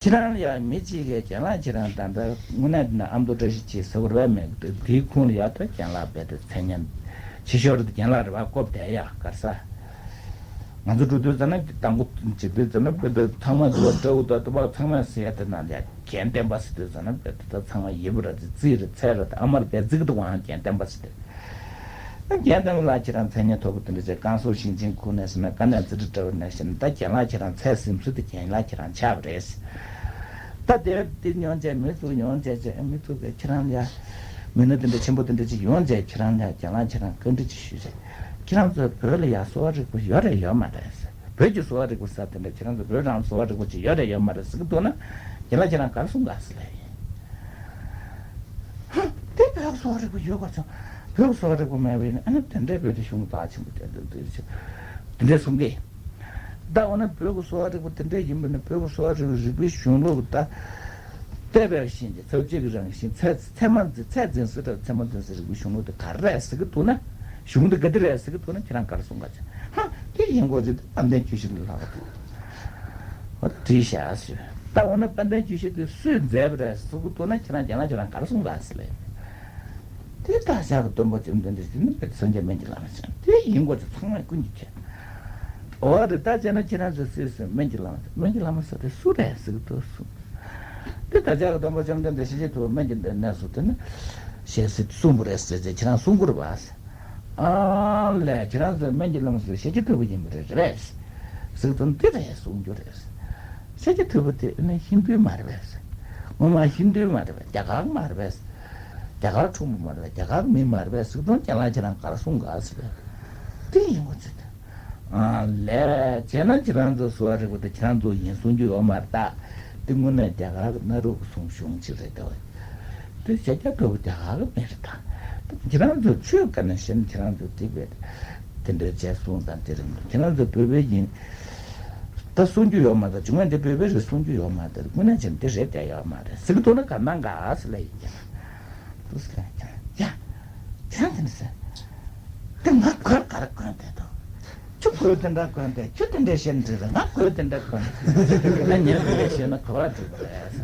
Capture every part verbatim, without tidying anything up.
ཁྱེད་རང་ལ་ཡང་མི་གཅིག་གིས་རྒན་ལགས་ཁྱེད་རང་ད་ལྟ་དངོས་གནས་ན་ཨ་མདོ་བཀྲ་ཤིས་འཁྱིལ་ཟེར་བ་རེད་མེད་དེའི་ཁུངས་ལ་ཡག་ཐོག་རྒན་ལགས་རྦད་དེ་མཚན་སྙན་ཆེ་ཤོས་རེད། རྒན་ལགས་རེད་བ་ཀོབ་དེ་ཡག་གར་ས། ང་ཚོ་འགྲོ་དུས་ཙམ་ན་དང་པོ་འཇིག་དུས་ཙམ་ན་རྦད་དེ་ཚང་མ་འགྲོ་བ་འདྲ་བོ་དང་དུ་བ་ཚང་མ་ཟེར་ཡ་དེ་ན་ཡ་རྒན་བསྟན་པ་ཟེར་དུས་ཙམ་ན་རྦད་དེ་ད་ཚང་མ་ཡི་བུ་ར་ཙི་རྩིས་རེད་ཚད་རེད་ཨ་མ་རེད་རྩིས་ཀྱི་འདུག་ཨང་རྒན་བསྟན་པ་ཟེར་དུས། རྒན་དང་ལགས་ཁྱེད་རང་མཚན་སྙན་མཐོ་པོ་དེ་འདྲ་བྱས་ཀན་སུའུ་ཞིང་ཆེན་ཁུལ་ནས་ཟེར་ན་དཀའ་གནད་ཚ་དྲི་འདྲ་བོ་ནས་བཤད་ན་ད་རྒན་ལགས་ཁྱེད་རང་ཚད་ཟིན་ཚུལ་དེ་རྒན་ལགས་ཁྱེད་རང་ཆགས་པ་རེད། ད་དེར་དེ་ཡོང་བྱས་མི་ཚོ་ཡོང་བྱས་བྱས་མི་ཚོ་གིས་ཁྱེད་རང་ལ་མི་སྣ་དེ་འདྲ་ཆེན་པོ་དེ་འདྲ་ཅིག་ཡོང་བྱས་ཁྱེད་རང་ལ་རྒན་ལགས་ཁྱེད་རང་བཀའ་འདྲི་ཅིག་ཞུས་བྱས་ཁྱེད་རང་ཚོ་བོད་ལ་ཡ་གསོ་བ་རིག་པ་ཡོད་རེད་ཡོད་མ་རེད། བོད་ཀྱི་གསོ་བ་རིག་པ་ཟེར་དེ་འདྲ་ཁྱེད་རང་ཚོ་བོད་རང་གསོ་བ་རིག་པ་ཅིག་ཡོད་རེད་ཡོད་མ་རེད་ཟེར་གི་འདུག་ན་རྒན་ལགས་ཁྱེད་རང་ག་རེ་གསུང་ག་ཟེར་ལེ་ཡིན། ཧ། དེ་བོད་ཀྱི་གསོ་བ་རིག་པ་ཡོད་ག་ཚོད། བོད་ཀྱི་གསོ་བ་རིག་པ་མེད་པ་ཡིན་ན་ཨ་ནི་དེ་འདྲའི་བོད་དུ་གཞུང་རྩ་ཆེན་པོ་དེ་འདུག་དེ་ཆེ་དེ་འདྲའི་གསུང་གི། ད་འོ་ན་བོད་ཀྱི་གསོ་བ་རིག་པ་དེ་འདྲ་ཡིན་པ་ན་བོད་ཀྱི་གསོ་བ་རིག་པའི་རིག་པའི་གཞུང་ལུགས་ད། བལྟས་པའི་བཞིན་གྱི་ཚབས་གཅིག་གི་རང་བཞིན་ཚད་ཚད་མ་འཛིན་ཚད་འཛིན་སྲོལ་དང་ཚད་མ་འཛིན་སྲོལ་རིག་པའི་གཞུང་ལུགས་དེ་ག་རེ་རེད་ཟེར་གི་འདུག་ན། གཞུང་དེ་ག་དེ་རེད་ཟེར་གི་འདུག་ན་ཁྱེད་རང་ག་རེ་གསུང་ག་ཚོད། ཧ། དེ་ཡིན་དགོས་ཚེ་དཔལ་ལྡན་རྒྱུད་བཞི་ལ་ལྷག་པ་འདུག་འོ་ད་བྲིས་བཞག་ཟེར། ད་འོ་ན་དཔལ་ལྡན་རྒྱུད་བཞི་དེ་སུས་མཛད་པ་རེད་ཟེར་གི་འདུག་ན་ཁྱེད་རང་རྒན་ལགས་ཁྱེད་རང་ག་རེ་གསུང་ག་ཟེར་ལེ། དེ་བདག་ཅག་གི་སྟོན་པ་བཅོམ་ལྡན་འདས་ཀྱི་ནི་སངས་རྒྱས་སྨན་གྱི་བླ་མ་ཟེར་དེ་ཡིན་དགོས་ཚེ་ཚང་མས་ཀུན་གྱིས་མཁྱེན། འོ་རེད་ད་བྱས་ན་ཁྱེད་རང་ཚོས་སུས་སུས་སྨན་གྱི་བླ་མ་ཟེར་སྨན་གྱི་བླ་མ་ཟེར་དེ་སུ་རེད་ཟེར་གི་འདུག་གསུངས། དེ་བདག་ཅག་གི་སྟོན་པ་བཅོམ་ལྡན་འདས་ཤཱཀྱ་ཐུབ་པ་སྨན་གྱི་གནས་སུ་དེ་ནི་ཞལ་གཟིགས་གསུངས་པ་རེད་ཟེར་ཚེ་ཁྱེད་རང་གསུང་དགོས་རེད་པ། ཨ་ལས་ཁྱེད་རང་ཚོས་སྨན་གྱི་བླ་མ་ཟེར་ཤཱཀྱ་ཐུབ་པ་ཡིན་པ་རེད་རེད། གཟིགས་དང་འདི་རེད་གསུང་རྒྱུ་རེད། ཤཱཀྱ་ཐུབ་པ་དེ་ནི་ཧིན་དུའི་མ་རེད་པས། སྔོན་མ་ཧིན་དུའི་མ་རེད་པས་རྒྱ་གར་མ་རེད་པས། རྒྱ་གར་ཕྲུ་གུ་མ་རེད་པས་རྒྱ་གར་མི་མ་རེད་པས་གཟིགས་དང་རྒན་ལགས་ཁྱེད་རང་ག་རེ་གསུང་ག་ཟེར་བས། དེ་ཡིན་དགོས་ཚེ། ཨ་ལས་བྱས་ན་ཁྱེད་རང་ཚོ་གསོ་བ་རིག་པ་དེ་ཁྱེད་རང་ཚོ་ཡིན་གསུང་རྒྱུ་ཡོད་མ་རེད་ད། དེ་དངོས་གནས་རྒྱ་གར་གྱི་གནའ་རབས་ཀྱི་གསུང་གཞུང་ཅིག་རེད་ད། དེ་ཤཱཀྱ་ཐུབ་པ་རྒྱ་གར་གྱི་མི་རེད་ད། དེ་ཁྱེད་རང་ཚོ་ཆོས་ག་ནས་ཤེས་ན་ཁྱེད་རང་ཚོ་དེ་བས་དེ་འདྲའི་རྗེས་གསུང་དང་དེ་རིང་ཁྱེད་རང་ཚོ་བོད་པའི་ཡིན་ད་གསུང་རྒྱུ་ཡོད་མ་རེད། བྱུང་བ་འདི་བོད་པའི་རེད་གསུང་རྒྱུ་ཡོད་མ་རེད། དངོས་གནས་བྱས་ན་དེ་རེད་བསྡད་ཡོད་མ་རེད་ཟེར་གི་འདུག་ན་ག་ནང་ག་ཟེར་ལ་ཡིན་ཀྱང་། དུས་ཀྱང་ཀྱང་ཀྱང་དེ་ནི་ཟེར། དེ་ང་གོས་ག་རེ་གོན་བསྡད་འདུག་ཁྱོད་གོས་དེ་འདྲ་གོན་བསྡད་ཁྱོད་དེ་འདྲ་བཤད་ནི་འགྲིག་རེད། ང་གོས་དེ་འདྲ་གོན་ན་ཉན་དེ་འདྲ་བཤད་ན་གོ་བ་འགྲིག་པ་རེད་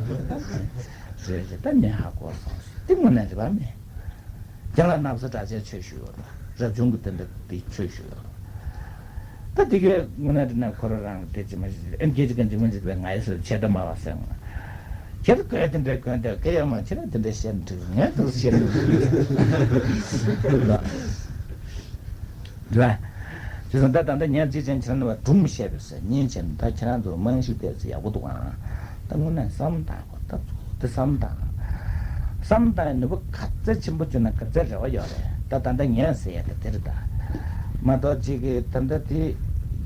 ཟེར། རེད་རེད་ད་ཉན་ཧ་གོ་སོང་ཟེར། དེ་དངོས་གནས་རེད་པ་མེད། རྒན་ལགས་ན་བཟའ་གྲྭ་ཆས་ཆོས་ཞུ་ཡོད་རེད། རབ་བྱུང་གི་དེ་འདྲ་དེ་ཆོས་ཞུ་ཡོད་རེད། ད་དེ་གའི་དངོས་གནས་དེ་ན་ཁོ་རང་རང་དེ་ཅི་མ་ཞིག་ཨེམ་སྐད་ཅིག་གན་ཅིག་མ་ཞིག་པའི་ང་ཡི་སོ་ཆེ་ད་མ་བ་སེང་། ཁྱེད་ཀྱི་དེ་འདྲའི་གོན་དེ་སྐད་ཡོད་མ་ཁྱེད་རང་དེ་འདྲའི་བཤད་འགྲིག་ངས་དུ་བཤད་འགྲིག་ལ། རེད་བ། དེ་སོང་ད་ད་ལྟ་ཉན་རྩིས་ཅན་ཁྱེད་རང་ནི་བ་སྒྲུང་བཤད་པའི་སེ་ཉིན་ཆེན་ད་ཁྱེད་རང་ཚོ་རྨང་གཞི་དེ་ཚོ་ཡག་པོ་འདུག་ཨང་། ད་དངོས་གནས་བསམ་བཏང་དགོས་ད་ཚོ། དེ་བསམ་བཏང་། བསམ་བཏང་ནུས་པ་ག་ཚད་ཆེན་པོ་བྱུང་ན་ག་ཚད་རེ་བ་ཡོད་རེད་ད། ད་ལྟ་ངས་ཟེར་ཡ་ད་དེ་རེད་ད། མ་གཏོགས་གཅིག་གིས་ད་ལྟ་དེ་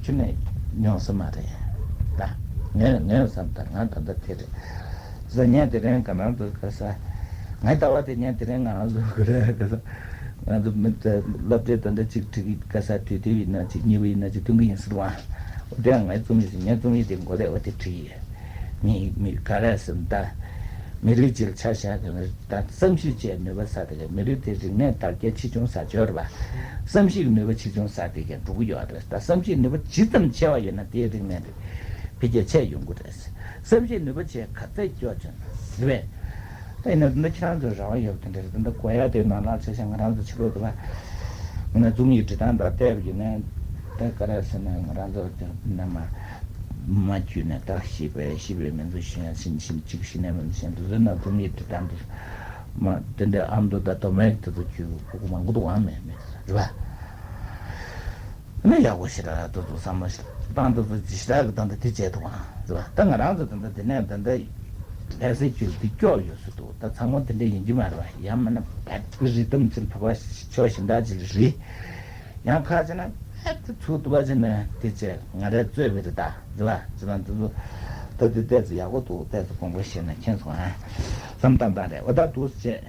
ཁྱོད་ནས་ཉོ་ས་མ་རེད་ད། ངས་ངས་བསམ་ད་ང་ད་ལྟ་དེ་རེད་ཟེར། ངས་དེ་རིང་ང་རང་ཚོ་ག་ས་ངའི་ལྟ་བ་དེ་ངས་དེ་རིང་ང་རང་ཚོ་ག་རེ་ག་ས་ང་ཚོ་མི་ད་སློབ་གྲྭའི་ད་ལྟ་གཅིག་ཁྲིད་ཀྱི་ག་ས་དུས་དེ་ཡིན་ན་གཅིག་གཉིས་པ་ཡིན་ན་གཅིག་སྟོན་གྱི་ཡིན་ཟེར་བ། འོ་དེ་ཡང་ངའི་རྩོམ་ཡིག་ཟེར་ངའི་རྩོམ་ཡིག་དེ་མགོ་ལས་འོ་དེ་བྲིས་ཡོད། མི་མི་ག་རེ་ཟེར་ན་ད། མི་རིགས་གཅིག་ལ་ཆ་བཞག་གི་མི་རིགས་ད་བསམ་གཞིག་བྱས་ནུས་པ་ཟ་དེ་ག་མི་རིགས་དེ་རིག་གནས་དར་རྒྱས་ཆེ་ཆུང་ཟ་ཆོག་རེད་པ། བསམ་གཞིག་གི་ནུས་པ་ཆེ་ཆུང་ཟ་དེ་ག་འགྲོ་གི་ཡོད་རེད། ད་བསམ་གཞིག་ནུས་པ་ཇི་ཙམ་ཆེ་བ་ཡོད་ན་དེའི་རིག་གནས་དེ་འཕེལ་རྒྱས་ཆེ་ཡོང་གི་རེད། བསམ་གཞིག་ནུས་པ་ཆེ་ག་ཚད་སྐྱོ་ཆུང་ཟེར་བས། ད་ཡིན་ན་འདི་ཁྱེད་རང་ཚོའི་རེ་བ་ཡོད་པ་དེ་འདྲ་རེད། འདི་གོ་ཡ་དེ་ནང་ལ་ཆ་བཞག་ང་རང་ཚོ་ཕྱི་ལོགས་དུ་བ་ང་ཚོ་རྩོམ་ཡིག་འབྲི་སྟངས་དང་བལྟས་པ་ཡིན་ན་ད་ག་རེ་ཟེར་ན་ང་རང་ཚོ་དེ་ནས་མ་མ་བརྒྱུད་ནས་ད་ཤེས་པའི་ཤེས་པའི་མི་ཚོ་ཤེས་ཡ་ཤེས་ཤེས་གཅིག་ཤེས་ནས་མི་ཤེས་འདུག་ཟེར་ན་རྩོམ་ཡིག་འབྲི་སྟངས་དུ་མ་དེ་འདྲའི་ཨ་མདོ་དང་མདོ་སྨད་དེ་ཚོ་བརྒྱུད་ཕྲུ་གུ་མང་པོ་འདུག་ཨང་མེད་མེད་རེད་པ། ནི་ཡག་པོ་ཞེ་དྲག་ཏུ་ཏུ་བསམ་བློ་ཞིག་བཏང་ཏུ་ཏུ་ཅི་ཞེ་དྲག་གི་དོན་དུ་དེ་བྱས་ཐུབ་ཨང་ཟེར་བ། ད་ང་རང་ཚོ་ད་ལྟ་དེ་ནས་ད་ལྟ་ལྷ་སའི་ཆོས་འདི་སྐྱོ་ཡོད་སུ་འདུག་ད་ཚང་མ་དེ་འདྲ་ཡིན་གྱི་མ་རེད་བ། ཡང་མིན་ན་བད་ཀྱི་རི་དམ་ཚིལ་ཕོ་བ་ཆོས་ཞིང་འདྲ་ཅིག་རི་ཡང་ཁ་ཅིག་ན་བད་ཀྱི་ཚུགས་ཏུ་བ་ཅིག་ན་དེ་བྱས་ང་རས་རྩོད་པའི་རི་ད་ཟེར་བ་ཟེར་བ་འདི་ཚོ་ད་དེ་ཏོག་ཙམ་ཡག་པོ་འདུག་ཏོག་ཙམ་དགོངས་པ་བཞེས་ན་མཁྱེན་སོང་ཨ། བསམ་བཏང་བཏང་རེད་འོ་ད་འདུག་ཟེར་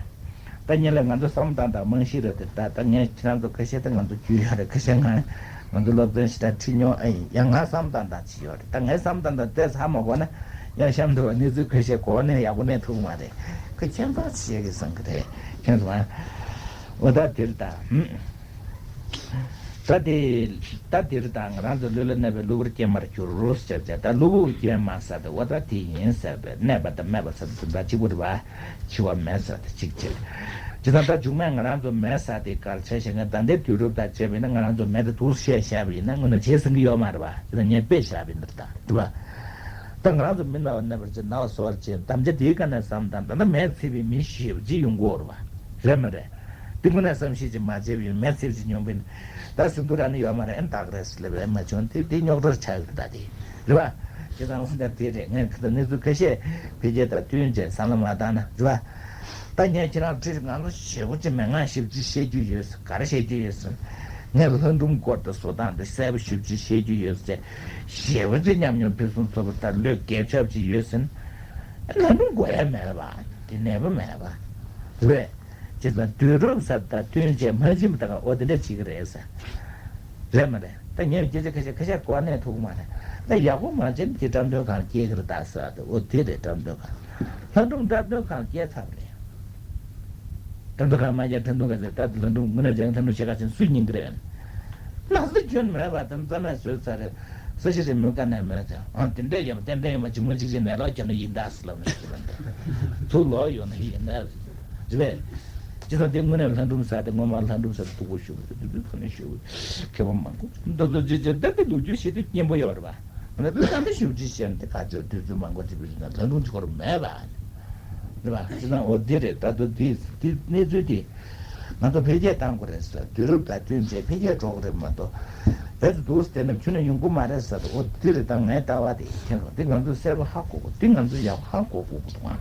བྱས། ད་ཉིན་ལ་ང་ཚོ་བསམ་བཏང་དང་རྨང་གཞི་རེད་དེ་ད་ད་ངས་ཁྱེད་རང་ཚོ་ཁ་ཤས་ད་ང་ཚོ་རྒྱུས་ཡོད་རེད། ཁ་ཤས་ང་ང་ཚོ་སློབ་ཚན་ཞེ་དྲག་ཁྲིད་མྱོང་ཨེ་ཡིན་ཡང་ང་བསམ་བཏང་དང་ཅི་ཡོད་རེད། ད་ངས་བསམ་བཏང་དང་ཏོག་ཙམ་ཧ་མ་གོ་ན་ཡང་གཤམ་དུ་བ་གནས་ཚུལ་ཁ་ཤས་གོ་ནས་ཡག་པོ་གནས་ཐུབ་མ་རེད། ཁོ་ཁྱད་མཚར་ཆེ་གི་བསམ་གི་རེད་ཁྱེད་ཚོ་ཨ། འོ་ད་དེར་ད་ཧུམ། ད་དེ་ད་དེར་ད་ང་རང་ཚོ་ལུས་ལ་གནས་པའི་གློ་བུར་སྐྱེས་མར་གྱུར་རོ་ཟེར་ཏེ། ད་གློ་བུར་སྐྱེས་མ་ཟེར་ཏེ་འོ་ད་དེ་ཡིན་ཟེར་བའི་གནས་པ་དང་མེད་པ་ཟེར་ཏེ་དེ་འདྲ་གཅིག་པུ་རེད་པ། འཆི་བ་མེད་ཟེར་ཏེ་གཅིག་བྱས། ཇི་ལྟར་ད་མཇུག་མེད་ང་རང་ཚོ་མེད་ཟེར་ཏེ་གར་བྱས་ཤེས་ངས་ད་ལྟའི་དུས་རབས་དང་བྱས་པ་ཡིན་ན། ང་རང་ཚོ་མེད་དེ་འདུག་བཤད་བཤད་པ་ཡིན་ན་དངོས་གནས་བྱས་ཟིན་གྱི་ཡོད་མ་རེད་པ། དེ་ལ་ངས་དཔེ་བཞག་པ་ཡིན་ད་ད་རེད་པ། ད་ང་རང་ཚོ་མི་ན་བ་ན་བར་བྱེད། ན་བ་གསོ་བར་བྱེད། དམ་བཅའ་དེའི་སྒང་ནས་བསམ་དང་ད་ལྟ་མེད་ཚིག་པའི་མི་ཞེ་པོ་ཅིག་ཡོང་གི་ཡོད་རེད་པ། རེད་མ་རེད། དེ་དངོས་གནས་བསམ་ཤེས་ཅིག་མ་བྱས་པ་ཡིན་ན་མེད་ཚིག་ཅིག་མྱོང་པ་ཡིན་ན། ད་ཟིན་ཐུ་ར་ནི་ཡོད་མ་རེད། ཨེ་ད་ག་རེད་ཟེར་ལབ་པ་ཡིན་ན་མ་བྱུང་། དེ་དེ་རྙོག་དྲ་ཆགས་ཡོད་རེད་ད་དེ། རེད་པ། ཁྱེད་ཚང་ལ་འདི་རེད། ངས་ཁ་ད་གནས་ཚུལ་ཁ་ཤས་འཕེལ་རྒྱས་དང་བསྟུན་བྱས་བསམ་བློ་མ་བཏང་ན་རེད་པ། ད་ངས་ཁྱེད་རང་བཀྲིས་ང་ལོ་ཞེ་པོ་ཅིག་མེད། ང་ཞེ་པོ་ཅིག་བཤད་རྒྱུ་ཡོད་ཟེར། ག་རེ་བཤད་རྒྱུ་ཡོད་ཟེར། ངས་ལྷ་སྒྲུང་སྐོར་དང་བཟོ་སྟངས་དེ་གསལ་པོ་ཞེ་པོ་ཅིག་བཤད་རྒྱུ་ཡོད་ཟེར། ཞེ་པོ་ཅིག་ཉམས་མྱོང་ཕུན་སུམ་ཚོགས་པ་དང་བློས་འགེལ་ཆོག་ཅིག་ཡོད་ཟེར། ལྷ་སྒྲུང་དགོས་ཡ་མེད་པ། དེ་ནས་པ་མེད་པ། རེད། ཅེས་དང་དུས་རབས་ཟེར་དང་བསྟུན་བྱས་མ་ཕྱིན་པ་དང་འོ་དེ་འདྲ་བྱེད་ཀྱི་རེད་ཟེར། རེད་མ་རེད། ད་ངས་སྐད་ཆ་ཁ་ཤས་ཁ་ཤས་གོ་གནས་ཐུབ་ཀྱི་མ་རེད། ད་ཡག་པོ་མ་བྱས་ན་དེ་འཁྲབ་སྟོན་ཁང་སྐྱེལ་གྱི་རེད་ད་ཟེར་བ་དེ། འོ་དེ་རེད། འཁྲབ་སྟོན་ཁང་། ལྷ་སྒྲུང་འཁྲབ་སྟོན་ཁང་སྐྱེལ་ཚར་བ་རེད། འཁྲབ་སྟོན་ཁང་མ་སྐྱེལ། འཁྲབ་སྟོན་ཁང་ཟེར་ད་ལྷ་སྒྲུང་དངོས་གནས་བྱས་ན་འཁྲབ་སྟོན་བྱེད་ག་ཕྱིན་སུས་ཉན་གི་རེད། ན་ཟུག་སྐྱོན་མེད་པ་དང་རྩ་ནས་བཟོས་ཚར་རེད། ས་གཞི་རེ་མོས་ག་ནས་མེད་ཟེར། ཨང་དེ་འདྲ་ཡིན་པ་ཏན་ཏན་ཡིན་པ་ཇི་མ་ཇི་བཞིན་ནས་ལོག་ཀྱང་ན་ཡིན་ད་ཟེར་ལབ་ནས་ཟེར་བ་འདྲ། ཚུར་ལོག་ཡོང་ན་ཡིན་ད་ཟེར་བས། ཇི་ལྟར་དེ་དངོས་གནས་ལྷ་སྒྲུང་ཟེར་དེ་ངོ་མ་ལྷ་སྒྲུང་ཟེར་དེ་སྡུག་པོ་ཞེ་པོ་ཞེ་པོ་ཞེ་པོ་ཁ་ནས་ཞེ་པོ་མཁས་པ་མང་པོ་འདི་ཚོ་ཇི་ཇི་ལྟར་དེ་ལོ་རྒྱུས་ཤེས་དུས་སྙན་པོ་ཡོད་རེད་པ། ང་ཚོ་ད་ལྟ་ཞེ་པོ་ཅིག་བཤད་ན་དེ་ག་ཚོད་དུས་ཚོད་མང་པོ་ཅིག་བུད་ན་ལྷ་སྒྲུང་ཅིག་སྐོར་མེད་པ། རེད་པ། ཅི་ཙང་འོ་འདི་རེད། ད་དུང་འདི་འདི་གནས་ཚུལ་འདི་ང་ཚོ་འཕེལ་རྒྱས་གཏང་དགོས་རེད་ཟེར། དུས་རབས་དང་བསྟུན་བྱས་འཕེལ་རྒྱས་འགྲོ་དགོས་རེད་མ་གཏོགས་རེད་དུ་འདུག་ཟེར་ནས་ཁྱོན་ནས་ཡོང་གི་མ་རེད་ཟེར། འོ་འདི་རེད། ད་ངའི་ལྟ་བ་དེ་ཁྱེད་ཚོ་འདི་ང་ཚོས་གསལ་པོ་ཧ་གོ་དགོས། འདི་ང་ཚོས་ཡག་པོ་ཧ་གོ་དགོས་ཀྱི་འདུག་ཨ།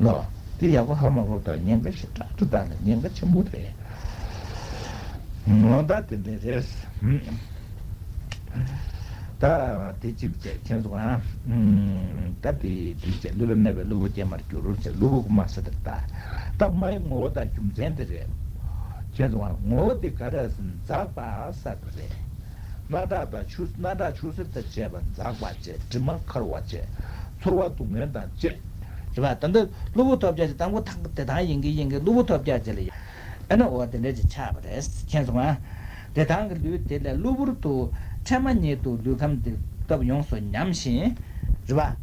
ལོ། འདི་ཡག་པོ་ཧ་མ་གོ་ད་ཉེན་ཁ་ཞེ་དྲག་འདུག་ད་ལ་ཉེན་ཁ་ཆེན་པོ་རེད། ལོ་ད་དེ་འདྲ་རེད། ད་དེ་གཅིག་བྱས་ཁྱེད་ཚོ་ཨ། ད་དེ་དེ་བྱས་ལུས་ལ་གནས་པའི་གློ་བུར་སྐྱེས་མར་གྱུར་རོ་བྱས། གློ་བུར་མ་ཟེར་ད་ད་མའི་ངོ་བོ་དང་རྒྱུ་མཚན་དེ་རེད། ཁྱེད་ཚོ་ཨ་ངོ་བོ་དེ་ག་རེ་ཟེར་ན་འཛག་པ་ཟེར་དེ་རེད། སྣ་ཁྲག་དང་ཆུ་སྣ་ཁྲག་ཆུ་སེར་དང་བཅས་པ་འཛག་པ་བྱས། དྲི་མ་འཁར་བ་བྱས། ཚོར་བ་སྡུག་བསྔལ་དང་བཅས། རེད་པ། ད་ལྟ་གློ་བུར་ཐོལ་རྒྱག་བྱས་དང་པོ་ཐང་དེ་དང་ཡིན་གྱི་ཡིན་གྱི་གློ་བུར་ཐོལ་རྒྱག་བྱས་ལ་ཡ། ཨ་ནི་འོ་དེ་འདྲ་ཅིག་ཆགས་པ་རེད། མཁྱེན་སོང་ང་། དེ་དང་གི་ལུས་དེ་ལས་གློ་བུར་དུ་ཕྲད་མ་ཉིད་དུ་ལུས་ཁམས་དེ་སྟོབས་ཡོངས་སུ་ཉམས་ཤིང་། རེད་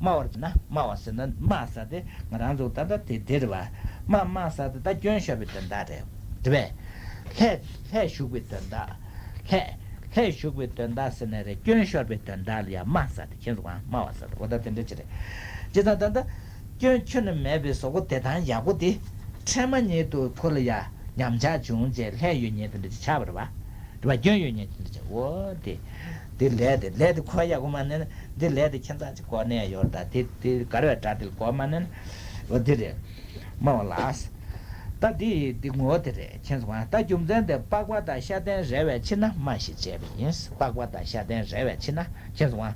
པ། སྨྲ་བར་ན་སྨྲ་བ་ཟེར་ན་སྨྲ་ཟེར་དེ་ང་རང་ཚོ་ད་ལྟ་དེ་དེ་རེད་པ། སྨྲ་སྨྲ་ཟེར་དེ་ད་སྐྱོན་ཤོར་བའི་དོན་དག་རེད། རེད་པས། ལྷད་ལྷད་ཞུགས་པའི་དོན་དག་ལྷད་ལྷད་ཞུགས་པའི་དོན་དག་ཟེར་ནས་རེད། སྐྱོན་ཤོར་བའི་དོན་དག་ལ་ཡང་སྨྲ་ཟེར་དེ་མཁྱེན་སོང་ང་། སྨྲ་བ་ཟེར་དེ་འོ་ད་དེ་འདྲ་ཅིག་རེད། བྱས་ཙང་ད་ལྟ། སྐྱོན་ཁྱོན་ནས་མེད་པའི་གཟུགས་པོ་དེ་དང་ཡག་པོ་དེ། ཕྲད་མ་ཉིད་དུ་ཁོ་ལ་ཡ་ཉམས་ཆག་བྱུང་རྗེས་ལྷད་ཡོད་མཁན་དེ་འདྲ་ཅིག་ཆགས་པ་རེད་པ། རེད་པ། སྐྱོན་ཡོད་མཁན་དེ་འདྲ་ཅིག་འོ་དེ། དེ་ལས་དེ་ལས་དེ་ཁོ་ཡག་པོ་མ་གནས་ན་འདི་ལས་དེ་ཁྱད་མཚར་ཅིག་གོ་གནས་ཡོད་ད། དེ་དེ་ག་རེ་བའི་སྒྲ་དེ་ལ་གོ་མ་གནས་ན། འོ་དེ་རེད། སྨྲ་བ་ལ། ད་དེ་དེ་ངོ་བོ་དེ་རེད། མཁྱེན་སོང་ང་། ད་རྒྱུ་མཚན་དེ་པགས་པ་དང་ཤ་དན་རལ་བའི་ཕྱིར་ན་སྨྲ་ཞེས་བྱས་པ་ཡིན། པགས་པ་དང་ཤ་དན་རལ་བའི་ཕྱིར་ན། མཁྱེན་སོང་ང་།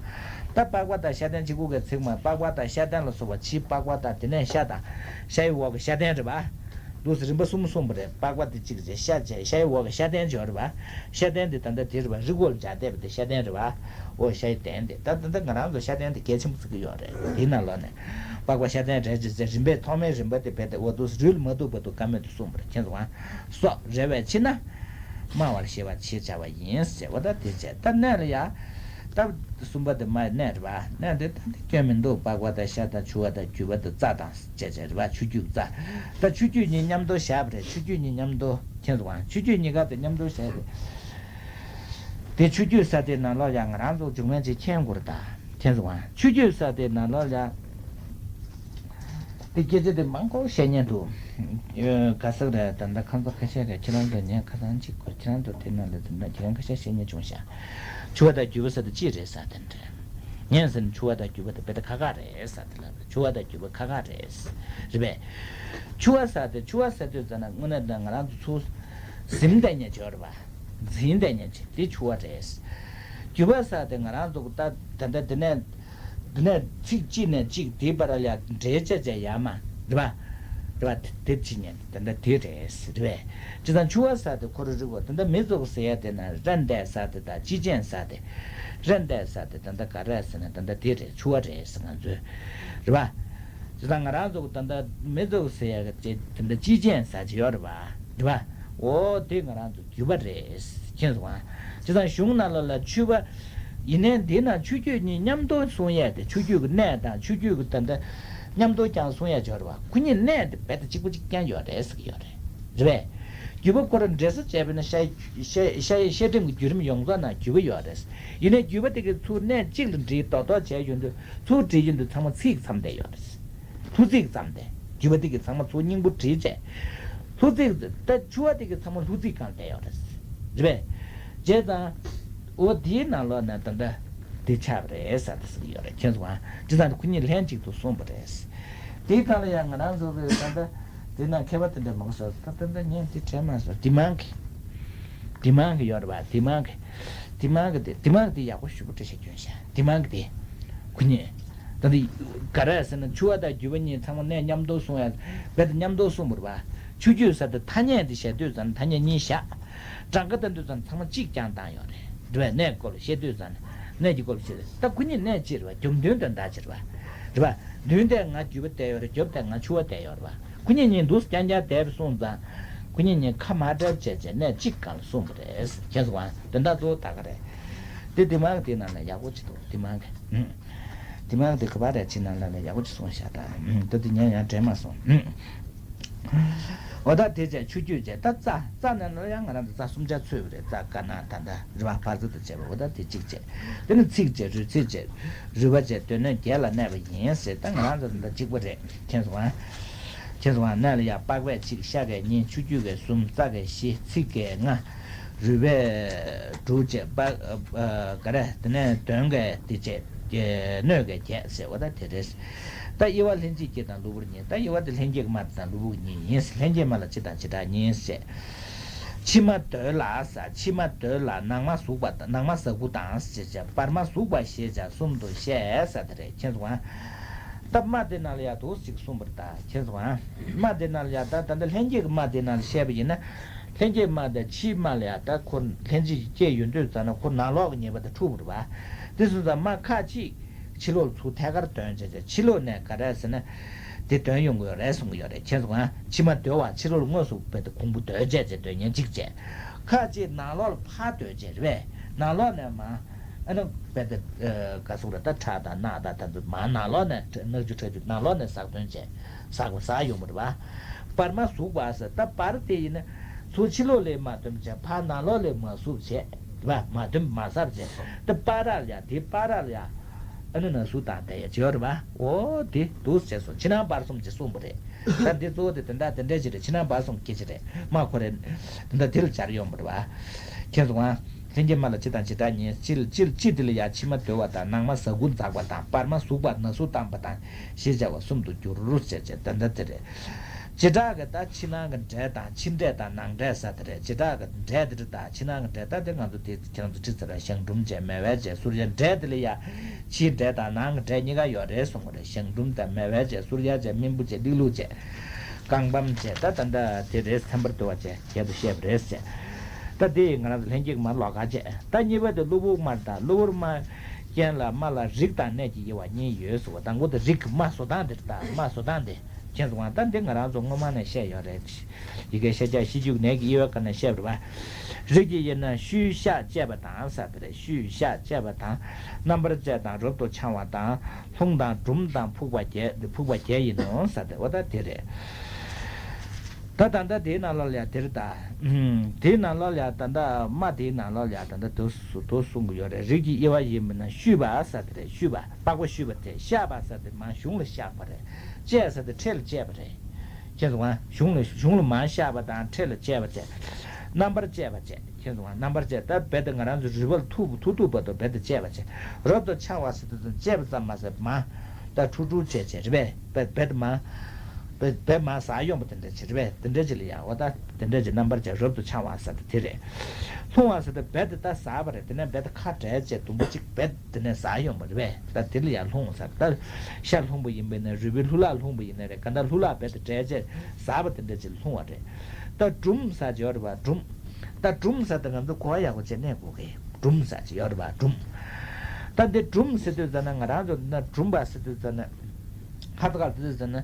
ད་པགས་པ་དང་ཤ་དན་གཅིག་པུ་གི་ཚིག་མ། པགས་པ་དང་ཤ་དན་ལ་སོགས་པ་ཕྱིའི་པགས་པ་དང་དེ་ནས་ཤ་དང་། ཤ་ཡི་འོག་གི་ཤ་དན་རེད་པ། འདུག་སེ་རིམ་པ་གསུམ་གསུངས་པ་རེད། པགས་པ་དེ་གཅིག་རེད། ཤ་བྱས་ཤ་ཡི་འོག་གི་ཤ་དན་བྱས་རེད་པ། ཤ་དན་དེ་ད་ལྟ་དེ་རེད་པ། རི་མགོ་ལ་སྦྱར་བསྡད་པ་དེ་ཤ་དན་རེད་པ། འོ་ཤ་ཡི་དན་དེ་ད་ད་ལྟ་ང་རང་ཚོ་ཤ་དན་དེ་གལ་ཆེན་པོ་བརྩི་གི་ཡོད་རེད། དེའི་ནང་ལོགས་ནས་པགས་པ་ཤ་དན་རལ་ཅེས་ཟེར་རིམ་པས་ཐོག་མའི་རིམ་པ་དེ་རྦད་དེ་འོ་འདུག་སེ་རུལ་མ་ཐུབ་བར་དུ་བཀའ་མོལ་དུ་གསུངས་པ་རེད། མཁྱེན་སོང་ང་། སོགས་རལ་བའི་ཕྱིར་ན། སྨྲ་བར་བྱེད་པ་ཞེས་བྱ་བ་ཡིན་ཟེར་བ་ད་དེ་བྱས། ད་གནས་ལ་ཡ། ད་གསུམ་པ་དེ་མ་གནས་རེད་པ། གནས་དེ་ད་དེ་སྐྱོན་མི་འདུག་པགས་པ་དང་ཤ་དང་ཆུ་བ་དང་རྒྱུས་པ་དང་རྩ་དང་བྱས་བྱས་རེད་པ། ཆུ་རྒྱུས་རྩ། ད་ཆུ་རྒྱུས་གཉིས་མཉམ་དུ་བཞག་པ་རེད། ཆུ་རྒྱུས་གཉིས་མཉམ་དུ། མཁྱེན་སོང་ང་། ཆུ་རྒྱུས་གཉིས་ཀ་དེ་མཉམ་དུ་བཞག་པ་རེད། དེ་ཆུ་རྒྱུས་ས་དེ་ནང་ལོགས་ཡ་ང་རང་ཚོ་འཇུག་མིན་ཅིག་མཁྱེན་དགོས་རེད་ད། མཁྱེན་སོང་ང་། ཆུ་རྒྱུས་ས་དེ་ནང་ལོགས་ཡ། དེ་སྐད་ཆ་དེ་མང་པོ་བཤད་མཁན་འདུག་ག་ཟེར་རེད། ད་ལྟ་ཁ་མཚར་ཁ་ཤས་རེད། ཁྱེད་རང་ཚོ་ཉན་ཁ་སང་གཅིག་གོ། ཁྱེད་རང་ཚོ་དེ་ནང་ལ་དེ་འདྲ་ཁྱེད་རང་ཁ་ཤས་བཤད་མཁན་བྱུང་ཤག་ཆུ་བ་དང་རྒྱུས་པ་ཟེར་དེ་ཅི་རེད་ཟེར་དེ་འདྲ། ངས་ཟེར་ན་ཆུ་བ་དང་རྒྱུས་པ་དེ་དཔེ་ད་ཁག་ཁག་རེད་ཟེར་དེ་ལ། ཆུ་བ་དང་རྒྱུས་པ་ཁག་ཁག་རེད། རེད་པས། ཆུ་བ་ཟེར་དེ་ཆུ་བ་ཟེར་དུས་ཙ་ན་དངོས་གནས་ད་ང་རང་ཚོ་ཚུར་ཟིན་བསྡད་མཁན་ཅིག་ཡོད་རེད་པ། འཛིན་བསྡད་མཁན་ཅིག་དེ་ཆུ་བ་རེད། རྒྱུས་པ་ཟེར་དེ་ང་རང་ཚོ་ད་ད་ལྟ་འདི་ནས། འདི་ནས་ཚིག་གཅིག་ནས་གཅིག་དེའི་བར་ལ་འབྲེལ་བྱ་བྱ་ཡ་མ་རེད་པ། རེད་པ། དེ་ཅི་ཉན་ད་ལྟ་དེ་རེད་ཟེར་བས། ཅི་ཙང་ཆུ་བ་ཟེར་དེ་ཁོ་རང་རིག་གོ་ད་ལྟ་མི་ཚོགས་ཟེར་ཡ་དེ་ན་ར་འདས་ཟེར་དེ་དང་ཅི་ཅན་ཟེར་དེ། ར་འདས་ཟེར་དེ་ད་ལྟ་ག་རེ་ཟེར་ན་ད་ལྟ་དེ་རེད། ཆུ་བ་རེད་ཟེར་ང་ཚོས། རེད་པ། ཅི་ཙང་ང་རང་ཚོ་ད་ལྟ་མི་ཚོགས་ཟེར་ཡ་དེ་ད་ལྟ་ཅི་ཅན་ཟེར་གྱི་ཡོད་རེད་པ། རེད་པ། འོ་དེ་ང་རང་ཚོ་རྒྱུད་པ་རེད། མཁྱེན་སོང་ཨ། བྱས་ཙང་གཞུང་ནང་ལོགས་ལ་ཆོས་པ། ཡིན་ནའི་འདི་ན་ཆོས་བརྒྱུད་གཉིས་མཉམ་དུ་གསུང་ཡས་དེ། ཆོས་བརྒྱུད་ཀྱི་གནས་དང་ཆོས་བརྒྱུད་ཀྱི་ད་ལྟ་མཉམ་དུ་ཀྱང་གསུང་ཡས་ཡོད་རེད་བ། ཁོ་གཉིས་གནས་དེ་རྦད་དེ་གཅིག་པ་གཅིག་རྐྱང་ཡོད་རེད་ཟེར་གྱི་ཡོད་རེད། རེད་པས། རྒྱུད་པ་ཁོ་རང་འདྲེས་སུ་བྱས་པས་ན་ཤ་ཤ་ཤ་ཡི་བཤད་ཁྲིམས་ཀྱི་བརྒྱུད་རིམ་ཡོངས་རྫོགས་ནང་རྒྱུད་པ་ཡོད་རེད། ཡིན་ནའི་རྒྱུད་པ་དེ་གི་ཚུར་གནས་གཅིག་ལ་འདྲེས་རྡོག་རྡོག་བྱས་ཡོང་དུས་ཚུར་འདྲེས་ཡོང་དུས་ཚང་མ་ཚིག་ཙམ་བསྡད་ཡོད་རེད། ལྷུ་ཚིག་ཙམ་དེ། རྒྱུད་པ་དེ་གི་ཚང་མ་ཚུར་སྙིང་པོ་བྲིས་བྱས། ལྷུ་ཚིག་ད་ཆུ་བ་དེ་གི་ཚང་མ་ལྷུ་ཚིག་གང་བསྡད་ཡོད་རེད། རེད་པས། བྱས་ཙང་། འོ་དེའི་ནང་ལོགས་ནས་ད་ལྟ་དེ་ཆགས་པ་རེད་ཟེར་ཏེ་ཟེར་གྱི་ཡོད་རེད། མཁྱེན་སོང་ཨ། བྱས་ཙང་ཁོ་གཉིས་ལྷན་ཅིག་ཏུ་གསུངས་པ་རེད། དེའི་སྒང་ལ་ཡང་ང་རང་ཚོ་གི་ད་ལྟ་དེ་ནང་མཁས་པ་དེ་འདྲ་མང་སོང་། ད་ད་ལྟ་ངས་དེ་དྲན་མ་སོང་། དེ་མང་གི་དེ་མང་གི་ཡོད་རེད་པ། དེ་མང་གི་དེ་མང་གི་དེ་དེ་མང་གི་དེ་ཡག་པོ་ཞེ་པོ་འགྲེལ་བཤད་སྐྱོན་ཤག་དེ་མང་གི་དེ། ཁོ་གཉིས། ད་ལྟ་ག་རེ་ཟེར་ན་ཆུ་བ་དང་རྒྱུད་པ་གཉིས་ཚང་མ་གནས་མཉམ་དུ་གསུང་ཡ། རྦད་དེ་མཉམ་དུ་གསུངས་པ་རེད་པ། ཆོས་བརྒྱུད་ཟེར་དུས་ཐ་སྙད་དེ་བཤད་དུས་ཙམ་ཐ་སྙད་གཉིས་བཞག་གྲངས་ཀ་བསྟན་དུས་ཙམ་ཚང་མ་གཅིག་རྐྱང་བཏང་ཡོད་རེད། རེད་པས། གནས་སྐོར་ལ་བཤད་དུས་ཙམ་གནས་ཀྱི་སྐོར་ལ་བཤད་དུས་ད་ཁོ་གཉིས་གནས་གཅིག་རེད་པ། རྒྱུ་མཐུན་དོན་དག་གཅིག་རེད་པ། རེད་པ། མདུན་དེ་ང་རྒྱུད་པ་བསྡད་ཡོད་རེད། རྒྱབ་དེ་ང་ཆུ་བ་བསྡད་ཡོད་རེད་པ། ཁོ་གཉིས་གཉིས་འདུག་རྐྱང་རྐྱང་བསྡད་པ་སོང་ཙང་། ཁོ་གཉིས་གཉིས་ཁ་མ་བྲལ་བྱས་བྱས་གནས་གཅིག་སྒང་ལ་གསུངས་པ་རེད། མཁྱེན་སོང་ཨ། དོན་དག་གཙོ་བོ་ད་ག་རེད། དེ་དེ་མང་གི་དེ་ནང་ལ་ཡག་པོ་ཅིག་འདུག་དེ་མང་གི་དེ་མང་གི་ག་པར་རེད། ཅིག་ནང་ལ་ལ་ཡག་པོ་ཅིག་གསུངས་ཤག་ད་ད་དེ་ངས་ཡང་དྲན་མ་སོང་། འོ་ད་དེ་བྱས་ཆོས་བརྒྱུད་བྱས་ད་རྩ་རྩ་ནང་ལ་ཡང་ང་རང་ཚོ་རྩ་གསུམ་ཆར་ཚུད་པ་རེད། རྩ་དཀར་ནག་ད་ལྟ་རི་བ་འབར་རྩི་དང་བཅས་པ། འོ་ད་དེ་གཅིག་བྱས། དེ་ནི་ཚིགས་བཅས་རུས་ཚིགས་བཅས་རུས་པ་བཅས་སྡེ་སྣོད་བརྒྱད་ལ་གནས་པ་ཡིན་ཟེར། ད་ང་རང་ཚོ་འདི་གཅིག་པ་རེད། མཁྱེན་སོང་ཨ། མཁྱེན་སོང་ཨ། སྣ་ལ་ཡ་པགས་པས་གཅིག་ཤ་གས་གཉིས། ཆུ་རྒྱུས་ཀས་གསུམ། རྩ་གས་བཞི། ཚིགས་ཀས་ལྔ། རུས་པས་དྲུག་བཅས་པ། ག་རེ་དེ་ནས་གདོན་གས་དེ་བཅས་སྣོད་ཀས་བརྒྱད་ཟེར། འོ་ད་དེ་རེད། ད་དབྱེ་བ་ལྷན་སྐྱེས་ཀྱི་དང་གློ་བུར་གཉིས། ད་དབྱེ་བ་དེ་ལྷན་སྐྱེས་ཀྱི་རྨ་དེ་དང་གློ་བུར་གཉིས་ཡིན། ལྷན་སྐྱེས་རྨ་ལ་སྤྱི་དང་བྱེ་བྲག་གཉིས་ཟེར། ཕྱི་མ་རྡོལ་ལ་ཟེར། ཕྱི་མ་རྡོལ་ལ་ནང་མ་ཟུག་པ་དང་ནང་མ་ཟ་ཁུ་དང་ཞེས་བྱ། བར་མ་ཟུག་པ་ཞེས་བྱ་གསུམ་དུ་བཤད་ཟེར་དེ་རེད། མཁྱེན་སོང་ཨ། ད་རྨ་དེ་ནང་ལ་ཡ་འདུག་ཅིག་གསུངས་པ་རེད། ད་མཁྱེན་སོང་ཨ། རྨ་དེ་ནང་ལ་ཡ་ད་ད་ལྟ་ལྷན་སྐྱེས་ཀྱི་རྨ་དེ་ནང་ལ་བཤད་པ་ཡིན་ན། ལྷན་སྐྱེས་རྨ་དང་ཕྱིའི་རྨ་ལ་ཡ་ད་ཁོ་ལྷན་ཅིག་སྐྱེས་ཡོང་དུས་ཙམ་ན་ཁོ་ནང་ལོགས་ཀྱི་ཉེས་པ་དེ་འཁྲུགས་པ་རེད་པ། དེ་སོང་ཙང་རྨ་ཁ་ཅིག་ཕྱི་ལོགས་ལ་ཚུར་ཐད་ཀར་འདོན་བྱས་བྱས། ཕྱི་ལོགས་ནས་ག་རེ་ཟེར་ན། དེ་འདོན་ཡོང་གི་ཡོད་རེད་གསུང་གི་ཡོད་རེད། མཁྱེན་སོང་ང་། ཕྱི་མ་རྡོལ་བ་ཕྱི་ལོགས་ལ་དངོས་སུ་རྦད་དེ་གོང་བུ་རྡོལ་བྱས་བྱས་འདོན་མཁན་གཅིག་བྱས། ཁ་ཅིག་ནང་ལོགས་ལ་ཕར་རྡོལ་བྱས་རེད་པས། ནང་ལོགས་ནས་མར། ཨ་ནི་རྦད་དེ་ག་ཟེར་རེད། ད་ཁྲག་དང་རྣག་དང་ད་ཚོ་མར་ནང་ལོགས་ནས་ཁྲག་རྣག་ཆུ་ཁྲག་རྒྱུ་ནང་ལོགས་ནས་ཟག་འདོན་བྱས། ཟག་པ་ཟག་ཡོང་བ་རེད་པ། བར་མ་ཟུག་པ་ཟེར། ད་བར་དེ་ཡིན་ན། ཚུར་ཕྱི་ལོགས་ལ་མ་འདོན་བྱས། ཕར་ནང་ལོགས་ལ་མ་ཟུག་བྱས། རེད་པ། མ་འདོན་མ་ཟག་བྱས། ད་བར་ལ་ཡ་དེ་བར་ལ་ཡ། ཨ་ནི་ན་ཟུག་དང་དེ་ཡ་བྱེད་ཡོད་རེད་པ། འོ་དེ་འདུག་ཟེར་སོང་། ཕྱི་ནང་བར་གསུམ་གྱིས་གསུངས་པ་རེད། ད་འདི་གཙོ་བོ་དེ་དེ་འདྲ་དེ་འདྲ་ཅིག་རེད། ཕྱི་ནང་བར་གསུམ་སྐད་ཆ་རེད། མ་ཁོ་རེ་དེ་འདྲ་དེ་ལ་སྦྱར་ཡོང་བ་རེད་པ། མཁྱེན་སོང་ང་། ལྷན་སྐྱེས་རྨ་ལ་སྤྱི་དང་བྱེ་བྲག་གཉིས། སྤྱི་ལ་སྤྱི་ལ་སྤྱི་དེ་ལ་ཡ་ཕྱི་མ་རྡོལ་བ་དང་ནང་མ་ཟ་ཁུ་འཛག་པ་དང་བར་མ་ཟུག་པ་ན་ཟུག་བཏང་བ་དང་ཞེས་བྱ་བ་གསུམ་དུ་འགྱུར་ཟེར་བྱས་ད་ལྟ་དེ་རེད། བྱེ་བྲག་གི་ད་ཕྱི་ནང་གི་འབྲས་དང་ཕྱི་འབྲས་དང་ནང་འབྲས་ཟེར་དེ་རེད། བྱེ་བྲག་གི་འབྲས་དེ་རེད། ད་ཕྱི་ནང་གི་འབྲས་ད་དེ་ང་ཚོ་དེ་ཁྱེད་རང་ཚོ་ཁྲིད་ཚར་བ་གཞང་འབྲུམ་བྱས་མེ་དབལ་བྱས་གསུར་ཡ། འབྲས་དེ་ལ་ཡ་ཕྱིའི་འབྲས་དང་ནང་གི་འབྲས་གཉིས་ཀ་ཡོད་རེད་གསུང་གི་རེད། གཞང་འབྲུམ་དང་མེ་དབལ་བྱས་གསུར་ཡ་བྱས་རྨེན་བུ་བྱས་ལྷིག་ལྷུག་བྱས། རྐང་པམ་བྱས། ད་ད་ལྟ་དེ་རེད། ཚེམ་པར་གཏོར་བ་བྱས་བརྒྱད་དུ་བཤད་པ་རེད་ཟེར། ད་དེ་ང་རང་ཚོ་ལྷན་སྐྱེས་ཀྱི་མར་ལོགས་ཀ་བྱས། ད་གཉིས་པ་དེ་གློ་བུར་དམར་དང་གློ་བུར་དམར་རྐྱེན་ལ་རྨ་ལ་རིགས་དང་གནས་ཀྱི་དབྱེ་བ་གཉིས་ཡོད་ཟེར་བ། དང་པོ་དེ་རིགས་ཀྱི་རྨ་བཟོ་སྟངས་དེ་རེད། ད་རྨ་བཟོ་སྟངས་དེ་མཁྱེན་སོང་ང་། ད་འདི་ང་རང་ཚོ་སྔོན་མ་ནས་བཤད་ཡོད་རེད། ཡི་གེ་ཤ་སྦྱར་ཤེས་རྒྱུད་ཀྱི་ནད་ཀྱི་དབྱེ་བའི་སྐབས་ནས་བཤད་པ་རེད་པ། རིགས་ཀྱི་དབྱེ་ན་བཤུས་གཤགས་བཅད་པ་དང་ཟེར་དེ་རེད། བཤུས་གཤགས་བཅད་པ་དང་། རྣམ་པར་བཅད་དང་རབ་ཏུ་འཆང་བ་དང་། ལྷུང་དང་འབྲུམ་དང་ཕུག་པ་བརྒྱད། ཕུག་པ་བརྒྱད་ཡིན་ནོ་ཟེར་ཏེ། འོ་ད་དེ་རེད། ད་ད་ལྟ་དེའི་ནང་ལོགས་ལ་ཡ་དེ་རེད་ད། ཨུམ། དེའི་ནང་ལོགས་ལ་ཡ་ད་ལྟ་རྨ་དེའི་ནང་ལོགས་ལ་ཡ་ད་ལྟ་དུ་དུ་གསུང་གི་ཡོད་རེད། རིགས་ཀྱི་དབྱེ་བ་ཡིན་པ་ན་བཤུས་པ་ཟེར་དེ་རེད། བཤུས་པ། པགས་པ་བཤུས་པ་དེ། གཤགས་པ་ཟེར་དེ་མ་གཞུང་ལ་གཤགས་པ་རེད། བཅད་ཟེར་དེ་འཕྲལ་ལ་བཅད་པ་རེད། མཁྱེན་སོང་ང་། གཞུང་ལ་གཞུང་ལ་མར་གཤགས་པ་དང་འཕྲལ་ལ་བཅད་པ་བཅས། རྣམ་པར་བཅད་པ་བཅས། མཁྱེན་སོང་ང་། རྣམ་པར་བཅད། ད་རྦད་དེ་ང་རང་ཚོ་རུས་པ་ལ་ཐུག་ཐུག་ཐུག་བར་དུ་རྦད་དེ་བཅད་པ་བཅས། རབ་ཏུ་འཆང་བ་ཟེར་དུས་ཙམ་བཅད་པ་ཙམ་མ་ཟད་མར་ད་འཁྲུག་འཁྲུག་བྱས་བྱས་རེད་པས། རྦད་རྦད་དེ་མར་རྦད་རྦད་མར་ཟག་ཡོང་བ་དེ་འདྲ་བྱས་རེད་པས། དེ་འདྲ་ཅིག་ལ་ཡང་འོ་ད་དེ་འདྲ་ཅིག་རྣམ་པར་བཅད། རབ་ཏུ་འཆང་བ་ཟེར་དེ་དེ་རེད། ལྷུང་བ་ཟེར་དུས་རྦད་དེ་ད་ཟག་པ་རེད། དེ་ནས་རྦད་དེ་ཁ་བྲལ་བྱས་དུམ་བུ་གཅིག་རྦད་དེ་ནས་ཟག་ཡོང་བ་རེད་པས། ད་དེ་ལ་ཡང་ལྷུང་ཟེར། ད་ཤ་ལྷུང་པ་ཡིན་པས་ན་རུས་པའི་ལྷུ་ལག་ལྷུང་པ་ཡིན་ན་རེད། གང་ལྟར་ལྷུ་ལག་རྦད་དེ་བྲལ་བྱས་ཟག་པ་དེ་འདྲ་ཅིག་ལྷུང་བ་རེད། ད་འབྲུམ་ཟེར་གྱི་ཡོད་རེད་པ། འབྲུམ། ད་འབྲུམ་ཟེར་དེ་ང་ཚོ་གོ་བ་ཡག་པོ་བྱས་ནས་གོ་གི། འབྲུམ་ཟེར་གྱི་ཡོད་རེད་པ། འབྲུམ། ད་འདི་འབྲུམ་ཟེར་དུས་ཙམ་ན་ང་རང་ཚོ་ན་འབྲུམ་པ་ཟེར་དུས་ཙམ་ན། ཁ་ཚ་ཁ་དུས་ཙམ་ན།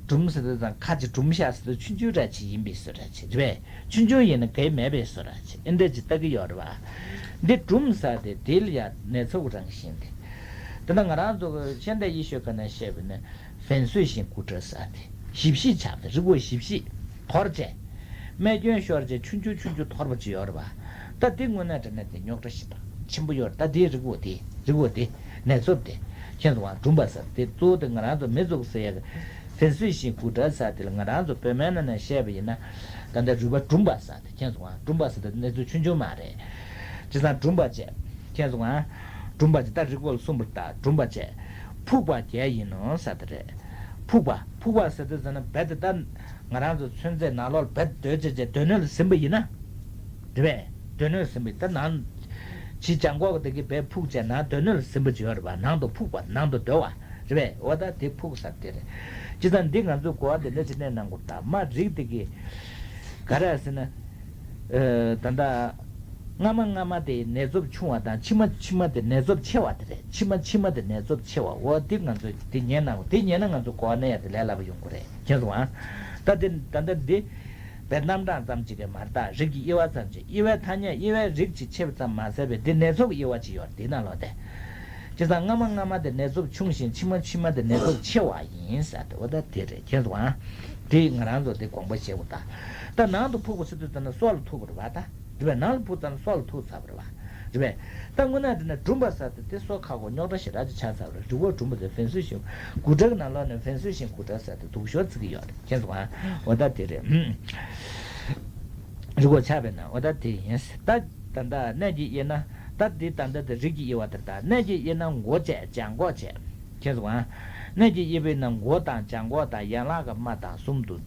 སྦྲུམ་ཟེར་དུས་ཙང་ཁ་ཅིག་སྦྲུམ་ཤག་ཟེར་དུས་ཆུང་ཆུང་ར་ཅིག་ཡིན་པའི་བཟོ་འདྲ་ཅིག་རེད་པས། ཆུང་ཆུང་ཡིན་ན་གལ་མེད་པའི་བཟོ་འདྲ་ཅིག་ཨེ་འདྲ་ཅིག་ལྟ་གི་ཡོད་རེད་པ། འདི་སྦྲུམ་ཟེར་དེ་དེ་ལ་ཡ་ནད་ཚབས་རང་བཞིན་དེ། དེ་ན་ང་རང་ཚོ་གི་ཤེས་ལྡན་ཡེ་ཤུའི་སྐད་ནས་བཤད་པ་ནི་བེན་སོས་ཤིང་དགུ་འདྲ་ཟེར་དེ་ཞིབ་ཞིབ་ཆགས་ཏེ་རི་མགོ་ཞིབ་ཞིབ་འཐོར་བྱས། རྨས་སྐྱོན་ཤོར་བྱས་ཆུང་ཆུང་ཆུང་ཆུང་འཐོར་བ་ཅིག་ཡོད་རེད་པ། ད་དེ་དངོས་གནས་དྲང་གནས་དེ་རྙོག་དྲ་ཞེ་དྲག་ཆེན་པོ་ཡོད་རེད། ད་དེའི་རི་མགོ་དེ་རི་མགོ་དེ་ནད་ཚབས་དེ་ཁྱེད་ཚོ་དབང་སྦྲུམ་པ་ཟེར་དེ་གཙོ་བོ་དེ་ང་རང་ཚོ་མི་ཚོ་ཟེར་ཡ་གི་བེན་སོས་ཤིང་དགུ་འདྲ་ཟེར་དེ་ལ་ང་རང་ཚོ་བོད་སྨན་ནང་ནས་བཤད་པ་ཡིན་ན་ད་ལྟ་རུས་པ་སྦྲུམ་པ་ཟེར་དེ་ཁྱེད་ཚོ་དབང་སྦྲུམ་པ་ཟེར་དེ་གནས་ཚུལ་ཆུང་ཆུང་མ་རེད། བྱས་ཙང་སྦྲུམ་པ་བྱས་ཁྱེད་ཚོ་དབང་སྦྲུམ་པ་བྱས་ད་རི་མགོ་ལ་གསུམ་པར་ད་སྦྲུམ་པ་བྱས་ཕུག་པ་བརྒྱད་ཡིན་ནོ་ཟེར་དེ་རེད། ཕུག་པ་ཕུག་པ་ཟེར་དུས་ཙམ་ན་རྦད་དེ་ད་ང་རང་ཚོ་ཚོད་འཛིན་ནང་ལོགས་རྦད་སྡོད་བྱས་བྱས་སྡོད་གནས་ལ་ཟིན་པ་ཡིན་ན། རེད་པས། སྡོད་གནས་ཟིན་པའི་ད་ནང་། ཕྱི་བྱང་ཁོག་གི་དེ་གི་བས་ཕུག་བྱས་ནང་སྡོད་གནས་ཟིན་པ་ཅིག་ཡོད་རེད་པ། ནང་དུ་ཕུག་པ་ནང་དུ་སྡོད་པ་རེད་པས། འོ་ད་དེ་ཕུག་ཟེར་དེ་རེད། བྱས་ཙང་འདི་ང་ཚོས་གོ་བ་དེ་འདྲ་ཅིག་གནས་གནང་དགོས་རེད། ད་མ་རིགས་དེ་གི་ག་རེ་ཟེར་ན། ཨ། ད་ལྟ་སྔ་མ་སྔ་མ་དེ་ནད་ཚབས་ཆུང་བ་དང་ཕྱི་མ་ཕྱི་མ་དེ་ནད་ཚབས་ཆེ་བ་དེ་རེད། ཕྱི་མ་ཕྱི་མ་དེ་ནད་ཚབས་ཆེ་བ། འོ་དེ་ང་ཚོས་དེ་ཉན་གནང་དགོས། དེ་ཉན་ན་ང་ཚོ་གོ་བ་གནས་ཡ་དེ་ལས་སླ་པོ་ཡོང་གི་རེད། མཁྱེན་སོང་ཨ། ད་དེ་ད་ལྟ་འདི། བའི་རྣམ་གྲངས་ཙམ་ཅིག་གི་མ་རེད་ད། རིགས་ཀྱི་དབྱེ་བ་ཙམ་ཅིག་དབྱེ་བའི་ཐ་སྙད་དབྱེ་བའི་རིགས་ཅིག་ཕྱེ་བ་ཙམ་མ་ཟད་པའི་འདི་ནད་ཚབས་ཀྱི་དབྱེ་བ་ཅིག་ཡོད་རེད་འདི་ནང་ལོགས་དེ། བྱས་ཙང་སྔ་མ་སྔ་མ་དེ་ནད་ཚབས་ཆུང་ཞིང་ཕྱི་མ་ཕྱི་མ་དེ་ནད་ཚབས་ཆེ་བ་ཡིན་ཟེར་ཏེ་འོ་ད་དེ་རེད་མཁྱེན་སོང་ཨ། དེ་ང་རང་ཚོ་དེ་དགོངས་པ་བཞེས་དགོས་ད། ད་ནང་དུ་ཕུག་པ་ཟེར་དུས་ད་ནི་སྲོག་ལ་ཐུག་པ་རེད་བ་ད། རེད་པས། ནང་ལ་ཕུག་ཙམ་སྲོག་ལ་ཐུག་ཚར་བ་རེད་བ། རེད་པས། ད་དངོས་གནས་དེ་ནི་སྦྲུམ་པ་ཟེར་དེ་དེ་སྲོག་ཁག་པོ་རྙོག་དྲ་ཞེ་དྲག་ཅིག་ཆགས་ཚར་བ་རེད། རི་བོ་སྦྲུམ་པ་ཟེར་བན་སུའི་ཞིང་དགུ་འདྲ་གི་ནང་ལོགས་ནས་བན་སུའི་ཞིང་དགུ་འདྲ་ཟེར་དེ་སྡུག་ཤོས་བརྩི་གི་ཡོད་རེད་མཁྱེན་སོང་ཨ། འོ་ད་དེ་རེད། རི་བོ་ཆགས་པས་ན་འོ་ད་དེ་ཡིན། ད་ད་ལྟ་གནས་ཀྱི་དབྱེ་ན་ད་འདི་ད་ལྟ་དེ་རིགས་ཀྱི་དབྱེ་བ་དེ་ད་གནས་ཀྱི་དབྱེ་ན་མགོ་བཅས་བྱང་ཁོག་བཅས། མཁྱེན་སོང་ཨ། གནས་ཀྱི་དབྱེ་བས་ན་མགོ་དང་བྱང་ཁོག་དང་ཡན་ལག་གི་རྨ་དང་གསུམ་དུ།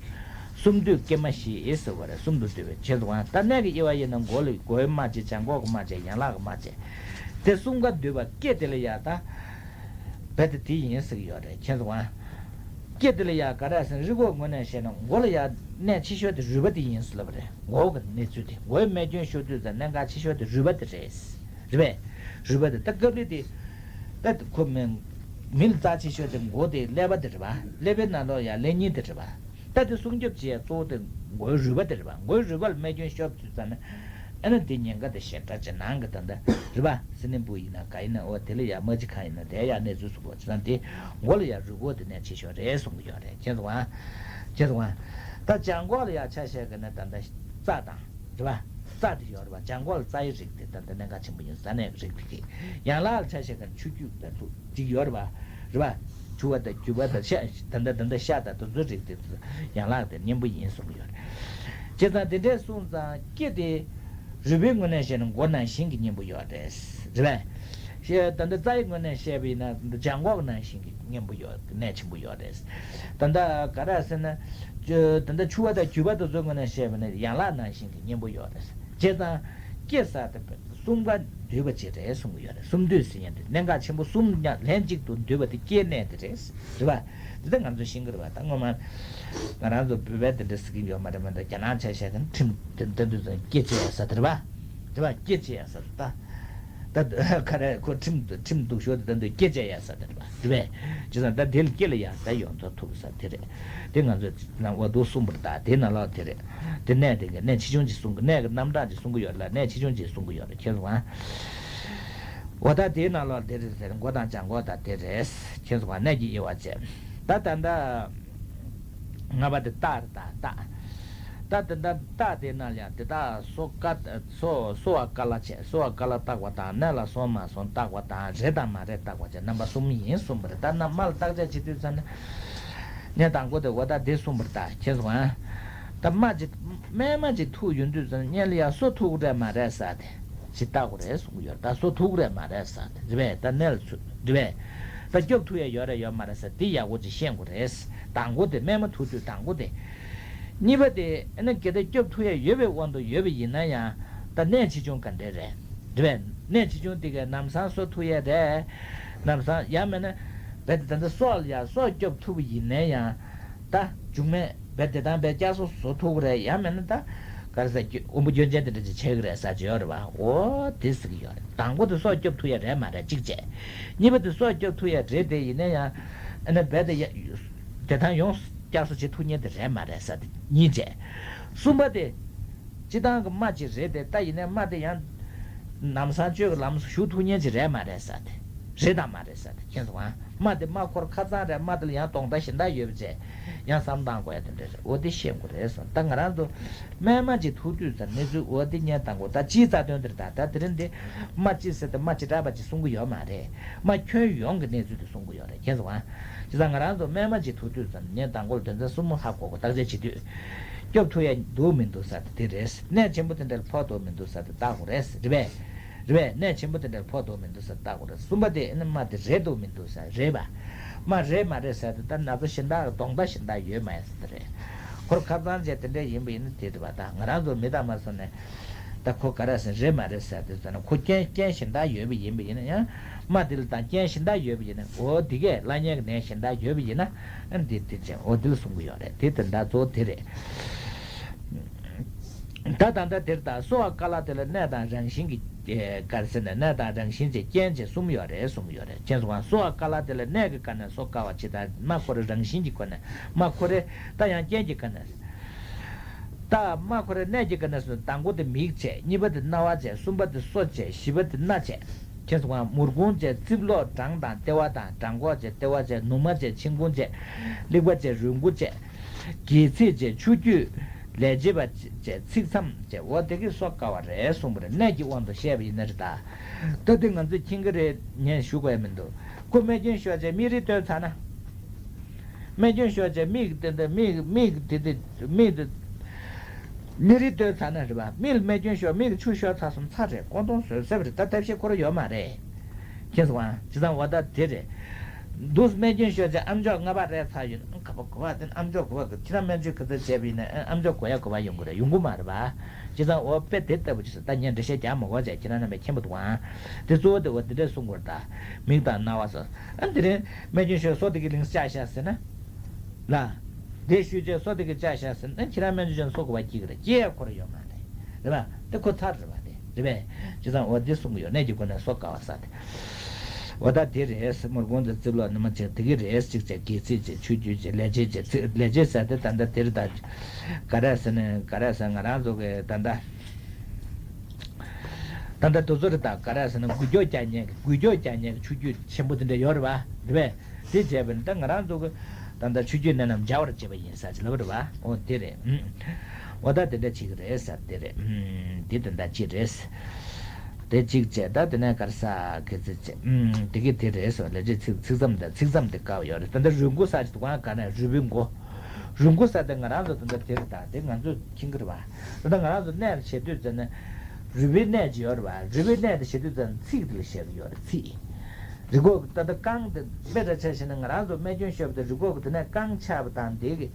གསུམ་འདུས་སྐྱེས་མ་བཞི་ཟེར་བ་རེད། གསུམ་དུ་འདུས་པའི་མཁྱེན་སོང་ཨ། ད་གནས་ཀྱི་དབྱེ་བ་ཡིན་ན་མགོ་ལ་མགོའི་རྨ་བཅས་བྱང་ཁོག་གི་རྨ་བཅས་ཡན་ལག་གི་རྨ་བཅས། དེ་གསུམ་ཀ་འདུས་པ་སྐེ་དེ་ལ་ཡ་ད། རྦད་དེ་དེ་ཡིན་ཟེར་གྱི་ཡོད་རེད་མཁྱེན་སོང་ཨ། སྐེ་དེ་ལ་ཡ་ག་རེ་ཟེར་ན་རི་མགོ་ངོས་ནས་བཤད་ན་མགོ་ལ་ཡ་གནད་ཆེ་ཤོས་དེ་རུས་པ་དེ་ཡིན་ཟེར་ལབ་པ་རེད། མགོ་གི་གནས་ཚུལ་དེ་མགོའི་རྨས་སྐྱོན་ཤོར་དུས་ཙམ་གནད་འགག་ཆེ་ཤོས་དེ་རུས་པ་དེ་རེད། རེད་པས། རུས་པ་དེ་ད་སྐབས་རེ་དེ། ད་ཁོ་མི། མི་ལ་རྩ་ཆེ་ཤོས་དེ་མགོ་དེ་ཀླད་པ་དེ་རེད་པ། ཀླད་པའི་ནང་ལོགས་ཡ་ཀླད་སྙིང་དེ་རེད་པ། ད་དེ་སྲུང་སྐྱོབ་བྱེད་ཡ་གཙོ་བོ་དེ་མགོའི་རུས་པ་དེ་རེད་པ། མགོའི་རུས་པ་ལ་རྨས་སྐྱོན་ཤོར་དུས་ཙམ་ན། ཨ་ནི་དེ་ཉེན་ཁ་དེ་ཞེ་དྲག་ཅིག་ནང་གི་ད་ལྟ་རེད་པ། སི་ནི་སྦུག་ཡིན་ན་ག་ཡིན་ན་འོ་དེ་ལ་ཡ་རྨ་ཆུ་གང་ཡིན་ན་དེ་ཡ་གནས་ཚུལ་གསུང་གི་ཡོད་བྱས་ཙང་དེ་མགོ་ལ་ཡ་རུས་ཁོག་དེ་གནད་ཆེ་ཤོས་རེད་གསུང་གི་ཡོད་རེད་མཁྱེན་སོང་ཨ། མཁྱེན་སོང་ཨ། ད་བྱང་ཁོག་ལ་ཡ་ཆ་བཞག་གི་ན་ད་ལྟ་རྩ་དང་། རེད་པ། རྩ་དེ་ཡོད་རེད་པ། བྱང་ཁོག་ལ་རྩ་ཡི་རིགས་དེ་ད་ལྟ་གནད་འགག་ཆེན་པོ་ཡིན། རྩ་གནད་ཀྱི་རིགས་དེ་གི། ཡན་ལག་ལ་ཆ་བཞག་གི་ན་ཆུ་རྒྱུས་དང་ཚུ་ཅིག་ཡོད་རེད་པ། རེད་པ། ཆུ་བ་དང་རྒྱུས་པ་དང་ཤ་ད་ལྟ་ད་ལྟ་ཤ་དང་དེ་ཚོའི་རིགས་དེ་ཚོ་ཡན་ལག་དེ་གཉེན་པོ་ཡིན་གསུང་གི་ཡོད་རེད། བྱས་ཙང་དེ་འདྲས་གསུངས་ཙང་སྐེ་དེ། རུས་པའི་ངོས་ནས་བཤད་ན་མགོ་ནང་བཞིན་གྱི་གཉེན་པོ་ཡོད་རེད། རེད་པས། ཤ་ད་ལྟ་རྩ་ཡི་ངོས་ནས་བཤད་པ་ཡིན་ན་ད་ལྟ་བྱང་ཁོག་ནང་བཞིན་གྱི་གཉེན་པོ་ཡོད་གནད་ཆེན་པོ་ཡོད་རེད། ད་ལྟ་ག་རེ་ཟེར་ན། ད་ལྟ་ཆུ་བ་དང་རྒྱུས་པ་དེ་ཚོའི་ངོས་ནས་བཤད་པ་ན་ཡན་ལག་ནང་བཞིན་གྱི་གཉེན་པོ་ཡོད་རེད། བྱས་ཙང་། སྐེ་ཟེར་དེ་གསུམ་ཀ་འདུས་པ་ཅིག་རེད་གསུང་གི་ཡོད་རེད། གསུམ་འདུས་ཟེར་ཡ་དེ་གནད་འགག་ཆེན་པོ་གསུམ་མཉམ་ལྷན་ཅིག་ཏུ་འདུས་པ་དེ་སྐེའི་གནད་དེ་རེད། རེད་པ། འདི་ལྟར་ང་ཚོས་ཤེས་ཀྱི་རེད་པ། ད་སྔོན་མ། ང་རང་ཚོ་བོད་པའི་དེ་འདྲ་ཟེར་གྱི་ཡོད་མ་རེད་མ་གཏོགས་རྒྱ་ནག་ཆ་བཞག་གི་ན་ཁྲིམས་དེ་འདི་འདུས་ཙང་སྐེ་བཅད་ཡ་ཟེར་དེ་རེད་པ། རེད་པ། སྐེ་བཅད་ཡ་ཟེར་ད། ད་ག་རེ་ཁོ་ཁྲིམས་ཁྲིམས་སྡུག་ཤོས་དེ་འདི་སྐེ་བཅད་ཡ་ཟེར་དེ་རེད་པ། རེད་པས། བྱས་ཙང་ད་དེ་ལ་སྐེ་ལ་ཡ་ད་ཡོངས་རྫོགས་ཐུག་ས་དེ་རེད། དེ་ང་ཚོས་ནང་འོ་འདུག་གསུངས་པ་རེད། ད་དེ་ནང་ལོགས་དེ་རེད། དེ་གནད་དེ་གི་གནད་ཆེ་ཆུང་ཅིག་གསུང་གི་གནད་ཀྱི་རྣམ་གྲངས་ཅིག་གསུང་གི་ཡོད་ལ་གནད་ཆེ་ཆུང་ཅིག་གསུང་གི་ཡོད་རེད་མཁྱེན་སོང་ཨ། འོ་ད་དེའི་ནང་ལོགས་དེ་རེད་ཟེར་མགོ་དང་བྱང་ཁོག་དང་དེ་རེད། མཁྱེན་སོང་ཨ། གནད་ཀྱི་དབྱེ་བ་བྱས། ད་ད་ལྟ། ལྔ་པ་དེ་རྟགས་རེད་ད་རྟགས། ད་དེ་ད་རྟགས་དེ་ནང་ལ་ཡང་དེ་དག་སོ་ཀ་སོ་སོ་བ་ཀ་ལ་བྱས་སོ་བ་ཀ་ལ་བཏགས་པ་དང་གནད་ལ་སོང་མ་སོང་བཏགས་པ་དང་རེད་དང་མ་རེད་བཏགས་པ་བྱས་རྣམ་པ་གསུམ་ཡིན་གསུངས་པ་རེད། ད་རྣམ་པ་ལ་བརྟག་དཔྱད་བྱེད་དུས་ཙམ་ནས། གནད་དང་པོ་དེ་འོ་ད་དེ་གསུངས་པ་རེད་ད་མཁྱེན་སོང་ཨ། ད་རྨ་ཅིག་རྨས་མ་ཅིག་ཐུག་ཡོང་དུས་ཙམ་སྔོན་ལ་ཡང་སོ་ཐུག་གི་རེད་མ་རེད་ཟེར་དེ་ཅིག་བལྟ་དགོས་རེད་གསུང་གི་ཡོད་རེད། ད་སོ་ཐུག་གི་རེད་མ་རེད་ཟེར་དེ་རེད་པས། ད་གནད་ལ་ཚུད་རེད་པས། ད་སྐྱོབ་ཐུབ་ཡ་ཡོད་རེད་ཡོད་མ་རེད་ཟེར་དེ་ཡག་པོ་ཅིག་ཤེས་དགོས་རེད། དང་པོ་དེ་རྨས་མ་ཐུག་དུས་དང་པོ་དེ། གཉིས་པ་དེ་ཨ་ནི་གལ་ཏེ་སྐྱོབ་ཐུབ་ཡ་ཡོད་པའི་དབང་དུ་ཡོད་པ་ཡིན་ན་ཡང་ད་གནད་ཆེ་ཆུང་ག་འདྲས་རེད། རེད་པས། གནད་ཆེ་ཆུང་དེ་གའི་ལམ་སང་སོ་ཐུག་ཡ་རེད། ལམ་སང་ཡང་མིན་ན་རྦད་དེ་ད་ལྟ་སྲོག་ལ་ཡ་སྲོག་སྐྱོབ་ཐུབ་པ་ཡིན་ན་ཡང་། ད་འབྱུང་གནས་རྦད་དེ་དང་རྦད་བསྐྱར་གསོ་བཟོ་ཐུབ་ཀྱི་རེད། ཡང་མིན་ན་ད་ག་རེ་ཟེར་དབོན་པོ་སྐྱོན་ཅན་དེ་འདྲ་ཅིག་ཆགས་ཀྱི་རེད་ཟེར་གྱི་ཡོད་རེད་པ། འོ་དེ་ཟེར་གྱི་ཡོད་རེད། དང་པོ་དེ་སྲོག་སྐྱོབ་ཐུབ་ཡ་རེད་མ་རེད་གཅིག་བྱས། གཉིས་པ་དེ་སྲོག་སྐྱོབ་ཐུབ་ཡ་རེད་དེ་ཡིན་ན་ཡང་ཨ་ནི་རྦད་དེ་ཡ་བདེ་ཐང་ཡོང་ བསྐྱར་གསོ་བྱེད་ཐུབ་མཁན་དེ་རེད་མ་རེད་ཟེར་དེ་གཉིས་བྱས། གསུམ་པ་དེ། སྤྱི་བཏང་གི་རྨ་ཅིག་རེད་དེ། ད་ཡིན་ནའི་རྨ་དེ་ཡང་ལམ་སང་བཅོས་ཀྱི་ལམ་སང་ཞུགས་ཐུབ་མཁན་ཅིག་རེད་མ་རེད་ཟེར་དེ། རེད་དང་མ་རེད་ཟེར་དེ། མཁྱེན་སོང་ཨ། རྨ་དེ་རྨ་འཁོར་ཁ་ཚང་རེད། རྨ་དེ་ལ་ཡང་དོགས་འདྲ་གཞན་དག་ཡོད་པ་བྱས། ཡང་བསམ་བློ་བཏང་དགོས་ཡ་དེ་འདྲ་རེད། འོ་དེ་ཤེས་དགོས་རེད་སོང་། ད་ང་རང་ཚོ་རྨས་མ་ཅིག་ཐུག་དུས་ཙམ་གནས་ཚུལ་འོ་དེ་ཉན་དང་གོ། ད་སྤྱིའི་རྩ་དོན་དེར་ད་ད་དེ་རིང་འདི་རྨ་ཅིག་ཟེར་ཏེ་རྨ་ཅིག་དྲག་པ་ཅིག་གསུང་གི་ཡོད་མ་རེད། རྨ་ཁྱོན་ཡོངས་ཀྱི་གནས་ཚུལ་དེ་གསུང་གི་ཡོད་རེད། མཁྱེན་སོང་ཨ། བྱས་ཙང་ང་རང་ཚོ་རྨས་མ་ཅིག་ཐུག་དུས་ཙམ་ངས་དང་པོར་དོན་ཚན་གསུམ་མོ་ཧ་གོ་གོ། བརྟག་དཔྱད་བྱེད་དུས། སྐྱོབ་ཐུབ་ཡ་འདུག་མི་འདུག་ཟེར་དེ་རེད། གནད་ཆེན་པོ་དེ་འདྲར་ཕོག་འདུག་མི་འདུག་ཟེར་དེ་བལྟ་དགོས་རེད། རེད་པས། རེད་པས། གནད་ཆེན་པོ་དེ་འདྲར་ཕོག་འདུག་མི་འདུག་ཟེར་བལྟ་དགོས་རེད། གསུམ་པ་དེ་ཨེ་ནི་རྨ་དེ་རེད་འདུག་མི་འདུག་ཟེར། རེད་པ། རྨ་རེད་མ་རེད་ཟེར་དེ་ད་ན་ཚ་གཞན་དག་གི་དོགས་འདྲ་གཞན་དག་ཡོད་མ་ཡིན་ཟེར་དེ་རེད། འཁོར་ཁ་ཚང་བྱས་དེ་འདྲ་ཡིན་པ་ཡིན་ན་དེ་རེད་པ། ད་ང་རང་ཚོ་མི་དང་མ་སོང་ནས། ད་ཁོ་ག་རེ་ཟེར་རེད་མ་རེད་ཟེར་དུས་ཙམ་ན། ཁོ་རྐྱེན་རྐྱེན་གཞན་དག་ཡོད་པ་ཡིན་པ་ཡིན་ན་ཡང་། རྨ་འདི་ལ་དང་རྐྱེན་གཞན་དག་ཡོད་པ་ཡིན་ན། འོ་འདི་གས་བླ་གཉན་གྱི་ནད་གཞན་དག་ཡོད་པ་ཡིན་ན། ཨ་འདི་འདི་བྱས་འོ་འདི་ལ་གསུང་གི་ཡོད་རེད། དེ་དེ་འདྲ་གཙོ་བོ་དེ་རེད། ད་ད་ལྟ་དེར་ད་གསོ་བ་ཀ་ལ་དེ་ལ་གནས་དང་རང་བཞིན་གྱི་ག་རེ་ཟེར་ན། གནས་དང་རང་བཞིན་གྱི་རྐྱེན་བྱས་གསུམ་ཡོད་རེད་གསུང་གི་ཡོད་རེད། མཁྱེན་སོང་ང་། གསོ་བ་ཀ་ལ་དེ་ལ་གནས་ཀྱི་སྐབས་ནས་གསོ་དཀའ་བ་ཇི་ལྟར། རྨ་ཁོ་རའི་རང་བཞིན་གྱི་སྒོ་ནས། རྨ་ཁོ་རའི་ད་ཡང་རྐྱེན་གྱི་སྐབས་ནས། ད་རྨ་ཁོ་རའི་གནས་ཀྱི་སྐབས་ནས་སུ་དང་པོ་དེ་མིག་བྱས། གཉིས་པ་དེ་རྣ་བ་བྱས། གསུམ་པ་དེ་སོ་བྱས། བཞི་པ་དེ་སྣ་བྱས། མཁྱེན་སོང་ང་། མུར་ཀུང་བྱས། རྩིབ་ལོགས་བྲང་དང་ལྟེ་བ་དང་། བྲང་ཁོག་བྱས། ལྟེ་བ་བྱས། ནུ་མ་བྱས། མཆིན་ཁུང་བྱས། རླིག་པ་བྱས། རུས་ཁུ་བྱས། སྒལ་ཚིགས་བྱས། ཆུ་རྒྱུས། ལས་བྱེད་པ་བྱས། ཚིགས་མཚམས་བྱས། འོ་དེ་གིས་གསོ་དཀའ་བ་རེད་གསུངས་པ་རེད། གནས་ཀྱི་དབང་དུ་བཤད་པ་ཡིན་ན་རེད་ད། ད་དེ་ང་ཚོས་མཁྱེན་གྱི་རེད། ངས་ཞུ་དགོས་ཡ་མི་འདུག་ཁོ་རྨས་སྐྱོན་ཤོར་བྱས་མིག་རིལ་བཏོན་ཚར་ན། རྨས་སྐྱོན་ཤོར་བྱས་མིག་དེ་འདྲ་མིག་མིག་དེ་དེ་མིག་དེ་མིག་རིལ་བཏོན་ཚར་ན་རེད་པ། མིག་ལ་རྨས་སྐྱོན་ཤོར། མིག་ལ་ཆུ་ཤོར་ཚར་སོང་། ཚར་རེད། ཀོང་ཏོང་བཟོས་ཟེར་བ་རེད། ད་ཐབས་ཤེས་ཁོ་རང་ཡོད་མ་རེད། མཁྱེན་སོང་ང་། བྱས་ཙང་འོ་ད་དེ་རེད། འདུག་སེ་རྨས་སྐྱོན་ཤོར་བྱས་ཨམ་ཅོག་ལྔ་པ་རེག་ཚར་ཡོད་ན། ག་པ་གོ་བ་དེ་ཨམ་ཅོག་གོ་བ་གི་ཁྱེད་རང་སྨན་བཅོས་ག་ཚོད་བྱས་པ་ཡིན་ན་ཨམ་ཅོག་གོ་ཡ་གོ་བ་ཡོང་གི་རེད། ཡོང་གི་མ་རེད་པ། བྱས་ཙང་འོ་དཔེ་དེ་ལྟ་བུ་ཅིག་ད་ངས་འགྲེལ་བཤད་རྒྱག་མ་དགོས་བྱས་ཁྱེད་རང་རྣམ་པས་མཁྱེན་པ་འདུག་ཨང་། དེ་གཙོ་བོ་དེ་འོ་དེ་འདྲས་གསུང་དགོས་རེད་ད། མིག་དང་རྣ་བ་སོགས། ཨ་དེ་རིང་སྨན་སྐྱོན་ཤོར་སོ་དེ་གི་ལིང་བཅག་ཤག་ཟེར་ན། ལ། དེ་ཤུལ་རྗེས་སོ་དེ་གི་བཅག་ཤག་ཟེར་ན། ཨ་ཁྱེད་རང་སྨན་བཅོས་བྱས་ན་སོ་གོ་བ་སྐྱེ་གི་རེད། སྐྱེ་ཡ་ཁོ་རང་ཡོད་མ་རེད། རེད་པ། དེ་ཁོ་ཚར་རེད་པ། དེ་རེད་པས། བྱས་ཙང་འོ་དེ་གསུང་གི་ཡོད། གནས་ཀྱི་སྒོ་ནས་གསོ་དཀའ་བ་ཟེར་དེ། འོ་ད་དེ་རེད། མུར་ཀུང་དང་རྩིབ་ལོགས་ནུ་མ་བྱས་དེ་གི་རེད། གཅིག་བྱས་སྒལ་ཚིགས་བྱས། ཆུ་རྒྱུས་བྱས། ལས་བྱེད་བྱས། ཚིགས་ལས་བྱེད་ཟེར་དེ་ད་ལྟ་དེ་རེད་ད། ག་རེ་ཟེར་ན་ག་རེ་ཟེར། ང་རང་ཚོ་གི་ད་ལྟ་ད་ལྟ་དེ་ཚོ་རེད་ད། ག་རེ་ཟེར་ན་འགུལ་སྐྱོད་རྒྱག་མཁན་གི་འགུལ་སྐྱོད་རྒྱག་མཁན་གི་ཆུ་རྒྱུས་ཆེན་པོ་དེ་འདྲ་ཡོད་རེད་པ། རེད་པས། དེ་བྱས་པས་ན་ད་ང་རང་ཚོ་གི་ད་ལྟ་ཆུ་རྒྱུས་ནད་རྣམས་སྦྱར་བར་བྱེད་པ་ཡིན་ཟེར་ཅིག་ལབ་པ་རེད་པ། འོ་དེ་རེད། ཨུམ། འོ་ད་དེ་འདྲ་བྱེད་ཀྱི་རེད་ཟེར་དེ་རེད། ཨུམ། དེ་དེ་འདྲ་ཅིག་རེད། དེ་གཅིག་བྱས། ད་དེ་ནས་ག་རེ་ཟེར། གལ་སྲིད་བྱས། ཨུམ། དེ་གི་དེ་རེད་ཟེར། ལས་བྱེད་ཚིགས་ཚིགས་མཚམས་དང་། ཚིགས་མཚམས་དེ་དཀའ་བ་ཡོད་རེད། ད་ལྟ་རུས་འགོ་ཟེར་ཅིག་འདུག་ག་ནས་རུས་པའི་འགོ། རུས་འགོ་ཟེར་དེ་ང་རང་ཚོ་ད་ལྟ་དེ་རེད་ད། དེ་ང་ཚོས་མཁྱེན་གྱི་རེད་པ། ད་ལྟ་ང་རང་ཚོ་གནས་ལ་བྱེད་དུས་ཙམ་ན། རུས་པའི་གནས་ཅིག་ཡོད་རེད་པ། རུས་པའི་གནས་དེ་བྱེད་དུས་ཙམ་ན་ཚིགས་དེ་ལ་བཤད་ཀྱི་ཡོད་རེད། ཚིགས། རུས་ཁོག་གི་ད་ལྟ་རྐང་དེ་དཔེ་འདྲ་ཆ་བཞག་ན་ང་རང་ཚོ་རྨས་སྐྱོན་ཤོར་བ་དེ་རུས་ཁོག་གི་དེ་ནས་རྐང་ཆག་པ་དང་། དེ་གི་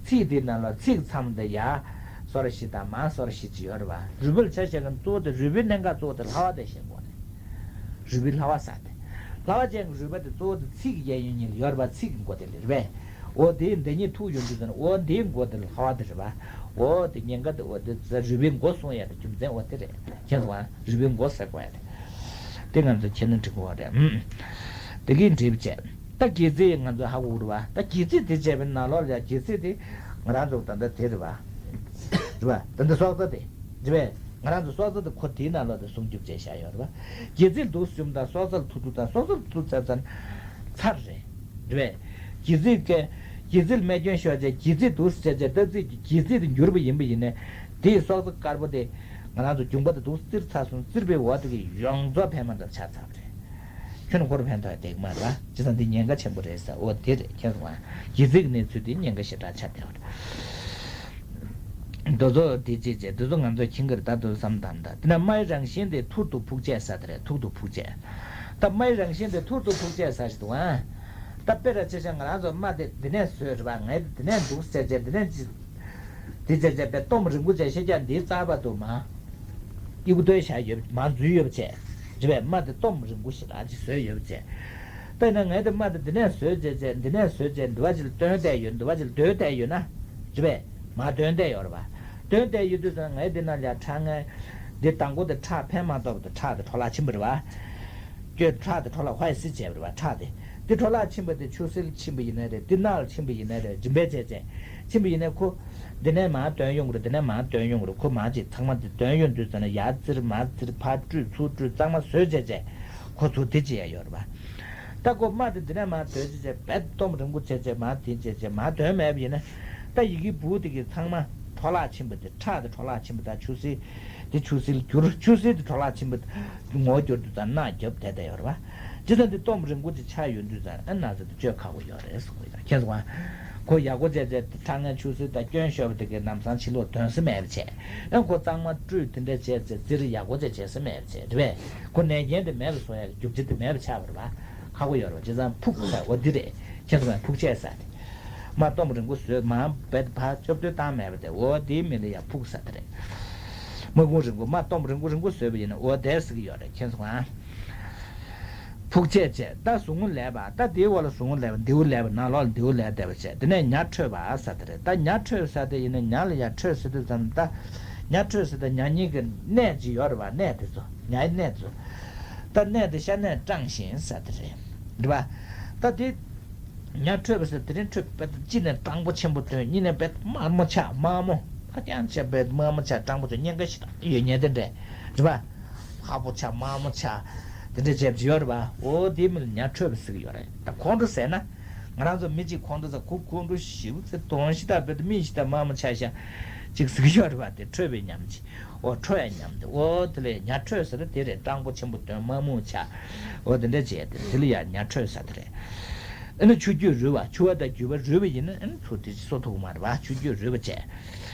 ཚིགས་དེའི་ནང་ལ་ཚིགས་མཚམས་དེ་ཡར་སོར་བཞི་དང་མར་སོར་བཞི་ཅིག་ཡོད་རེད་པ། རུས་པ་ལ་ཆ་བཞག་ན་གཙོ་བོ་དེ་རུས་པའི་གནད་འགག་གཙོ་བོ་དེ་ལྷ་པ་དེ་བཤད་དགོས་རེད། རུས་པའི་ལྷ་པ་ཟེར་དེ། ལྷ་པ་ཅན་གྱི་རུས་པ་དེ་གཙོ་བོ་དེ་ཚིགས་ཀྱི་གཡས་གཡོན་གཉིས་ལ་ཡོད་རེད་པ། ཚིགས་ཀྱི་མགོ་དེ་ལ་རེད་པས། འོ་དེའི་མདའ་གཉིས་ཐུག་ཡོང་དུས་ཙམ་ན་འོ་དེའི་མགོ་དེ་ལ་ལྷ་པ་དེ་རེད་པ། འོ་དེ་ཉེན་ཁ་དེ་འོ་དེ་རུས་པའི་མགོ་གསུང་ཡ་དེ་རྒྱུ་མཚན་འོ་དེ་རེད། མཁྱེན་སོང་ང་། རུས་པའི་མགོ་ཟེར་དགོས་ཡ་དེ། དེ་ང་ཚོ་མཁྱེན་ན་འགྲིག་གི་རེད། ཨུམ། དེ་གིས་འགྲིག་བྱས། ད་སྒལ་ཚིགས་ང་ཚོ་ཧ་གོ་གི་རེད་པ། ད་སྒལ་ཚིགས་དེ་བྱས་པའི་ནང་ལོགས་ལ་ཡ་སྒལ་ཚིགས་དེ་ང་རང་ཚོ་ད་ལྟ་དེ་རེད་པ། རེད་པ། ད་ལྟ་སྲོག་རྩ་དེ། རེད་པས། ང་རང་ཚོ་སྲོག་རྩ་དེ་ཁོ་དེའི་ནང་ལོགས་དེ་སྲུང་སྐྱོབ་བྱས་བཞག་ཡོད་རེད་པ། སྒལ་ཚིགས་འདུག་སེ་བཅུག་དང་སྲོག་རྩ་ལ་ཐུག་ཐུག་དང་སྲོག་རྩ་ལ་ཐུག་ཚར་ཚར་ན་ཚར་རེད། རེད་པས། སྒལ་ཚིགས་ཀྱི་སྒལ་ཚིགས་ལ་རྨས་སྐྱོན་ཤོར་བྱས་སྒལ་ཚིགས་འདུག་སེ་བྱས་བྱས་སྟག་ཚིགས་ཀྱི་སྒལ་ཚིགས་དེ་འགྱུར་བ་ཡིན་པ་ཡིན་ནའི། དེའི་སྲོག་རྩ་དཀར་པོ་དེ་ང་རང་ཚོ་རྒྱུངས་པ་དེ་འདུག་སེ་བཙིར་ཚར་སོང་། བཙིར་བའི་འོག་དེ་གི་ཡོངས་རྫོགས་ཕན་མ་འདོགས་ཆགས་ཚར་བ་རེད། ཁྱོན་ནས་ཁོ་རང་ཕན་ཐོགས་བསྡད་ཀྱི་མ་རེད་པ། བྱས་ཙང་འདི་ཉེན་ཁ་ཆེན་པོ་རེད་ཟེར། འོ་དེ་རེད། མཁྱེན་སོང་ང་། སྒལ་ཚིགས་ཀྱི་གནས་ཚུལ་འདི་ཉེན་ཁ་ཞེ་དྲག་ཆགས་བསྡད་པ་རེད། འདི་ཚོ་འདི་ཅིག་བྱས། འདི་ཚོ་ང་ཚོས་མཁྱེན་གྱི་རེད། ད་དུང་བསམ་བཏང་ད། དེ་ནས་རྨའི་རང་བཞིན་དེ་ཐུར་དུ་ཕུག་བྱས་ཟེར་དེ་རེད། ཐུར་དུ་ཕུག་བྱས། ད་རྨའི་རང་བཞིན་དེ་ཐུར་དུ་ཕུག་བྱས་ཟེར་ཞིག་འདུག་ཨ། ད་དཔེར་ན་ཆ་བཞག་ང་རང་ཚོ་རྨ་དེ་འདི་ནས་བཟོས་རེད་པ། ངས་འདི་ནས་འདུག་སེ་བྱས་བྱས་འདི་ནས་ཅི། དེ་བྱས་བྱས་པའི་སྟོབས་རིང་པོ་བྱས་ཤེས་རྒྱ་འདིའི་རྩ་བ་དུ་མ། སྐྱིད་པོ་སྟོན་བཞག་ཡོད་མ་འཛུལ་ཡོད་པ་བྱས། རེད་པས། རྨ་དེ་སྟོབས་རིང་པོ་ཞིག་ཨ་ཅིག་བཟོས་ཡོད་པ་བྱས། དཔེར་ན་ངས་དེ་རྨ་དེ་འདི་ནས་བཟོས་བྱས་བྱས་འདི་ནས་བཟོས་བྱས་འདི་བ་ཅིག་ལ་བཏོན་བསྡད་ཡོད། འདི་བ་ཅིག་ལ་སྡོད་བསྡད་ཡོད་ན། རེད་པས། མར་འདོན་བསྡད་ཡོད་རེད་པ། འདོན་བསྡད་ཡོད་དུས་ཙང་ངས་འདི་ནང་ལ་ཁྲག་ངན། འདི་དང་པོ་དེ་ཁྲག་ཕན་མ་ཐོགས་པ་དེ་ཁྲག་དེ་འཕྲོ་བརླག་ཕྱིན་པ་རེད་པ། སྐྱོན་ཁྲག་དེ་འཕྲོ་བརླག་ཧོའི་སི་བྱས་པ་རེད་པ། ཁྲག་དེ། དེ་འཕྲོ་བརླག་ཕྱིན་པ་དེ་ཆུ་སེར་ཕྱིན་པ་ཡིན་ནའི་རེད། དེ་ནག་ལ་ཕྱིན་པ་ཡིན་ནའི་རེད། རིམ་པས་བྱས་བྱས་ཕྱིན་པ་ཡིན་ནའི་ཁོ་འདི་ནས་མར་འདོན་ཡོང་གི་རེད། འདི་ནས་མར་འདོན་ཡོང་གི་རེད། ཁོ་མར་ཅིག་ཚང་མ་དེ་འདོན་ཡོང་དུས་ཙམ་ན་ཡར་བཙིར་མར་བཙིར་ཕར་བཀྲུས་ཚུར་བཀྲུས་གཙང་མ་བཟོས་བྱས་བྱས་ཁོ་ཚུར་དེ་བྱེད་ཡ་ཡོད་རེད་པ། ད་ཁོ་རྨ་དེ་འདི་ནས་མར་འདོན་བྱས་བྱས་རྦད་སྟོབས་རིང་པོ་བྱས་བྱས་མར་དེ་བྱས་བྱས་མར་འདོན་མེད་པ་ཡིན་ན། ད་ཡི་གེ་སྦུག་དེ་གི་ཚང་མ་འཕྲོ་བརླག་ཕྱིན་པ་དེ། ཁྲག་དེ་འཕྲོ་བརླག་ཕྱིན་པ་དང་ཆུ་སེར་དེ་ཆུ་སེར་འགྱུར། ཆུ་སེར་དེ་འཕྲོ་བརླག་ཕྱིན་པ་ངོ་འགྱུར་དུས་ཙམ་ནག་རྒྱབ་བསྡད་བསྡད་ཡོད་རེད་པ། ཇི་ལྟར་འདི་སྟོབས་རིང་པོ་ཅིག་ཆགས་ཡོང་དུས་ཙམ་ཨ་ན་ཚ་དེ་བཅོས་ཁག་པོ་ཡོད་རེད་གསུངས་ཡོད། མཁྱེན་སོང་ཨ། ཁོ་ཡག་པོ་བྱས་བྱས་ཁྲག་ངན་ཆུ་སེར་དང་སྐྱོན་ཤོར་བ་དེ་གའི་ལམ་སང་ཕྱི་ལོགས་འདོན་ས་མེད་པ་བྱས། ཨ་ཁོ་གཙང་མ་བཀྲུས་དེ་འདྲ་བྱས་བྱས་བཙིར་ཡག་པོ་བྱས་བྱས་ས་མེད་པ་བྱས་རེད་པས། ཁོ་ནད་རྐྱེན་དེ་མེད་པ་བཟོ་ཡག་རྒྱུ་ཆ་དེ་མེད་པ་ཆགས་པ་རེད་པ། ཁག་པོ་ཡོད་རེད་པ། བྱས་ཙང་ཕུགས་ཟེར་འོ་འདི་རེད། མཁྱེན་སོང་ཨ། ཕུགས་བཅད་ཟེར་དེ། མར་སྟོབས་རིང་པོ་བཟོས་མར་རྦད་དེ་ཕར་སྐྱོབ་འདོད་བཏང་མེད་པ་དེ། འོ་དེའི་མིང་ལ་ཡ་ཕུགས་ཟེར་དེ་རེད། དམག་དཔུང་རིང་པོ་མར་སྟོབས་རིང་པོ་རིང་པོ་བཟོས་པ་ཡིན་ན་འོ་དེ་ཟེར་གི་ཡོད་རེད། མཁྱེན་སོང་ཨ། ཕུགས་བཅད་བྱས། ད་ཟུག་རྔུ་ལེགས་པ། ད་དེའི་འོག་ལ་ཟུག་རྔུ་ལེགས་པ། མདེའུ་ལེགས་པ། ནང་ལོགས་ལ་མདེའུ་ལེགས་བསྡད་པ་བྱས། དེ་ནས་ཉ་འཕྲོད་པ་ཟེར་དེ་རེད། ད་ཉ་འཕྲོད་ཟེར་དེ་ཡིན་ན་ཉ་ལ་ཡ་འཕྲོད་ཟེར་དུས་ཙམ་ད་ཉ་འཕྲོད་ཟེར་དེ་ཉ་གཉིས་ཀྱི་གནས་ཅིག་ཡོད་རེད་པ། གནས་དེ་ཚོ་ཉའི་གནས་ཚོ། ད་གནས་དེ་ཤ་གནས་སྐྲངས་ཤིང་ཟེར་དེ་རེད། རེད་པ། ད་དེ་ཉ་འཕྲོད་པ་ཟེར་དེ་རིང་འཕྲོད་པ་གཅིག་ནས་སྐྲངས་པོ་ཆེན་པོ་ཐོན། གཉིས་ནས་རྦད་དམར་མོ་ཆགས། དམར་མོ་ཧ་ཅང་ཆེ། རྦད་དམར་མོ་ཆགས། སྐྲངས་པོ་ཆགས། གཉན་ཁ་ཞེ་དྲག་ཡོད་མཁན་དེ་འདྲས། རེད་པ། ཧ་པོ་ཆགས། དམར་མོ་ཆགས། དེ་འདྲས་བྱས་པ་ཅིག་ཡོད་རེད་པ། འོ་དེའི་མིང་ལ་ཉ་འཕྲོད་པ་ཟེར་གི་ཡོད་རེད། ད་ཁོང་ཁྲོ་ཟེར་ན་ང་རང་ཚོ་མི་གཅིག་ཁོང་ཁྲོ་ཟ། ཁོ་ཁོང་ཁྲོ་ཞེ་པོ་ཟ། གདོང་ཞེ་དྲག་རྦད་དེ་མིག་ཞེ་དྲག་དམར་མོ་ཆགས་ཤག་ཅིག་ཟེར་གི་ཡོད་རེད་པ། དེ་འཕྲོད་པའི་ཉམས་ཅིག་འོ་འཕྲོད་ཡ་ཉམས་དེ། འོ་དེ་ལ་ཉ་འཕྲོད་ཟེར་དེ་རེད། སྐྲངས་པོ་ཆེན་པོ་ཐོན། དམར་མོ་ཆགས། འོ་དེ་འདྲ་བྱས་དེ་དེ་ལ་ཡ་ཉ་འཕྲོད་ཟེར་དེ་རེད། ཨ་ནི་ཆུ་རྒྱུས་རུལ་བ། ཆུ་བ་དང་རྒྱུས་པ་རུལ་བ་ཡིན་ན་ཨ་ནི་ཚུར་དེ་གསོ་ཐུབ་ཀྱི་མ་རེད་པ། ཆུ་རྒྱུས་རུལ་བ་བྱས།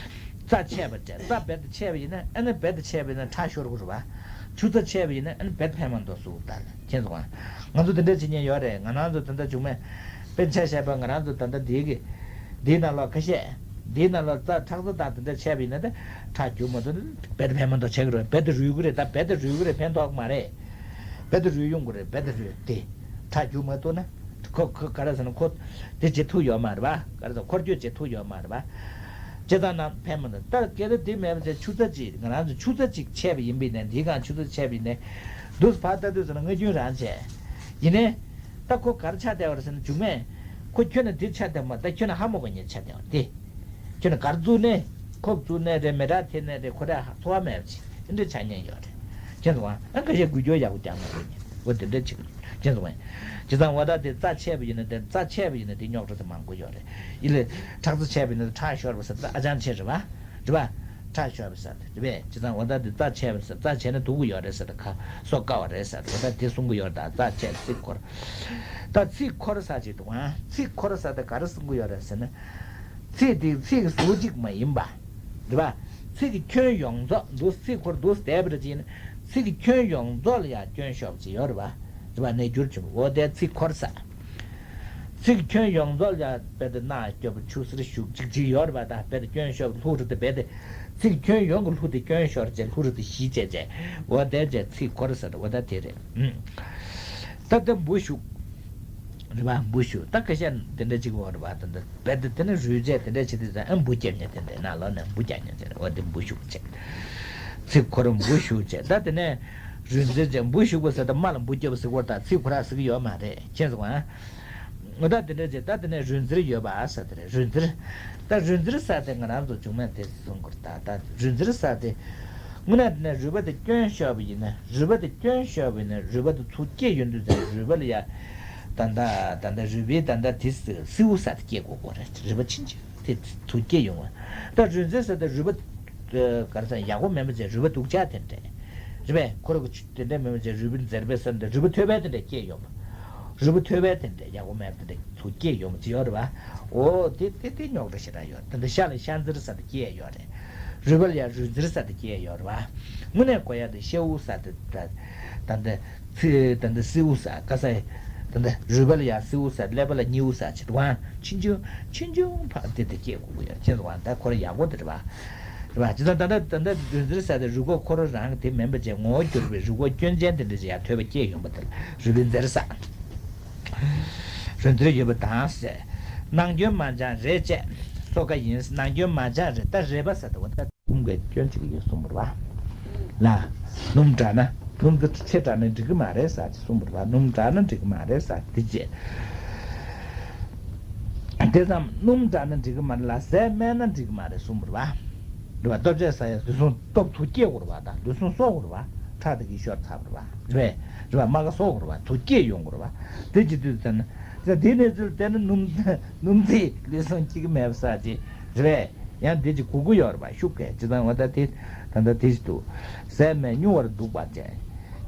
རྩ་ཆད་པ་བྱས། རྩ་རྦད་དེ་ཆད་པ་ཡིན་ན་ཨ་ནི་རྦད་དེ་ཆད་པ་ཡིན་ན་ཁྲག་ཤོར་གྱི་རེད་པ། ཆུ་རྩ་ཆད་པ་ཡིན་ན་ཨ་ནི་རྦད་དེ་ཕན་མ་འདོགས་སུ་ད་ལ། མཁྱེན་སོང་ཨ། ང་ཚོ་དེ་འདྲ་བྱེད་མཁན་ཡོད་རེད། ང་རང་ཚོ་ད་ལྟ་བྱུང་མེད། དཔེར་ཆ་བཞག་པ་ང་རང་ཚོ་ད་ལྟ་འདིའི་གི་འདིའི་ནང་ལོགས་ཁ་ཤས། འདིའི་ནང་ལོགས་རྩ་ཁྲག་རྩ་དང་དེ་འདྲ་ཆད་པ་ཡིན་ན་ད་ཁྲག་རྒྱུག་མ་ཐུབ་ན་རྦད་དེ་ཕན་མ་འདོགས་བྱེད་ཀྱི་རེད། རྦད་དེ་རུལ་གྱི་རེད། ད་རྦད་དེ་རུལ་གྱི་རེད། ཕན་ཐོགས་ཀྱི་མ་རེད། རྦད་དེ་རུལ་ཡོང་གི་རེད། རྦད་དེ་རུལ་ཏེ་ཁྲག་རྒྱུག་མ་ཐུབ་ན། ཁོ་ཁོ་ག་རེ་ཟེར་ན་ཁོ་དེ་བྱེད་ཐུབ་ཡོད་མ་རེད་པ། ག་རེ་ཟེར། འཁོར་སྐྱོད་བྱེད་ཐུབ་ཡོད་མ་རེད་པ། བྱས་ཙང་ན་ཕན་མི་འདུག་ད་སྐད་ཆ་འདི་མེད་པ་བྱས། ཆུ་རྩ་གཅིག་ང་རང་ཚོ་ཆུ་རྩ་གཅིག་ཆད་པ་ཡིན་པ་ཡིན་ནའི། འདིའི་སྒང་ཆུ་རྩ་ཆད་པ་ཡིན་ནའི། འདུག་སེ་ཕར་ལྟ་དུས་ཙམ་ན་རྔ་རྒྱུན་རང་བྱས། ཡིན་ནའི། ད་ཁོ་ག་རེ་ཆགས་བསྡད་པ་རེད་ཟེར་ན་འཇུག་མེད། ཁོ་ཁྱོན་ནས་འདིར་ཆགས་བསྡད་མ། ད་ཁྱོན་ནས་ཧ་མ་གོ་མཁན་ཆགས་བསྡད་པ་དེ། ཁྱོད་ནི་གར་བཙུགས་ནས་ཁོག་བཙུགས་ནས་རེད། མེ་དྲག་ཐེབས་ནས་རེད། ཁོ་རང་ཚོར་བ་མེད་པ་ཅིག་འདི་འདྲ་ཆགས་ཉེན་ཡོད་རེད། མཁྱེན་སོང་ཨ། ཨ་ཁ་ཤས་འགུལ་སྐྱོད་ཡག་པོ་རྒྱག་མ་དགོས་ཉེན། འོ་དེ་འདྲ་ཅིག་མཁྱེན་སོང་ཨ། བྱས་ཙང་འོ་ད་དེ་རྩ་ཆད་པ་ཡིན་ན་དེ། རྩ་ཆད་པ་ཡིན་ན་དེ་རྙོག་དྲ་དེ་མང་པོ་ཡོད་རེད། ཡིན་ལས་ཁྲག་རྩ་ཆད་པ་ཡིན་ན་ཁྲག་ཤོར་བ་ཟེར་ད་ཨ་ཅང་ཆེ་རེད་པ། རེད་པ། ཁྲག་ཤོར་བ་ཟེར་དེ་རེད་པས། བྱས་ཙང་འོ་ད་དེ་རྩ་ཆད་པ་ཟེར། རྩ་ཆད་ན་སྡུག་གི་ཡོད་རེད་ཟེར་ད་ཁ་གསོ་དཀའ་བ་རེད་ཟེར། འོ་ད་དེ་གསུང་གི་ཡོད་རེད། ད་རྩ་ཆད་ཚིག་འཁོར། ད་ཚིག་འཁོར་ཟེར་ཅིག་འདུག་ཨ། ཚིག་འཁོར་ཟེར་དེ་ག་རེ་གསུང་གི་ཡོད་རེད་ཟེར་ན། ཚིག་དེ་ཚིག་གི་ཟུར་གཅིག་མ་ཡིན་པ། རེད་པ། ཚིག་གི་ཁྱོན་ཡོངས་རྫོགས་འདུག་ཚིག་འཁོར་འདུག་བསྡད་པ་རེད་ཅེ་ན། ཚིག་གི་ཁྱོན་ཡོངས་རྫོགས་ལ་ཡང་སྐྱོན་ཤོར་བ་ཅིག་ཡོད་རེད་པ། རེད་པ། ནད་འགྱུར་བྱུང་བ། འོ་དེ་ཚིག་འཁོར་ཟེར། ཚིག་གི་ཁྱོན་ཡོངས་རྫོགས་ལ་ཡང་རྦད་དེ་ནག་སྐྱོབ་པ་ཆུ་སེར་ཞུགས་གཅིག་ཅིག་ཡོད་རེད་པ། ད་རྦད་དེ་སྐྱོན་ཤོར་བ་ལྷུ་རུ་དེ་རྦད་དེ། ཚིག་གི་ཁྱོན་ཡོངས་ཀྱི་ལྷུ་དེ་སྐྱོན་ཤོར་བྱས། ལྷུ་རུ་དེ་ཞི་བྱས་བྱས། འོ་དེ་བྱས་ཚིག་འཁོར་ཟེར་དེ། འོ་ད་དེ་རེད། ཨུམ། ད་དེ་འབུ་ཞུགས། རེད་པ། འབུ་ཞུགས། ད་ཁ་ཤས་དེ་འདྲ་ཅིག་འོ་རེད་པ། ད་འདི་རྦད་དེ་དེ་ནས་རུལ་བྱས་དེ་འདྲ་བྱེད་དུས་ཙང་ཨ་འབུ་རྒྱབ་ཉེན་དེ་འདྲ། ནང་ལོགས་ནས་འབུ་རྒྱབ་ཉེན་དེ་འདྲ། འོ་དེ་འབུ་ཞུགས་བྱས། ཚིག་འཁོར་འབུ་ཞུགས་བྱས། ད་དེ་ནས་རུལ་འཛེར་བྱས། འབུ་ཞུགས་པ་ཟེར་ད་རྨ་ལ་འབུ་རྒྱབ་པ་ཟེར་བ། ད་ཚིག་ཁོ་རང་ཟེར་གི་ཡོད་མ་རེད། མཁྱེན་སོང་ཨ། འོ་ད་དེ་འདྲ་བྱས། ད་དེ་ནས་རུལ་འཛེར་ཡོད་པ་ཟེར་དེ་རེད། རུལ་འཛེར། ད་རུལ་འཛེར་ཟེར་དེ་ང་རང་ཚོ་མཇུག་མ་དེ་གསུང་དགོས་རེད། ད་ད་རུལ་འཛེར་ཟེར་དེ། དངོས་གནས་དེ་ནས་རུལ་བ་དེ་སྐྱོན་ཤོར་བ་ཡིན་ན། རུལ་བ་དེ་སྐྱོན་ཤོར་བ་ཡིན་ན། རུལ་བ་དེ་ཚུར་སྐྱེས་ཡོང་དུས་ཙམ་རུལ་བ་ལ་ཡ། ད་ལྟ་ད་ལྟ་རུལ་བའི་ད་ལྟ་དེ་སེའུ་ཟེར་དེ་སྐྱེ་དགོས་དགོས་རེད། རུལ་བ་ཕྱིན་ཆད་དེ་ཚུར་སྐྱེས་ཡོང་བ། ད་རུལ་འཛེར་ཟེར་དེ་རུལ་བ། ག་རེ་ཟེར། ཡག་པོ་མེད་པ་བྱས། རུལ་བ་སྡུག་ཅག་དེ་འདྲས། རེད་པས། ཁོ་རང་གི་དེ་འདྲས་མེད་པ་བྱས། རུལ་བ་འཛེར་བས་ཟེར་འདི་རུལ་བ་ཐོལ་པ་དེ་འདྲས་སྐྱེས་ཡོང་བ། རུལ་བ་ཐོལ་པ་དེ་འདྲས་ཡག་པོ་མེད་པ་དེ་འདྲས་ཚུར་སྐྱེས་ཡོང་བ་ཅིག་ཡོད་རེད་པ། འོ་དེ་དེ་དེ་རྙོག་དྲ་ཞེ་དྲག་ཡོད། དེ་འདི་ཤ་ལ་ཤ་འཛེར་ཟེར་དེ་སྐྱེས་ཡོད་རེད། རུལ་བ་ལ་ཡ་རུལ་འཛེར་ཟེར་དེ་སྐྱེས་ཡོད་རེད་པ། དངོས་གནས་གོ་ཡ་དེ་སེའུ་ཟེར་དེ་ད་ད་འདི། ཚི་ད་འདི་སེའུ་ཟེར་ག་ས་ཡི། ད་འདི་རུལ་བ་ལ་ཡ་སེའུ་ཟེར། ཀླད་པ་ལ་སྙེའུ་ཟེར་བྱེད་དུས་ཕྱིན་ཅུང་ཕྱིན་ཅུང་ཕར་དེ་དེ་སྐྱེས་དགོས་ཀྱི་ཡོད། མཁྱེན་སོང་ཨ། ད་ཁོ་རང་ཡག་པོ་དེ་རེད་པ། རེད་པ། ཇི་ལྟར་ད་ལྟ་ད་ལྟ་རུལ་འཛེར་ཟེར་དེ་རུལ་འགོག་ཁོ་རང་རང་གི་དེ་མིན་པ་བྱས། ངོ་བོ་གྱུར་པའི་རུལ་འགོག་སྐྱོན་ཅན་དེ་འདྲ་ཞིག་ཡང་ཐོལ་པ་སྐྱེས་ཡོང་བ་དེ་ལ་རུལ་བའི་འཛེར་ཟེར། རུལ་འཛེར་ཡོད་པ་དང་ཟེར། ནང་སྐྱོན་མ་འཇགས་རེད་ཅེས་སོགས་ཀ་ཡིན། ནང་སྐྱོན་མ་འཇགས་རེད། ད་རེད་པ་ཟེར་དེ་འོ་ད་ཁུང་གི་སྐྱོན་གཅིག་ཡོད་གསུངས་པ་རེད་པ། ལ། སྣུམ་འདྲ་ན། སྣུམ་དེ་ཆེ་དྲགས་ན་འགྲིག་གི་མ་རེད་ཟེར་གྱི་གསུངས་པ་རེད་པ། སྣུམ་དྲགས་ན་འགྲིག་གི་མ་རེད་ཟེར་དེ་བྱས། དེ་ཙམ་སྣུམ་དྲགས་ན་འགྲིག་གི་མ་རེད་ལ་ཟས་སྨད་ན་འགྲིག་གི་མ་རེད་གསུངས་པ་རེད་པ། རེད་པ། ལྟོ་ཆས་ཟ་ཡ་དུས་སང་སྟབས་ཐུག་སྐྱེ་དགོས་རེད་པ། ད་དུས་སང་གསོ་དགོས་རེད་པ། ཁྲག་དེ་གི་ཤོར་ཚར་བ་རེད་པ། རེད་པས། རེད་པ། རྨ་ཁ་གསོ་དགོས་རེད་པ། ཐུག་སྐྱེ་ཡོང་དགོས་རེད་པ། དེ་བྱེད་དུས་ཙམ་ན། དེ་ནས་ཚུར་དེ་ནི་སྣུམ་སྣུམ་རྩི་ལུས་ཟུངས་སྐྱེ་གི་མེད་པ་ཟེར་གྱི་རེད་པས། ཡང་འདི་ཅིག་གོ་གི་ཡོད་རེད་པ། ཤུགས་ཀྱིས་ཇི་ལྟར་འོ་ད་དེ་ད་ལྟ་དེ་ཞིག་འདུག་ཟས་སྨད་མྱུར་བར་འདུག་པ་བྱས།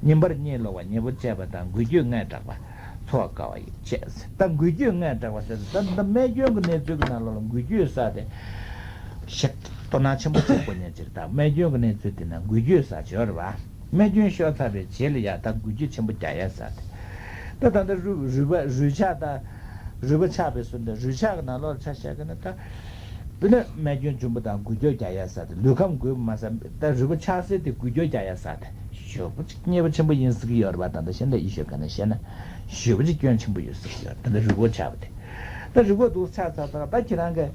ཉིན་པར་གཉིད་ལོག་པ། ཉལ་པོ་བཅས་པ་དང་། འགུལ་སྐྱོད་ལྔས་དྲག་པ། འཚོ་བ་དཀའ་བ་ཡིན་བྱས། ད་འགུལ་སྐྱོད་ལྔས་དྲག་པ་ཟེར་ད་ད་རྨས་སྐྱོན་གྱི་གནས་ཚུལ་གྱི་ནང་ལོགས་ལ་འགུལ་སྐྱོད་ཟེར་དེ་ཞིག་དོ་སྣང་ཆེན་པོ་བྱེད་དགོས་ཉེན་ཅིག་ད་རྨས་སྐྱོན་གྱི་གནས་ཚུལ་དེ་ན་འགུལ་སྐྱོད་ཟེར་ཡོད་རེད་པ། རྨས་སྐྱོན་ཤོར་ཚར་བའི་རྗེས་ལ་ཡ་ད་འགུལ་སྐྱོད་ཆེན་པོ་རྒྱག་ཡ་ཟེར་དེ། ད་ད་ལྟ་རུས་རུས་པ་རུས་ཆག་ད་རུས་པ་ཆག་པའི་ཟུར་འདི་རུས་ཆག་གི་ནང་ལོགས་ལ་ཆ་བཞག་གི་ན་ད། དེ་ནས་རྨས་སྐྱོན་འབྱུང་པོ་དང་འགུལ་སྐྱོད་རྒྱག་ཡ་ཟེར་དེ། ལུས་ཁམས་འགུལ་བ་མ་ཟད་ད་རུས་པ་ཆག་སའི་དེ་འགུལ་སྐྱོད་རྒྱག་ཡ་ཟེར་དེ་ཞེ་པོ་ཅིག་ཉེས་པ་ཆེན་པོ་ཡིན་ཟེར་གྱི་ཡོད་རེད་པ། ད་ལྟ་ཤེས་ན་ཡིད་ཆེས་ག་ནས་བཤད་ན་ཞེ་པོ་ཅིག་སྐྱོན་ཆེན་པོ་ཡོད་ཟེར་གྱི་ཡོད་རེད། ད་ལྟ་རུས་ཁོག་ཆག་པ་དེ། ད་རུས་ཁོག་འདུག་ཆག་ཚར་ད་ད་ཁྱེད་རང་གིས་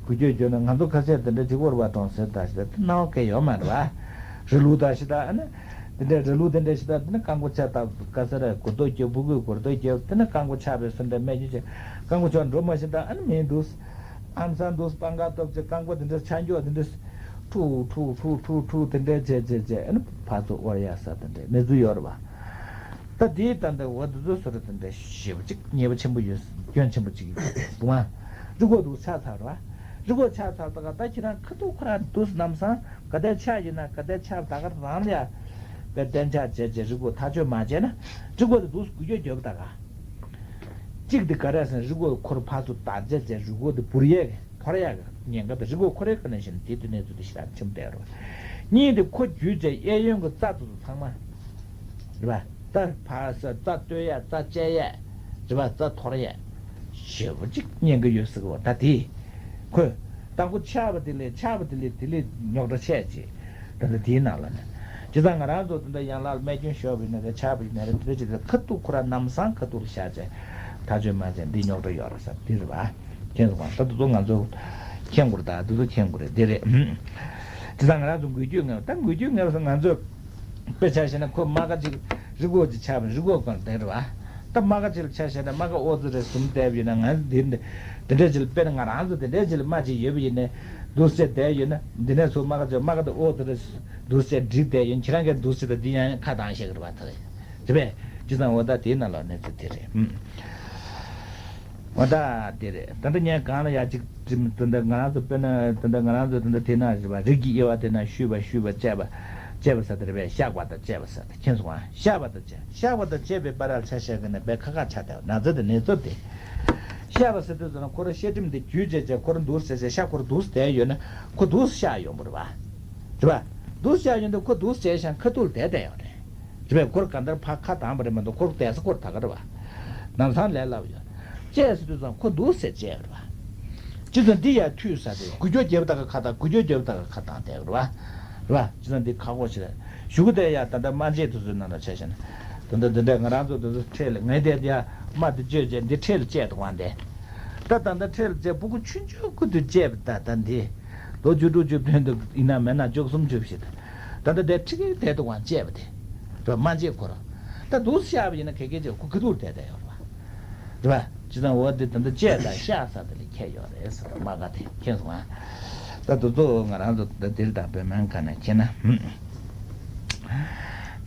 འགུལ་སྐྱོད་བརྒྱབ་ན་ང་ཚོ་ཁ་ཤས་དེ་འདྲ་བྱེད་དགོས་རེད་པ། གྲོང་གསེབ་ད་ཞིག་ད་སྣང་བ་ག་ཡོད་མ་རེད་པ། རི་ལུག་ད་ཞིག་ད་ཨ་ནི་དེ་འདྲ་རི་ལུག་དེ་འདྲ་ཞིག་ད་དེ་ནི་རྐང་མགོ་ཆག་ད་ག་ས་ར་སྒུར་རྡོ་རྒྱབ་སྤུ་གུས་སྒུར་རྡོ་རྒྱབ་དེ་ནི་རྐང་མགོ་ཆག་པའི་ཟུར་འདྲ་རྨས་སྐྱོན་བྱས་རྐང་མགོ་ཆག་འགྲོ་མ་ཤེས་ད་ཨ་ནི་མིན་འདུག་ཨམ་སང་འདུག་སྤང་ཁ་སྟོབས་ཆེ་རྐང་མགོ་དེ་འདྲ་ཆ་འཇོག་དེ་འདྲ་ཁྲུག་ཁྲུག་ཁྲུག་ཁྲུག་ཁྲུག་དེ་འདྲ་བྱས་བྱས་བྱས་ཨ་ནི་ཕར་ཚུར་དབོར་ཡ་ས་དེ་འདྲ་གནས་ཚུལ་ཡོད་རེད་པ། ད་དེའི་ད་ལྟ་འོ་དེ་ཚོ་བཟོ་ར་དེ་འདྲ་ཞེ་པོ་ཅིག་ཉེས་པ་ཆེན་པོ་ཡོད། སྐྱོན་ཆེན་པོ་ཅིག་ཡོད་འདུག་ཨ། རི་ཁོག་འདུག་ཆག་ཚར་རེད་པ། རི་ཁོག་ཆག་ཚར་ད་ག་ད་ཁྱེད་རང་ཁ་ཐུག་ཁོ་རང་འདུག་ལམ་སང་ག་དེ་ཆག་ཡིན་ན་ག་དེ་ཆག་ད་ག་རང་ལ་ཡ་པའི་གཏན་ཆགས་བྱས་བྱས་རི་ཁོག་ཐག་གཅོད་མ་བྱས་ན་རི་ཁོག་དེ་འདུག་འགུལ་སྐྱོད་རྒྱབ་ད་ག་གཅིག་དེ་ག་རེ་ཟེར་ན་རི་ཁོག་ཁོ་ར་ཕར་ཚུར་བརྡར་བྱས་བྱས་རི་ཁོག་དེ་འབུར་ཡས་འཐོར་ཡས་ཉེན་ཁ་དེ་རི་ཁོག་ཁོ་རའི་ཁ་ནས་བཤད་ན་དེ་དུས་གནས་ཚུལ་དེ་ཞེ་དྲག་ཆེན་པོ་བསྡད་རེད། གཉིས་དེ་ཁོ་འཇུས་བྱས་གཡས་གཡོན་གྱི་རྩ་དེ་ཚོ་ཚང་མ་རེད་པ། རྩ་ཕར་ས་རྩ་གཏོད་ཡས་རྩ་བཅད་ཡས་རེད་པ། རྩ་འཐོར་ཡས་ཞེ་པོ་ཅིག་ཉེན་ཁ་ཡོད་ཟེར་གི་བ། ད་དེ་ཁོས་རྟག་པར་ཆགས་པ་དེ་ལས་ཆགས་པ་དེ་ལས་དེ་ལས་རྙོག་དྲ་ཆེ་ཆེ། ད་ལྟ་དེའི་ནང་ལ་ནི་བྱས་ཙང་ང་རང་ཚོ་དེ་འདྲ་ཡན་ལག་ལ་རྨས་སྐྱོན་ཤོར་བ་ཡིན་ན་རེད། ཆགས་པ་ཡིན་ན་རེད། དེ་འདྲ་ཅིག་ལ་ཁ་ཐུག་ཁོ་ར་ལམ་སང་ཁ་ཐུག་ལ་བཞག་བྱས་ཐག་གཅོད་མ་བྱས་འདི་རྙོག་དྲ་ཡོད་རེད་ཟེར་འདི་རེད་པ། མཁྱེན་སོང་ང་། ད་དེ་ཚོ་ང་ཚོ་མཁྱེན་དགོས་རེད། ད་དེ་ཚོ་མཁྱེན་དགོས་རེད། འདི་རེད། བྱས་ཙང་ང་རང་ཚོ་འགུལ་སྐྱོད་ངན་པ་ད་འགུལ་སྐྱོད་ངན་པ་ཟེར་ང་ཚོ་དཔེ་ཆ་བཞག་ན་ཁོ་རྨ་ཁ་ཅིག་རི་ཁོག་ཅིག་ཆགས་པ་རི་ཁོག་སྒང་ལ་བསྡད་རེད་པ། ད་རྨ་ཁ་ཅིག་ལ་ཆ་བཞག་ན་རྨ་ཁ་ཨོ་ཙི་རེ་ཟུམ་བསྡད་པ་ཡིན་ན་ང་འདི་འདི་འདྲ་ཅིག་ལ་དཔེར་ན་ང་རང་ཚོ་དེ་འདྲ་ཅིག་ལ་རྨ་ཅིག་ཡོད་པ་ཡིན་ན་འདུག་སེ་བསྡད་ཡོད་ན་འདི་ནས་ཚུར་རྨ་ཁ་ཅིག་རྨ་ཁ་དེ་ཨོ་ཙི་རེ་འདུག་སེ་བསྒྲིགས་བསྡད་ཡོད། ཁྱེད་རང་གིས་འདུག་སེ་ད་འདི་ཡང་ཁ་གདངས་བཤད་གི་རེད་པ། ད་རེད་པས། བྱས་ཙང་འོ་ད་དེའི་ནང་ལ་གནས་ཚུལ་དེ་རེད། ཨུམ། འོ་ད་དེ་རེད། ད་ལྟ་ངས་གང་ལ་ཡ་གཅིག་ད་ལྟ་ང་རང་ཚོ་དཔེར་ན་ད་ལྟ་ང་རང་ཚོ་ད་ལྟ་དེ་ན་རེད་པ། རིགས་ཀྱི་དབྱེ་བ་དེ་ན་བཤུས་པ་བཤུས་པ་བཅད་པ་བཅད་པ་ཟེར་དེ་རེད་པས། བཤགས་པ་དང་བཅད་པ་ཟེར་དེ་མཁྱེན་སོང་ང་། བཤགས་པ་དང་བཅད། བཤགས་པ་དང་བཅད་པའི་བར་ལ་ཆ་བཞག་གི་ན་དཔེ་ཁག་ཁག་ཆགས་བསྡད་པ་ན་ཚ་དེ་ནད་ཚབས་དེ། བཤགས་པ་ཟེར་དུས་ཙམ་ན་ཁོ་རང་བཤགས་ཁྲིམས་དེ་བརྒྱུད་བྱས་བྱས་ཁོ་རང་འདུག་ཟེར་བྱས་བཤགས་ཁོ་རང་འདུག་བསྡད་ཡོད་ན་ཁོ་འདུག་བཤགས་ཡོང་པ་རེད་པ། རེད་པ། འདུག་བཤགས་ཡོང་དུས་ཁོ་འདུག་བྱས་ཤིང་ཁ་ཐུག་ལ་བསྡད་བསྡད་ཡོད་རེད། རེད་པས། ཁོར་ག་འདར་ཕ་ཁ་དང་པ་རེད་མ་གཏོགས་ཁོར་བསྡད་ས་ཁོར་ད་ག་རེད་པ། ནམ་སང་ལས་སླ་པོ་ཡོད། བཅད་ཟེར་དུས་ཙམ་ཁོ་འདུག་ཟེར་བཅད་རེད་པ། སྤྱི་ཚོགས་འདི་ཡར་མཐུད་ས་དེ་འགུལ་སྐྱོད་རྒྱབ་ད་ག་ཁ་དང་འགུལ་སྐྱོད་རྒྱབ་ད་ག་ཁ་དང་བསྡད་རེད་པ། རེད་པ། སྤྱི་ཚོགས་འདི་ཁག་པོ་ཞིག་རེད། གཞུག་གུ་དེ་ཡ་ད་ལྟ་སྨན་དཔྱད་དེ་ཚོའི་ནང་ལ་ཆ་བཞག་ན་ད་ལྟ་འདི་འདྲ་ང་རང་ཚོ་དེ་ཚོ་འཕྲལ་ལ་ངས་དེ་ཡ་རྨ་དེ་བཅོས་བྱས་འདི་འཕྲལ་ལ་བཅད་འདུག་པ་འདི། ད་ད་ལྟ་འཕྲལ་ལ་བཅད་ཕྲུ་གུ་ཆུང་ཆུང་ཁུ་དུ་བཅད་པ་ད་ད་འདི་ལོ་བཅུ་དྲུག་བཅུ་བདུན་དུ་ཡིན་ན་མེད་ན་བཅུ་གསུམ་བཅུ་བཞི་དུ། ད་ལྟ་དེ་ཁྲི་ཀའི་དེ་དུ་དབང་བཅས་པ་དེ། རེད་པ། མ་བཅས་ཁོ་རང་། ད་འདུག་བཤགས་པ་ཡིན་ན་ག་གེ་བྱས་ཁོ་གི་འདུག་དེ་དེ་ཡོད་རེད་པ། རེད་པ། ཅི་ཙམ་འོ་དེ་ད་ལྟ་བཅས་དང་བཤགས་ས་དེ་ལ་ཁྱད་ཡོད་རེད་ཟེར་བ་མ་ག་དེ་མཁྱེན་སོང་ང་། ད་དུ་ཚོ་ང་རང་ཚོ་ད་དེ་དང་བོད་སྨན་ཁང་ནས་མཁྱེན་ན།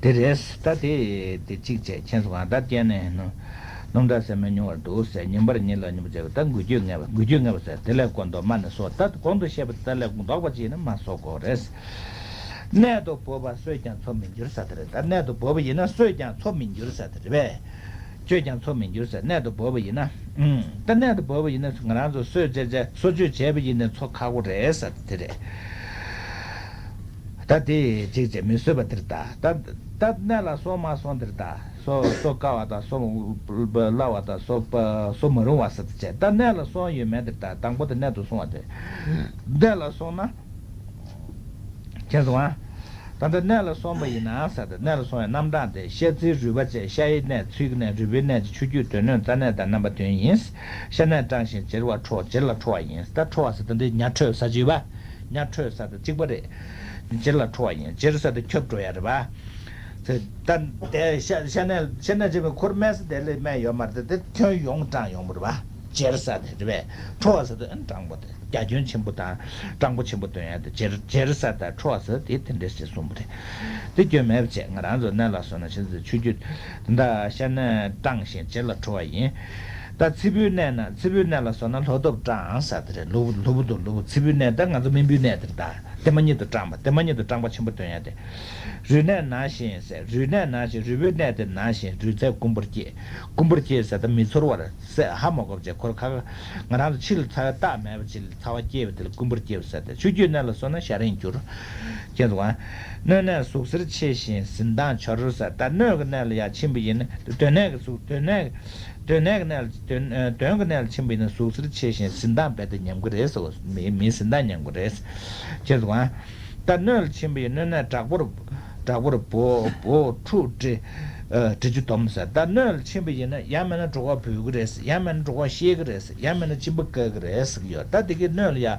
དེ་རེད། ད་དེ་དེ་གཅིག་བྱས་མཁྱེན་སོང་ང་། ད་བསྟན་ནས་ནུ། སྣུམ་དྲག་ཟས་སྨད་ཉུང་བར་འདུག་ཟེར། ཉིན་པར་གཉིད་ལོག་ཉིན་པོ་བྱས་པ་ད་འགུལ་སྐྱོད་ངན་པ་འགུལ་སྐྱོད་ངན་པ་ཟེར་དེ་ལས་ཀོ་མདོ་མ་ནས་སོ། ད་གོང་དུ་བཤད་པ་དེ་ལས་ལྡོག་པ་ཅིག་ཡིན་ན་མ་གསོ་དགོས་རེད། གནད་དུ་བབ་པ་གསོས་ཀྱང་འཚོ་མི་འགྱུར་ཟེར་དེ་རེད། ད་གནད་དུ་བབ་པ་ཡིན་ན་གསོས་ཀྱང་འཚོ་མི་འགྱུར་ཟེར་དེ་རེད་པས། གསོས་ཀྱང་འཚོ་མི་འགྱུར་ཟེར་གནད་དུ་བབ་པ་ཡིན་ན། ད་གནད་དུ་བབ་པ་ཡིན་ན་ང་རང་ཚོ་གསོས་བྱས་བྱས་གསོ་བཅོས་བྱས་པ་ཡིན་ན་འཚོ་ཁག་པོ་རེད་ཟེར་དེ་རེད། ད་དེ་གཅིག་བྱས་མི་གསོད་པ་དེར་ད་ད་ད་གནད་ལ་སོང་མ་སོང་དེར་ད་གསོ་གསོ་དཀའ་བ་དང་གསོ་སླ་བ་དང་གསོ་གསོ་མ་རུང་བ་ཟེར་དེ་བྱས་ད་གནད་ལ་སོང་ཡོད་མེད་དེར་ད་དང་པོ་དེ་གནད་དུ་སོང་བ་དེ་གནད་ལ་སོང་ན་མཁྱེན་སོང་ཨ། ད་ལྟ་གནད་ལ་སོང་བ་ཡིན་ན་ཟེར་ཏེ་གནད་ལ་སོང་བའི་རྣམ་གྲངས་དེ་ཤ་ཚིལ་རུས་པ་བཅས་ཤ་ཡི་གནད་ཚིལ་གྱི་གནད་རུས་པའི་གནད་ཀྱི་ཆུ་རྒྱུས་དོན་སྣོད་རྩ་གནད་དང་རྣམ་པ་བདུན་ཡིན། ཤ་གནད་སྐྲངས་ཤིང་བྱེར་བ་འཕྲོ་བྱེར་ལ་འཕྲོ་བ་ཡིན། ད་འཕྲོ་བ་ཟེར་ཏེ་འདི་ཉ་འཕྲོས་ཟེར་གྱི་ཡོད་པ། ཉ་འཕྲོས་ཟེར་ཏེ་གཅིག་པ་རེད། བྱེར་ལ་འཕྲོ་བ་ཡིན། བྱེར་ཟེར་ཏེ་ཁྱབ་འགྲོ་ཡ་རེད་པ། ད་དེ་ཤ་ཤ་ནས་ཤ་ནས་བྱས་པའི་འཁོར་སྨད་ས་དེ་ལས་སྨད་ཡོད་མ་རེད། དེ་ཁྱོན་ཡོངས་སྐྲངས་ཡོང་བ་རེད་བ། སྦྱར་ས་དེ་རེད་པས། ཁྲོ་བ་ས་དེ་ཨ་ནི་སྐྲངས་པ་དེ་རྒྱ་ཁྱོན་ཆེན་པོ་དང་སྐྲངས་པོ་ཆེན་པོ་སྟོན་ཡ་དེ་སྦྱར་སྦྱར་ས་དང་ཁྲོ་བ་ས་དེ་དེ་འདྲས་ཞེས་གསུངས་པ་རེད། དེ་སྐྱོན་མེད་པ་བྱས། ང་རང་ཚོ་གནས་ལ་སོང་ན་ཆུ་ཚོད་ཆུ་རྒྱུས་དེ་འདྲ་ཤ་ནས་སྐྲངས་ཤིང་སྦྱར་ལ་ཁྲོ་བ་ཡིན། ད་ཚིལ་བུའི་གནས་ན་ཚིལ་བུའི་གནས་ལ་སོང་ན་ལྷོ་ཐོབ་སྐྲངས་ས་དེ་རེད། ལྷོ་ལྷོ་བུ་དང་ལྷོ་བུ་ཚིལ་བུའི་གནས་ད་ང་ཚོ་རྨེན་བུའི་གནས་དེ་རེད། ད་དེ་མ་ཉིད་དུ་སྐྲངས་པ་དེ་མ་ཉིད་དུ་སྐྲངས་པ་ཆེན་པོ་སྟོན་ཡ་དེ། རུས་ནད་ན་ཞིང་ཟེར། རུས་ནད་ན་ཞིང་རུས་པའི་གནས་དེ་ན་ཞིང་རུས་ཚད་རྐུན་པོར་སྐྱེས། རྐུན་པོར་སྐྱེས་ཟེར་ད་མི་ཚོར་བར་ཟེར་ཧ་མ་གོ་བ་བྱས། ཁོར་ཁ་ང་རང་ཚོ་ཕྱི་ལ་ཚ་བའི་རྟགས་མེད་པ་ཅིག་ལ་ཚ་བ་སྐྱེས་པ་དེ་ལ་རྐུན་པོར་སྐྱེས་པ་ཟེར་ཏེ། ཆུ་རྒྱུས་གནས་ལ་སོང་ན་ཞ་རིང་འགྱུར། ཁྱེད་ཚོ་གང་། སྣོད་ནད་ཟུག་གཟེར་ཆེ་ཞིང་ཟིན་མདངས་འཆོར་ཟེར། ད་སྣོད་ཀྱི་གནས་ལ་ཡར་ཕྱིན་པ་ཡིན་ན་དོན་གནད་ཀྱི་ཟུག་དོན་གནད་དོན་གནད་ཀྱི་གནས་ལ་དོན་དོན་གྱི་གནས་ལ་ཕྱིན་པ་ཡིན་ན་ཟུག་གཟེར་ཆེ་ཞིང་ཟིན་མདངས་རྦད་དེ་ཉམས་ཀྱི་རེད་ཟེར་བ། མི་མིའི་ཟིན་མདངས་ཉམས་ཀྱི་རེད། ཁྱེད་ཚོ་གང་། ད་སྣོད་ལ་ཕྱིན་པ་ཡིན་སྣོད་ནད་དྲག་པོར་དྲག་པོར་སྦོ་སྦོ་འཁྲུགས་འདྲེ་ཨ་འདྲེ་ཆུ་སྡོམ་ཟེར། ད་སྣོད་ལ་ཕྱིན་པ་ཡིན་ན་ཡང་མིན་ན་གྲོད་ཁོག་བུད་ཀྱི་རེད། ཡང་མིན་ན་གྲོད་ཁོག་བཤལ་གྱི་རེད། ཡང་མིན་ན་གཅིན་པ་བཀག་གི་རེད་ཟེར་གྱི་ཡོད། ད་དེ་གའི་སྣོད་ལ་ཡ་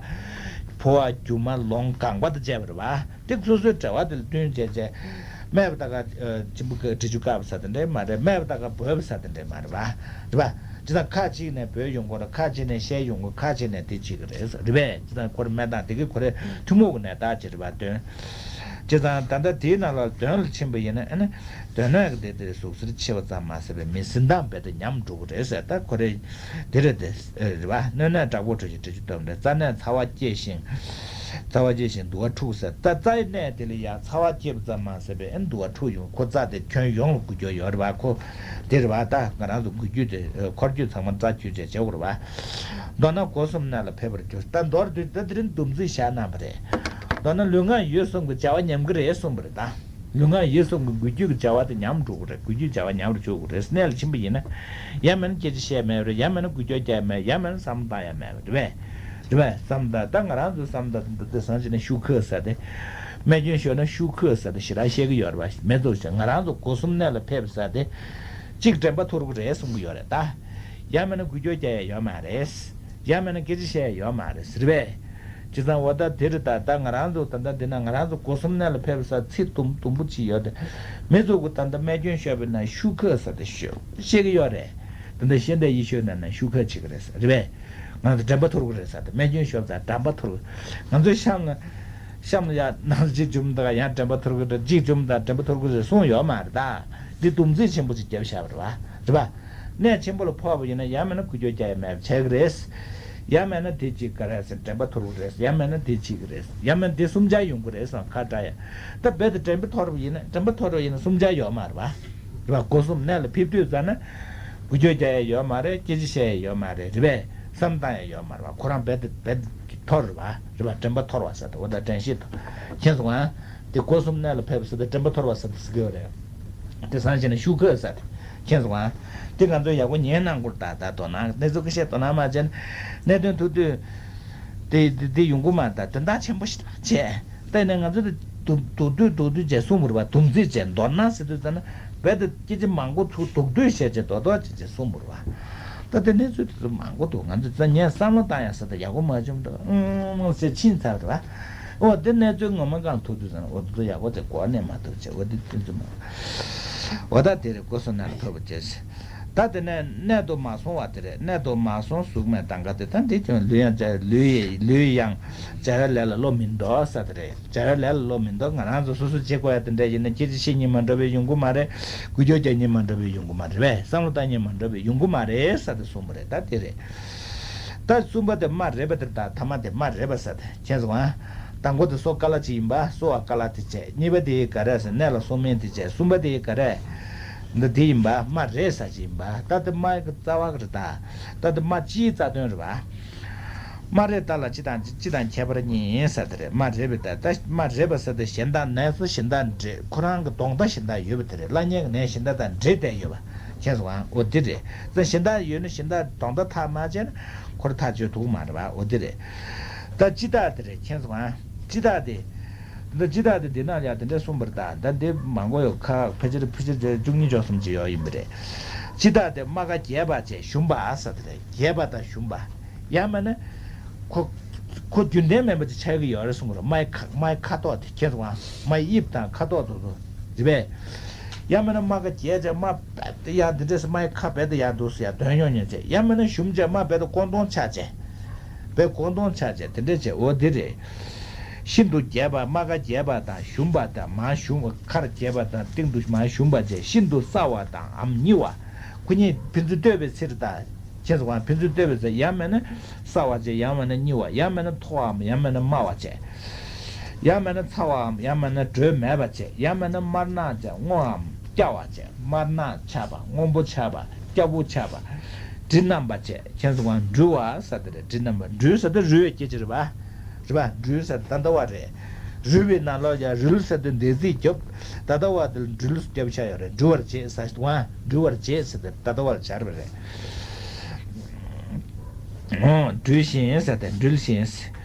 ཕོ་བ་རྒྱུ་མ་ལོང་གང་པ་དང་བཅས་པ་རེད་བ། དེ་སོ་སོའི་འབྲེལ་བ་དེ་ལ་བསྟུན་བྱས་བྱས། སྨད་པ་ད་ག་ཨ་གཅིན་པ་བཀག་འདྲེ་ཆུ་བཀག་པ་ཟེར་དེ་འདྲ་མ་རེད། སྨད་པ་ད་ག་སྦོས་པ་ཟེར་དེ་འདྲ་མ་རེད་བ། རེད་བ། ཇི་ལྟར་ཁ་ཅིག་ནས་སྦོས་ཡོང་གི་རེད། ཁ་ཅིག་ནས་བཤལ་ཡོང་གི། ཁ་ཅིག་ནས་དེ་བྱེད་ཀྱི་རེད་ཟེར། རེད་པས། ཇི་ལྟར་ཁོ་རེ་སྨད་སྟངས་དེ་གི་ཁོ་རེ་ཐུན་མོང་གི་ནད་རྟགས་ཅིག་རེད་བ། དོན། བྱས་ཙང་ད་ལྟ་དེའི་ནང་ལ་གདོན་ལ་ཕྱིན་པ་ཡིན་ན་ཨ་ནི་གདོན་ནད་ཀྱི་དེ་དེ་ཟུག་གཟེར་ཆེ་བ་ཙམ་མ་ཟད་པའི་མི་ཟིན་མདངས་རྦད་དེ་ཉམས་འགྲོ་གི་རེད་ཟེར། ད་ཁོ་རེ་དེ་རེད་དེ། རེད་བ། སྣོད་ནད་དྲག་པོ་འཁྲུགས་ཤིང་འདྲེ་ཆུ་སྡོམ་རེད། རྩ་ནད་ཚ་བ་སྐྱེ་ཞིང་། ཚ་བ་སྐྱེ་ཞིང་འདུ་བ་འཁྲུགས་ཟེར། ད་རྩའི་གནས་དེ་ལ་ཡང་ཚ་བ་སྐྱེས་པ་ཙམ་མ་ཟད་པའི་ཨ་ནི་འདུ་བ་འཁྲུགས་ཡོང་། ཁོ་རྩ་དེ་ཁྱོན་ཡོངས་ལ་འགུལ་སྐྱོད་ཡོད་རེད་བ། ཁོ་དེ་རེད་བ། ད་ང་རང་ཚོ་འགུལ་སྐྱོད་དེ་འཁོར་སྐྱོད་ཚང་མ་རྩ་འཁྱུད་བྱས་བྱེད་དགོས་རེད་བ། མདོར་ན་སྒོ་གསུམ་གནད་ལ་ཕེབས་པར་འགྱུར། ད་མདོར་བསྡུས་ད་དེ་རིང་སྡོམ་ཚིག་བཞག་གནང་བ་རེད། མདོར་ན་ལུས་ངག་ཡིད་གསུམ་གྱི་བྱ་བ་ཉམས་ཀྱི་རེད་གསུངས་པ་རེད་ད། ལུས་ངག་ཡིད་གསུམ་གྱི་འགུལ་སྐྱོད་ཀྱི་བྱ་བ་དེ་ཉམས་འགྲོ་གི་རེད། འགུལ་སྐྱོད་བྱ་བ་ཉམས་རུ་འཇུག་གི་རེད། གནད་ལ་ཕྱིན་པ་ཡིན་ན། ཡང་མིན་ན་སྐད་ཆ་བཤད་མེད་པ་རེད། ཡང་མིན་ན་འགུལ་སྐྱོད་རྒྱག་མེད། ཡང་མིན་ན་བསམ་བློ་བཏང་ཡ་མེད་པ་རེད་པས། རེད་པས། བསམ་བློ་བཏང་། ད་ང་རང་ཚོའི་བསམ་བློ་ད་དེང་སང་བྱས་ན་ཤུགས་ཁོལ་ཟེར་ཏེ། རྨས་སྐྱོན་ཤོར་ན་ཤུགས་ཁོལ་ཟེར་ཏེ་ཞེ་དྲག་བཤད་ཀྱི་ཡོད་རེད་པ། མི་ཚོ་བྱས་ང་རང་ཚོ་སྒོ་གསུམ་གནད་ལ་ཕེབས་ཟེར་ཏེ། གཅིག་དྲན་པ་ཐོར་གི་རེད་གསུང་གི་ཡོད་རེད་ད། ཡང་མིན་ན་འགུལ་སྐྱོད་རྒྱག་ཡ་ཡོད་མ་རེད། ཡང་མིན་ན་སྐད་ཆ་བཤད་ཡ་ཡོད་མ་རེད་ཟེར་བས། བྱས་ཙང་འོ་ད་དེ་རེད་ད། ད་ང་རང་ཚོ་ད་ལྟ་འདི་ན་ང་རང་ཚོ་སྒོ་གསུམ་གནད་ལ་ཕེབས་ས་ཚིག་དུམ་དུམ་བུ་ཅིག་ཡོད་དེ། མི་ཚོ་གི་ད་ལྟ་རྨས་སྐྱོན་ཤོར་བའི་ནང་ཤུགས་ཁོལ་ཟེར་ཏེ་ཤོ་བཤད་ཀྱི་ཡོད་རེད། ད་ལྟ་ཤེས་ལྡན་ཡིད་ཤོད་ན་ན་ཤུགས་ཁོལ་བྱེད་ཀྱི་རེད་ཟེར་རེད་པས། ང་ཚོ་དྲན་པ་ཐོར་གི་རེད་ཟེར་ཏེ། རྨས་སྐྱོན་ཤོར་ཙང་དྲན་པ་ཐོར་གི། ང་ཚོའི་གཤམ་ལ་གཤམ་ལ་ཡང་ནང་གཅིག་བྱུང་དང་ཡང་དྲན་པ་ཐོར་གི་རེད། གཅིག་བྱུང་དང་དྲན་པ་ཐོར་གི་རེད་གསུངས་ཡོད་མ་རེད་ད། འདི་སྡོམ་ཚིག་ཆེན་པོ་ཅིག་བརྒྱབ་བཞག་པ་རེད་པ། རེད་པ། གནད་ཆེན་པོ་ལ་ཕོག་པ་ཡིན་ན་ཡང་མིན་ན་འགུལ་སྐྱོད་རྒྱག་ཡ་མེད་པ་བྱེད་ཀྱི་རེད། ཡང་མིན་ན་དེ་གཅིག་ག་རེ་ཟེར་དྲན་པ་ཐོར་གི་རེད། ཡང་མིན་ན་དེ་གཅིག་གི་རེད། ཡང་མིན་ན་དེ་གསུམ་ཆར་ཡོང་གི་རེད་བསམ་ཁ་བྲལ་ཡ། ད་རྦད་དེ་དྲན་པ་ཐོར་བ་ཡིན་ན་དྲན་པ་ཐོར་བ་ཡིན་ན་གསུམ་ཆར་ཡོད་མ་རེད་པ། རེད་པ། སྒོ་གསུམ་གནད་ལ་ཕེབས་དུས་ཙ་ན། འགུལ་སྐྱོད་རྒྱག་ཡ་ཡོད་མ་རེད། སྐད་ཆ་བཤད་ཡ་ཡོད་མ་རེད། རེད་པས། བསམ་བཏང་ཡ་ཡོད་མ་རེད་པ། ཁོ་རང་རྦད་དེ་རྦད་དེ་ཐོར་རེད་པ། རེད་པ། དྲན་པ་ཐོར་བ་ཟེར་ཏེ་འོ་ད་དྲན་ཤེས་དང་། མཁྱེན་སོང་ང་། དེ་སྒོ་གསུམ་གནད་ལ་ཕེབས་ཟེར་ཏེ་དྲན་པ་ཐོར་བ་ཟེར་ཏེ་ཟེར་གྱི་ཡོད་རེད། དེ་སང་བྱས་ན་ཤུགས་ཁོལ་ཟེར་ཏེ། མཁྱེན་སོང་ང་། དེ་ང་ཚོས་ཡག་པོ་ཉན་གནང་དགོས་ད། ད་དོ་སྣང་གནས་ཚུལ་ཁ་ཤས་དོ་སྣང་མ་བྱས་ན། གནད་དོན་ཐུག་དུས། དེ་དེ་དེ་ཡོང་གི་མ་རེད་ད། དོན་དག་ཆེན་པོ་ཞིག་བྱས། ད་ནས་ང་ཚོ་དེ་སྡུག་སྡུག་སྡུག་སྡུག་སྡུག་བྱས་གསུངས་པ་རེད་པ། སྡོམ་ཚིག་བྱས་མདོར་ན་ཟེར་དུས་ཙ་ན། རྦད་དེ་སྐད་ཆ་མང་པོ་ཚུར་སྡུག་སྡུག་བཤད་བྱས་རྡོག་རྡོག་བྱས་བྱས་གསུངས་པ་རེད་པ། ད་དེ་གནས་ཚུལ་དེ་ཚོ་མང་པོ་འདུག་ང་ཚོས་ད་ངས་བསམ་བློ་བཏང་ཡ་ཟེར་ད་ཡག་པོ་མ་བྱུང་འདུག་ཨུང་ཨུང་ཟེར་ཕྱིན་ཚར་རེད་པ། འོ་དེ་གནས་ཚུལ་ངོ་མ་གང་ཐུག་དུས་ཙང་འོ་དེ་ཚོ་ཡག་པོ་དེ་གོ་གནས་མ་ཐུབ་བྱས། འོ་དེ་དེ་ཚོ་མ། འོ་ད་དེ་རེད། སྒོ་གསུམ་གནད་ལ་ཕེབས་པ་བྱས། ད་དེ་ནས་གནད་དུ་མ་སོང་བ་དེ་རེད། གནད་དུ་མ་སོང་གཟུགས་མེད་དང་འགལ་ཏེ། ད་འདི་ཀྱང་ལུས་ཡང་བྱ་ལུས་ཡི་ལུས་ཡང་བྱ་བའི་ལས་ལ་བློ་མི་འདོར་ཟེར་དེ་རེད། བྱ་བའི་ལས་ལ་བློ་མི་འདོར། ང་རང་ཚོ་སོ་སོ་བྱེད་དགོས་ཡ་དེ་འདྲ་ཡིན་ན་སྐད་ཆ་བཤད་སྙིང་མ་འདོར་བའི་ཡོང་གི་མ་རེད། འགུལ་སྐྱོད་རྒྱག་སྙིང་མ་འདོར་བའི་ཡོང་གི་མ་རེད་པས། བསམ་བློ་བཏང་སྙིང་མ་འདོར་བའི་ཡོང་གི་མ་རེད་ཟེར་ཏེ་གསུངས་པ་རེད། ད་དེ་རེད། ད་གསུམ་པ་དེ་སྨ་རེ་པ་དེ་རེད། ད་ཐ་མ་དེ་སྨ་རེ་པ་ཟེར་ཏེ། མཁྱེན་སོང་ང་། དང་པོ་དེ་སོ་ཀ་ལ་ཅིག་ཡིན་པ། སོ་བ་ཀ་ལ་དེ་བྱས། གཉིས་པ་དེ་ག་རེ་ཟེར་གནད་ལ་སོང་མིན་དེ་བྱས། གསུམ་པ་དེ་ག་རེ། འདི་དེ་ཡིན་པ། སྨ་རེ་ས་ཅིག་ཡིན་པ། ད་དེ་སྨ་གི་རྩ་བ་ག་རེ་ད། ད་དེ་སྨ་སྤྱིའི་རྩ་དོན་རེད་པ། སྨ་རེ་ད་ལ་སྤྱི་དང་སྤྱི་དང་ཁྱད་པར་གཉིས་ཟེར་དེ་རེད། སྨ་རེ་པའི་ད་ད་སྨ་རེ་པ་ཟེར་དེ་གཞན་དག་ནད་གཞན་དག་འདྲེས། ཁོ་རང་གི་གདོང་མདའ་གཞན་དག་ཡོད་པ་དེ་རེད། བླ་གཉན་གྱི་ནད་གཞན་དག་དང་འདྲེས་བསྡད་ཡོད་པ། མཁྱེན་སོང་ང་། འོ་དེ་རེད། ད་གཞན་དག་ཡོད་ན་གཞན་དག་གདོང་མདའ་ཐག་མ་བཅད་ན་ཁོ་རང་ཐག་གཅོད་ཐུབ་ཀྱི་མ་རེད་པ། འོ་དེ་རེད། ད་སྤྱི་དག་དེ་རེད། མཁྱེན་སོང་ང་། སྤྱི་དག་དེ། ད་སྤྱི་དག་དེ་འདི་ན་ཡང་དེ་འདྲ་གསུངས་པ་རེད་ད། ད་འདི་མང་པོ་ཡོད། ཁ་ཕལ་ཆེར་ཕལ་ཆེར་བཅུ་གཉིས་བཅུ་གསུམ་ཅིག་ཡོད་ཡིན་པ་རེད། སྤྱི་དག་དེ་སྨ་ག་རྒྱས་པ་བཅས་ཞུམ་པ་ཟེར་དེ་རེད། རྒྱས་པ་དང་ཞུམ་པ། ཡང་མིན་ན། ཁོ་ཁོ་རྒྱུན་ལྡན་མིན་པ་ཅིག་ཆགས་ཀྱི་ཡོད་རེད་གསུངས་པ་རེད། སྨའི་ཁ་སྨའི་ཁ་དོག་དེ། མཁྱེན་སོང་ང་། སྨའི་དབྱིབས་དང་ཁ་དོག་དེ་ཚོ་རེད་པས། ཡང་མིན་ན་རྨ་ཁ་རྒྱས་བྱས་རྨ་རྦད་དེ་ཡར་འདི་འདྲས་སེ་རྨའི་ཁ་རྦད་དེ་ཡར་འདུག་སེ་ཡར་འདོན་ཡོང་ཉན་བྱས། ཡང་མིན་ན་ཞུམ་བྱས་རྨ་རྦད་དེ་ཀོང་ཏོང་ཆགས་བྱས། རྦད་ཀོང་ཏོང་ཆགས་བྱས་དེ་འདྲས་བྱས། འོ་འདི་རེད། ཤིན་ཏུ་རྒྱས་པ། རྨ་ཁ་རྒྱས་པ་དང་ཞུམ་པ་དང་མར་ཞུམ། ཁར་རྒྱས་པ་དང་སྟེང་དུ་མར་ཞུམ་པ་བྱས། ཤིན་ཏུ་སྲ་བ་དང་འམ་སྙི་བ། ཁོ་གཉིས་ཕན་ཚུན་བསྟོད་པའི་ཕྱིར་དང་། ཁྱེད་ཚོ་གང་ཕན་ཚུན་བསྟོད་པའི་ཚེ། ཡང་མིན་ན་སྲ་བ་བྱས། ཡང་མིན་ན་སྙི་བ། ཡང་མིན་ན་མཐོ་བའམ་ཡང་མིན་ན་དམའ་བ་བྱས། ཡང་མིན་ན་ཚ་བའམ་ཡང་མིན་ན་དྲོད་མེད་པ་བྱས། ཡང་མིན་ན་དམར་ནག་བྱས། སྔོའམ་སྐྱ་བ་བྱས། དམར་ནག་ཆགས་པ། སྔོན་པོ་ཆགས་པ། སྐྱ་བོ་ཆགས་པ། དྲི་མནམ་པ་བྱས། ཁྱེད་ཚོ་གང་འབྲུ་བ་ཟེར་དེ་རེད། དྲི་མནམ་པ། འབྲུ་ཟེར་དེ་རུལ་བའི་སྐད་ཆ་རེད་པ། རེད་པ། འབྲུ་ཟེར་དེ་ད་ལྟ་བ་རེད། རུལ་བའི་ནང་ལོགས་ཀྱང་རུལ་ཟེར་དེ་འདས་ཚིག་རྒྱོབ། ད་ལྟ་བ་དེ་ལ་འབྲུལ་རྒྱབ་ཆགས་ཡོད་རེད། འབྲུ་བར་བྱེད་ཟེར་དུས་གང་འབྲུ་བར་བྱེད་ཟེར་དེ་ད་ལྟ་བ་ལ་སྦྱར་བ་རེད། འོ། འབྲུལ་ཞིང་ཟེར་དེ་འབྲུལ་ཞིང་།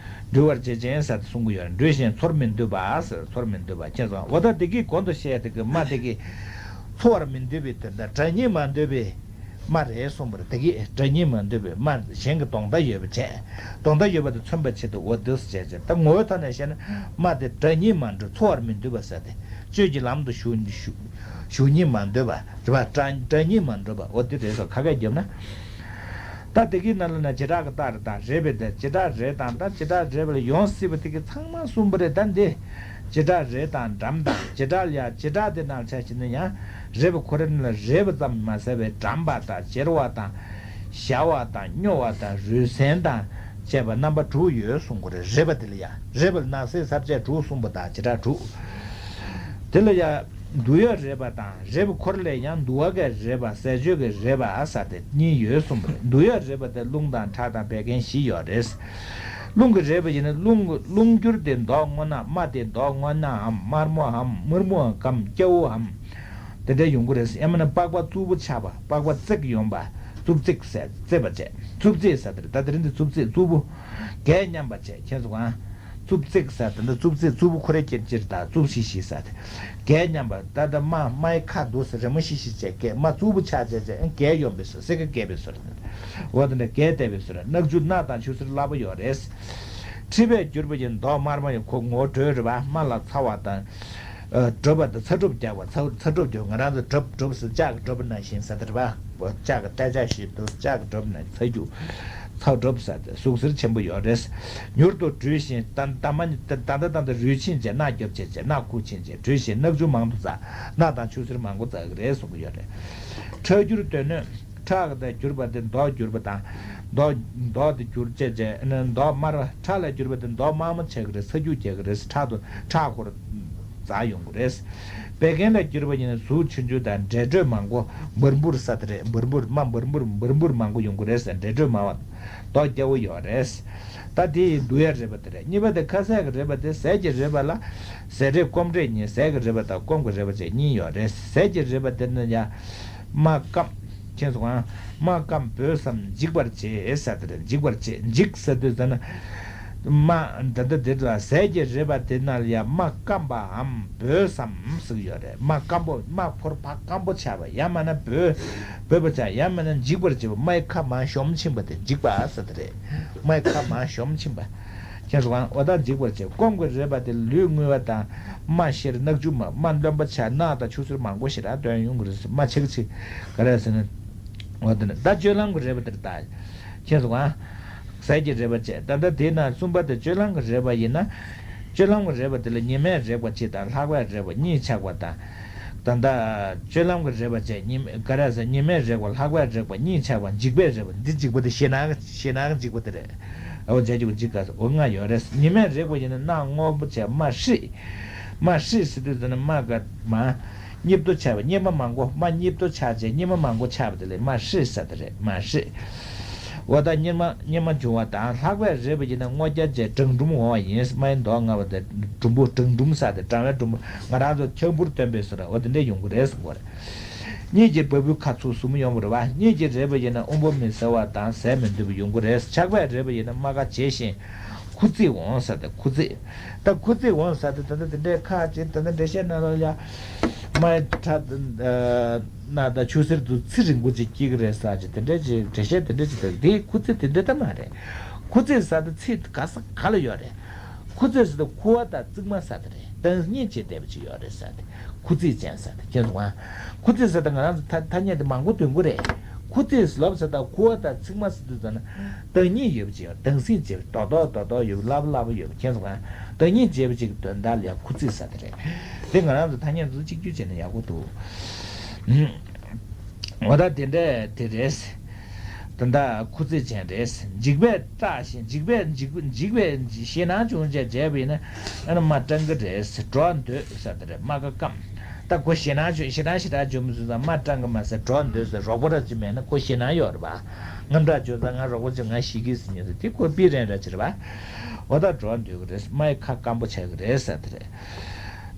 འབྲུལ་བར་བྱེད་ཅིང་ཟེར་དེ་གསུང་གི་ཡོད་རེད། འབྲུལ་ཞིང་ཚོར་མི་འདོད་པ་ཟེར། ཚོར་མི་འདོད་པ། ཁྱེད་ཚོ་འོ་ད་དེ་གི་གོང་དུ་བཤད་དེ་གི་རྨ་དེ་གི་ཚོར་བར་མི་འདོད་པའི་དོན་དག་སྒྲ་སྙན་མ་འདོད་པའི་རྨ་རེད་གསུངས་པ་རེད། དེ་གི་སྒྲ་སྙན་མ་འདོད་པའི་རྨ་གཞན་གྱི་གདོང་བརྡ་ཡོད་པ་བྱས། གདོང་བརྡ་ཡོད་པ་དེ་མཚོན་པར་བྱེད་དུ་འོ་འདུག་སེ་བྱས་བྱས། ད་ངོ་བོའི་ཐོག་ནས་བཤད་ན་རྨ་དེ་སྒྲ་སྙན་མ་འདོད། ཚོར་བར་མི་འདོད་པ་ཟེར་དེ་སྤྱོད་ཀྱི་ལམ་དུ་ཞུགས་ཞུགས་ཞུགས་སྙིང་མ་འདོད་པ་རེད་པ། སྒྲ་སྒྲ་སྙན་མ་འདོད་པ། འོ་དེ་རེད་སོ། ཁ་སྐད་བརྒྱབ་ན། ད་དེ་གི་ནང་ལ་ན་བྱེ་བྲག་གི་རྟགས་རེད་དང་རེད་པས་དེ། བྱེ་བྲག་རེད་དང་ད་བྱེ་བྲག་རེད་པ་ལ་ཡོང་སྲིད་པ་དེ་གི་ཚང་མ་གསུངས་པ་རེད། ད་འདི་བྱེ་བྲག་རེད་དང་འགྲམ་དང་། བྱེ་བྲག་ལ་ཡང་བྱེ་བྲག་དེ་ནང་ཆ་བཞག་ན་ཡང་རེད་པ་ཁོ་རེ་ནི་ལ་རེད་པ་ཙམ་མ་ཟད་པའི་འགྲམ་པ་དང་འབྱེར་བ་དང་། ཞར་བ་དང་སྨྱོ་བ་དང་རུལ་སེན་དང་བཅས་པ་རྣམ་པ་དྲུག་ཡོད་གསུང་གི་རེད། རེད་པ་དེ་ལ་ཡང་རེད་པ་ལ་ནགས་གསེབ་ས་བཅད་དྲུག་གསུངས་པ་དང་བྱེ་བྲག་དྲུག་དེ་ལ་ཡང་། འདུ་ཡ་རེད་པ་དང་རེད་པ་ཁོ་རེ་ལ་ཡང་འདུ་བ་གི་རེད་པ་ཟས་སྤྱོད་ཀྱི་རེད་པ་ཟེར་དེ་གཉིས་ཡོད་གསུངས་པ་རེད། འདུ་ཡ་རེད་པ་དེ་རླུང་དང་ཁྲག་དང་བད་ཀན་བཞི་ཡོད་རེད། རླུང་གི་རེད་པ་ཡིན་ན་རླུང་རླུང་འགྱུར་དེ་མདོག་སྔོ་ནག་རྨ་དེ་མདོག་སྔོ་ནག་འམ་དམར་མོའམ་སྨུར་མོའམ་སྐམ་སྐྱ་བོའམ། དེ་འདྲ་ཡོང་གི་རེད། ཡང་མིན་ན་པགས་པ་རྩུབ་པོ་ཆགས་པ། པགས་པ་བརྩེགས་ཡོང་པ། རྩུབ་བརྩེགས་ཟེར་བརྩེགས་པ་བྱས། རྩུབ་བརྩེགས་ཟེར་དེ་རེད། ད་དེ་རིང་འདི་རྩུབ་བརྩེགས་རྩུབ་པོ། གས་མཉམ་པ་བྱས། ཁྱེད་ཚོ་གང་། རྩུབ་བརྩེགས་ཟེར་དེ་འདི་རྩུབ་བརྩེགས་རྩུབ་པོ་ཁོ་རེ་ཁྱེར་ཁྱེར་དང་རྩུབ་ཤིག་ཤིག་ཟེར་དེ། གས་མཉམ་པ་ད་ལྟ་རྨ་རྨའི་ཁ་འདུག་ཟེར་རི་མོ་ཤིག་ཤིག་བྱས་གས་རྨ་རྩུབ་པོ་ཆགས་བྱས་བྱས་ཨང་གས་ཡོང་པའི་བཟོ། སེ་ག་གས་པའི་བཟོ་རེད། འོ་དེ་འདྲ་གས་བལྟས་པའི་བཟོ་རེད། རྣག་ཆུ་རྣག་དང་ཆུ་སེར་སླ་པོ་ཡོད་རེད། མཁྲིས་པས་བསྒྱུར་བ་ཡིན་མདོག་དམར་མོ་ཡོད། ཁོ་ངོ་བོ་དྲོད་རེད་པ། རྨ་ལ་ཚ་བ་དང་། ཨ་དྲོད་པ་དང་ཚ་གྲུབ་རྒྱག་པ། ཚ་ཚ་གྲུབ་རྒྱག་ང་རང་ཚོ་གྲུབ་གྲུབ་ཟེར་ལྕགས་ཀྱི་གྲུབ་ནང་བཞིན་ཟེར་དེ་རེད་པ། ལྕགས་ཀྱི་ཏ་ལྕགས་ཞིག་འདུག་ལྕགས་ཀྱི་གྲུབ་ནང་ཚ་རྒྱུ། ཚ་གྲུབ་ཟེར་དེ་ཟུག་གཟེར་ཆེན་པོ་ཡོད་རེད། མྱུར་དུ་དྲུལ་ཞིང་ད་ད་མ་ད་ད་ད་ད་རུལ་ཕྱིན་བྱས་རྣག་རྒྱོབ་བྱས་བྱས་རྣག་ཁུག་ཕྱིན་བྱས་དྲུལ་ཞིང་རྣག་ཆུ་མང་དུ་འཛག་རྣག་དང་ཆུ་སེར་མང་པོ་འཛག་གི་རེད་གསུང་གི་ཡོད་རེད། ཁྲག་སྒྱུར་དོན་སྣོད། ཁྲག་དང་གྱུར་པ་དེ་མདོག་གྱུར་པ་དང་། མདོག་མདོག་དེ་གྱུར་བྱས་བྱས་ནི་མདོག་དམར་བ། ཁྲག་ལས་གྱུར་པ་དེ་མདོག་དམར་མོ་ཆགས་ཀྱི་རེད། ཚ་རྒྱུ་རྒྱག་གི་རེད། ཁྲག་ཏུ་ཁྲག་ཁོར་འཛག་ཡོང་གི་རེད། བད་ཀན་ལས་གྱུར་པ་ཡིན་ན་ཟུག་ཆུང་ཆུང་དང་འབྲས་དྲོད་མང་པོ་འབུར་འབུར་ཟེར་དེ་རེད། འབུར་འབུར་རྨ་འབུར་འབུར་འབུར་འབུར་མང་པོ་ཡོང་གི་རེད་ཟེར། འབྲས་དྲོད་མང་བ་མདོག་སྐྱ་བོ་ཡོད་རེད། ད་དེ་ཡི་འདུ་ཡ་རེད་པ་དེ་རེད། གཉིས་པ་དེ་ཁ་ཟས་ཀྱི་རེད་པ་དེ། ཟས་ཀྱི་རེད་པ་ལ་ཟས་རེད་སྐོམ་རེད་གཉིས། ཟས་ཀྱི་རེད་པ་དང་སྐོམ་གྱི་རེད་པ་བཅས་གཉིས་ཡོད་རེད། ཟས་ཀྱི་རེད་པ་དེ་ནི་ཡ། རྨ་སྐམ། མཁྱེན་སོང་ང་། རྨ་སྐམ་བོས་སམ་འཇིག་པར་བྱེད་ཟེར་དེ་རེད། འཇིག་པར་བྱེད། འཇིག་ཟེར་དུས་ཟེར་ན། རྨ་ད་ལྟ་འདིར་ལ་ཟས་ཀྱི་རེད་པ་དེ་ན་ལ་ཡ་རྨ་སྐམ་པའམ་བོས་སམ་ཟེར་གྱི་ཡོད་རེད། རྨ་སྐམ་པོ་རྨ་ཕོར་པ་སྐམ་པོ་ཆགས་པ། ཡང་མིན་ན་བོས་བོས་པ་ཆགས། ཡང་མིན་ན་འཇིག་པར་བྱེད་པ། རྨའི་ཁ་མར་ཞོམ་ཕྱིན་པ་དེ་འཇིག་པ་ཟེར་དེ་རེད། རྨའི་ཁ་མར་ཞོམ་ཕྱིན་པ། ཁྱེད་ཚོ་གང་འོ་ད་འཇིག་པར་བྱེད། སྐོམ་གྱི་རེད་པ་དེ་ལུས་རྔུལ་བ་དང་། རྨ་གཤེར། རྣག་ཆུ་མ། རྨ་རློན་པ་ཆགས། རྣག་དང་ཆུ་སེར་མང་པོ་ཞེ་དྲག་བཏོན་ཡོང་གི་རེད། རྨ་ཆག་ཆིག་ག་རེ་ཟེར་ན། འོ་དེ་ནི་ད་སྤྱོད་ལམ་གྱི་རེད་པ་དེར་ལྟ། ཁྱེད་ཚོ་གང་། ཟས་ཀྱི་རེད་པ་བཅས། ད་ལྟ་དེ་ན་གསུམ་པ་དེ་སྤྱོད་ལམ་གྱི་རེད་པ་ཡིན་ན། སྤྱོད་ལམ་གྱི་རེད་པ་དེ་ལ་ཉི་མས་རེག་པ་གཅིག་དང་ལྷག་པས་རེག་པ་གཉིས་ཆགས་པ་དང་། ད་ལྟ་སྤྱོད་ལམ་གྱི་རེད་པ་བཅས་ཉི་མ་ག་རེ་ཟེར། ཉི་མས་རེག་པ་ལྷག་པས་རེག་པ་གཉིས་ཆགས་པ་འཇིག་པས་རེག་པ། འདི་འཇིག་པ་དེ་ཞེད་སྣང་ཞེད་སྣང་འཇིག་པ་དེ་རེད། འོ་བྱས་ཀྱི་འཇིག་ག་འོ་ལྔ་ཡོད་རེད། ཉི་མས་རེག་པ་ཡིན་ན་རྣག་སྔོན་པོ་བྱས་རྨ་ཧྲིད། རྨ་ཧྲིད་ཟེར་དུས་ཟེར་ན་རྨ་ག་མ། གཉིད་པོ་ཆགས་པ། གཉིད་མ་མང་པོ། རྨ་གཉིད་པོ་ཆགས་བྱས་གཉིད་མ་མང་པོ་ཆགས་པ་དེ་ལ་རྨ་ཧྲིད་ཟེར་དེ་རེད། རྨ་ཧྲིད། འོ་ད་གཉིད་མ་གཉིད་མ་བྱུང་བ་དང་ལྷག་པས་རེག་པ་ཡིན་ན་སྔོ་སྐྱ་བྱས་གྲང་འབྲུམ་འོང་བ་ཡིན། རྨའི་མདོག་ལྔ་པོ་དེ་འབྲུམ་པོ་གྲང་འབྲུམ་ཟེར་དེ་གྲང་བའི་འབྲུམ་པོ་ང་རང་ཚོ་ཆང་ཕུར་སྟོན་པའི་བཟོ་འདྲ་འོ་དེ་འདྲས་ཡོང་གི་རེད་གསུངས་པ་རེད། གཉིད་ཀྱི་བ་སྤུའི་ཁ་ཚུགས་ཟུམ་ཡོང་བ་རེད་པ། གཉིད་ཀྱི་རེག་པ་ཡིན་ན་དབུགས་པ་མི་བཟད་པ་དང་ཟས་མི་འདོད་པ་ཡོང་གི་རེད། ཆག་པས་རེག་པ་ཡིན་ན་རྨ་ཁ་བྱེ་ཞིང་ཁུ་ཚིག་འོང་ཟེར་ཏེ་ཁུ་ཚིག་ད་ཁུ་ཚིག་འོང་ཟེར་ཏེ་ད་ལྟ་དེ་འདྲའི་ཁ་ཅིག་ད་ལྟ་འགྲེལ་བཤད་ནང་ལ་ཡ། རྨའི་ཁྲག་ན་ད་ཆུ་སེར་དུ་ཚི་རིང་པོ་ཅིག་སྐྱེ་གི་རེད་ཟེར་ཅིག་དེ་འདྲའི་ཅིག་འགྲེལ་བཤད་དེ་འདྲའི་ཅིག་དང་དེའི་ཁུ་ཚིག་དེ་འདྲ་ད་མ་རེད། ཁུ་ཚིག་ཟེར་ཏེ་ཚིག་ག་ས་ག་ལ་ཡོད་རེད། ཁུ་ཚིག་ཟེར་དུས་ཁུ་བ་དང་ཚིག་མ་ཟེར་དེ་རེད། བཏང་སྙོམས་བྱས་བསྡད་པ་ཅིག་ཡོད་རེད་ཟེར་དེ། ཁུ་ཚིག་ཅན་ཟེར་དེ། མཁྱེན་སོང་ང་། ཁུ་ཚིག་ཟེར་དུས་ང་རང་ཚོ་ཐ་ཐ་སྙད་དེ་མང་པོ་འདོན་གི་རེད། ཁུ་ཚིག་ཟེར་ལབ་ཟེར་དུས་ཁུ་བ་དང་ཚིག་མ་ཟེར་དུས་ཙམ་ན་བཏང་སྙོམས་ཡོད་པ་ཅིག་ཡོད། བཏང་སྙོམས་བྱས་པ་རྡོག་རྡོག་རྡོག་རྡོག་ཡོད་པ། སླ་པོ་སླ་པོ་ཡོད་པ། མཁྱེན་སོང་ང་། བཏང་སྙོམས་བྱས་པ་ཅིག་གི་དོན་དག་ལ་ཡང་ཁུ་ཚིག་ཟེར་དེ་རེད། དེ་ང་རང་ཚོ་ཐ་སྙད་ཚོ་གཅིག་གྱུར་བྱས་ན་ཡག་པོ་འདུག་འོ་ད་དེ་འདྲ་དེ་རེད། ད་ལྟ་ཁུ་ཚིག་ཅན་རེད། འཇིགས་པས་སྐྲག་ཤིང་། འཇིགས་པས་འཇིགས་འཇིགས་པས་ཞེད་སྣང་བྱུང་བྱས་བྱས་པ་ཡིན་ན། ཨ་ནི་རྨ་སྐྲང་གི་རེད། འགྲོ་འདོད་ཟེར་དེ་རེད། རྨ་ཁ་སྐམ། ད་ཁོ་ཞེད་སྣང་བྱུང་། ཞེད་སྣང་ཞེ་དྲག་བྱུང་མི་སོང་ཙང་རྨ་སྐྲང་གི་མ་ཟད་འགྲོ་འདོད་ཟེར། རོགས་པ་ར་ཅིག་མེད་ན་ཁོ་ཞེད་སྣང་ཡོད་རེད་པ། དངངས་སྐྲག་བྱུང་ཙང་ང་རོགས་པ་ཅིག་ང་ཤི་གི་ཟེར་ཉེན་ཟེར། དེ་ཁོ་པི་རན་ར་ཅིག་རེད་པ། འོ་ད་འགྲོ་འདོད་གི་རེད། རྨ་ཡི་ཁ་སྐམ་པོ་ཆགས་གི་རེད་ཟེར་དེ་རེད།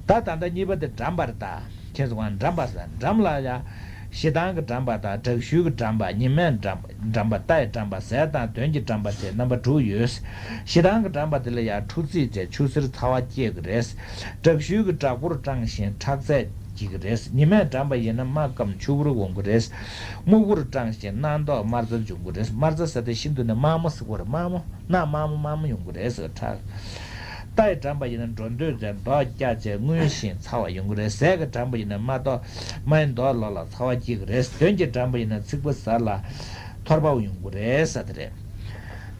ད་ད་ལྟ་གཉིས་པ་དེ་འགྲམ་པར་ལྟ། མཁྱེན་སོང་ང་། འགྲམ་པ་ཟེར། འགྲམ་ལ་ཡ། ཞེ་སྡང་གི་འགྲམ་པ་དང་དྲག་ཤུལ་གྱི་འགྲམ་པ། ཉི་མའི་འགྲམ་པ། འགྲམ་པ། རྟའི་འགྲམ་པ། ཟས་དང་གདོན་གྱི་འགྲམ་པ་བཅས་རྣམ་པ་དྲུག་ཡོད། ཞེ་སྡང་གི་འགྲམ་པ་དེ་ལ་ཡང་འཁྲུག་རྩིས་བྱས་ཆུ་སེར་ཚ་བ་སྐྱེ་གི་རེད། དྲག་ཤུལ་གྱི་དྲག་པོར་སྐྲངས་ཤིང་ཁྲག་རྩད་སྐྱེ་གི་རེད། ཉི་མའི་འགྲམ་པ་ཡིན་ན་རྨ་སྐམ་ཆུ་བུར་འོང་གི་རེད། སྨུག་པོར་སྐྲངས་ཤིང་རྣག་མདོག་དམར་འཛར་འབྱུང་གི་རེད། དམར་འཛར་ཟེར་དེ་ཤིན་ཏུ་ནས་དམར་མོ་ཟེར་གོ་རེད། དམར་མོ། རྣག་དམར་མོ་དམར་མོ་ཡོང་གི་རེད་ཟེར། ཁྲག་རྟའི་འགྲམ་པ་ཡིན་ན་འགྲོ་འདོད་ཅན་མདོག་སྐྱ་བྱས་སྔུན་ཞིང་ཚ་བ་ཡོང་གི་རེད། ཟས་ཀྱི་འགྲམ་པ་ཡིན་ན་རྨ་ཏོག་རྨའི་མདོག་ལོག་ལ་ཚ་བ་སྐྱེ་གི་རེད། གདོན་གྱི་འགྲམ་པ་ཡིན་ན་ཚིག་པ་ཟ་ལ་ཐོར་པ་ཡོང་གི་རེད་ཟེར་དེ་རེད།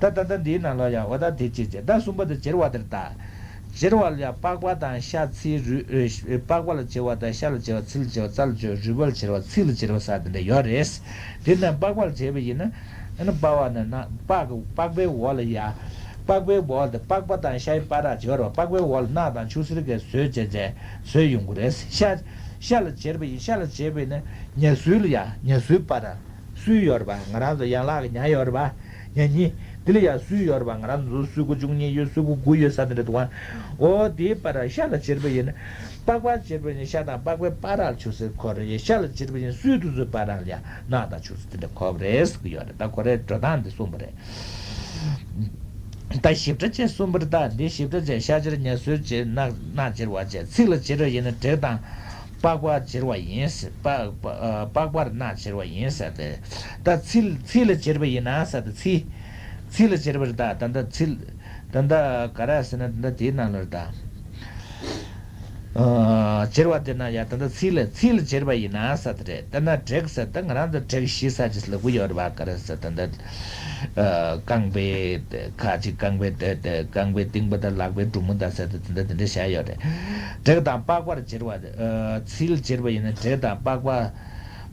ད་ད་ལྟ་འདིའི་ནང་ལོགས་ཡང་འོ་ད་དེ་ཅི་བྱེད། ད་གསུམ་པ་དེ་བྱེར་བ་དེར་ལྟ། བྱེར་བ་ལ་ཡང་པགས་པ་དང་ཤ་ཚིལ་རུས། ཨེ། པགས་པ་ལ་བྱེར་བ་དང་ཤ་ལ་བྱེར་བ། ཚིལ་ལ་བྱེར་བ། རྩ་ལ་བྱེར་བ། རུས་པ་ལ་བྱེར་བ། ཚིགས་ལ་བྱེར་བ་ཟེར་དེ་འདྲ་ཡོད་རེད། དེ་ནས་པགས་པ་ལ་བྱེར་བ་ཡིན་ན། ཨ་ནི་པགས་པ་ནི་ན་པགས་ཀྱི་པགས་པའི་འོག་ལ་ཡ། པགས་པའི་འོག་དེ་པགས་པ་དང་ཤའི་བར་ར་བྱེར་བ། པགས་པའི་འོག་ལ་རྣག་དང་ཆུ་སེར་གྱིས་ཟོས་བྱས་བྱས་ཟོས་ཡོང་གི་རེད། ཤ། ཤ་ལ་བྱེར་བ་ཡིན། ཤ་ལ་བྱེར་བ་ཡིན་ན་ཉ་སུལ་ལ་ཡ། ཉ་སུལ་བར་ར་སུལ་ཡོད་རེད་པ། ང་རང་ཚོ་ཡན་ལག་གི་ཉ་ཡོད་རེད་པ། ཉ་གཉིས། འདི་ལ་ཡ་སུལ་ཡོད་རེད་པ། ང་རང་ཚོ་སུལ་དགུ་བཅུ་གཉིས་ཡོད། སུལ་དགུ་དགུ་ཡོད་ས་དེ་འདྲ་འདུག་ཨ། འོ་དེའི་བར་ར་ཤ་ལ་བྱེར་བ་ཡིན་ན། པགས་པ་བྱེར་བ་ཡིན་ན་ཤ་དང་པགས་པའི་བར་ར་ལ་ཆུ་སེར་འཁོར་རེད། ཤ་ལ་བྱེར་བ་ཡིན་ན་སུལ་དེ་ཚོའི་བར་ར་ལ་ཡ་རྣག་དང་ཆུ་སེར་དེ་འདྲ་འཁོར་བ་རེད་ཟེར་གི་ཡོད་རེད། ད་ཁོ་རའི་འགྲོ་སྟངས་འདི་གསུངས་པ་རེད། ད་ཞིབ་ཕྲ་བྱས་གསུངས་པ་རེད། ད་འདི་ཞིབ་ཕྲ་བྱས། ཤ་བྱེར། ཉ་སུལ་བྱེར། རྣག་རྣག་བྱེར་བ་བྱས། ཚིགས་ལ་བྱེར་བ་ཡིན་ན་དྲེག་དང་པགས་པ་བྱེར་བ་ཡིན། པ་པ་ཨ་པགས་པར་རྣག་བྱེར་བ་ཡིན་ཟེར་ཏེ། ད་ཚིལ་ཚིལ་ལ་བྱེར་བ་ཡིན་ན་ཟེར་ཏེ། ཚིལ་ཚིལ་ལ་བྱེར་བ་རེད། ད་ད་ད་ཚིལ་ད་ད་ག་རེ་ཟེར་ན་ད་ད་དེའི་ནང་ལ་རེད་ད། ཨ། བྱེར་བ་དེ་ན་ཡ་ད་ལྟ་ཚིལ་ལ་ཚིལ་ལ་བྱེར་བ་ཡིན་ན་ཟེར་དེ་རེད། ད་ན་དྲེག་ཟེར་ད་ང་རང་ཚོ་དྲེག་ཤི་ས་ཅིག་ལབ་གི་ཡོད་རེད་པ། ག་རེ་ཟེར་ད་ལྟ། ཨ། རྐང་པའི་ཁ་ཅིག་རྐང་པའི་དེ་དེ་རྐང་པའི་རྟིང་པ་དང་ལག་པའི་གྲུ་མོ་དང་ཟེར་ད་དེ་འདྲ་དེ་འདྲ་བཞག་ཡོད་རེད། དྲེག་དང་པགས་པར་བྱེར་བ། ཨ། ཚིལ་བྱེར་བ་ཡིན་ན་དྲེག་དང་པགས་པ།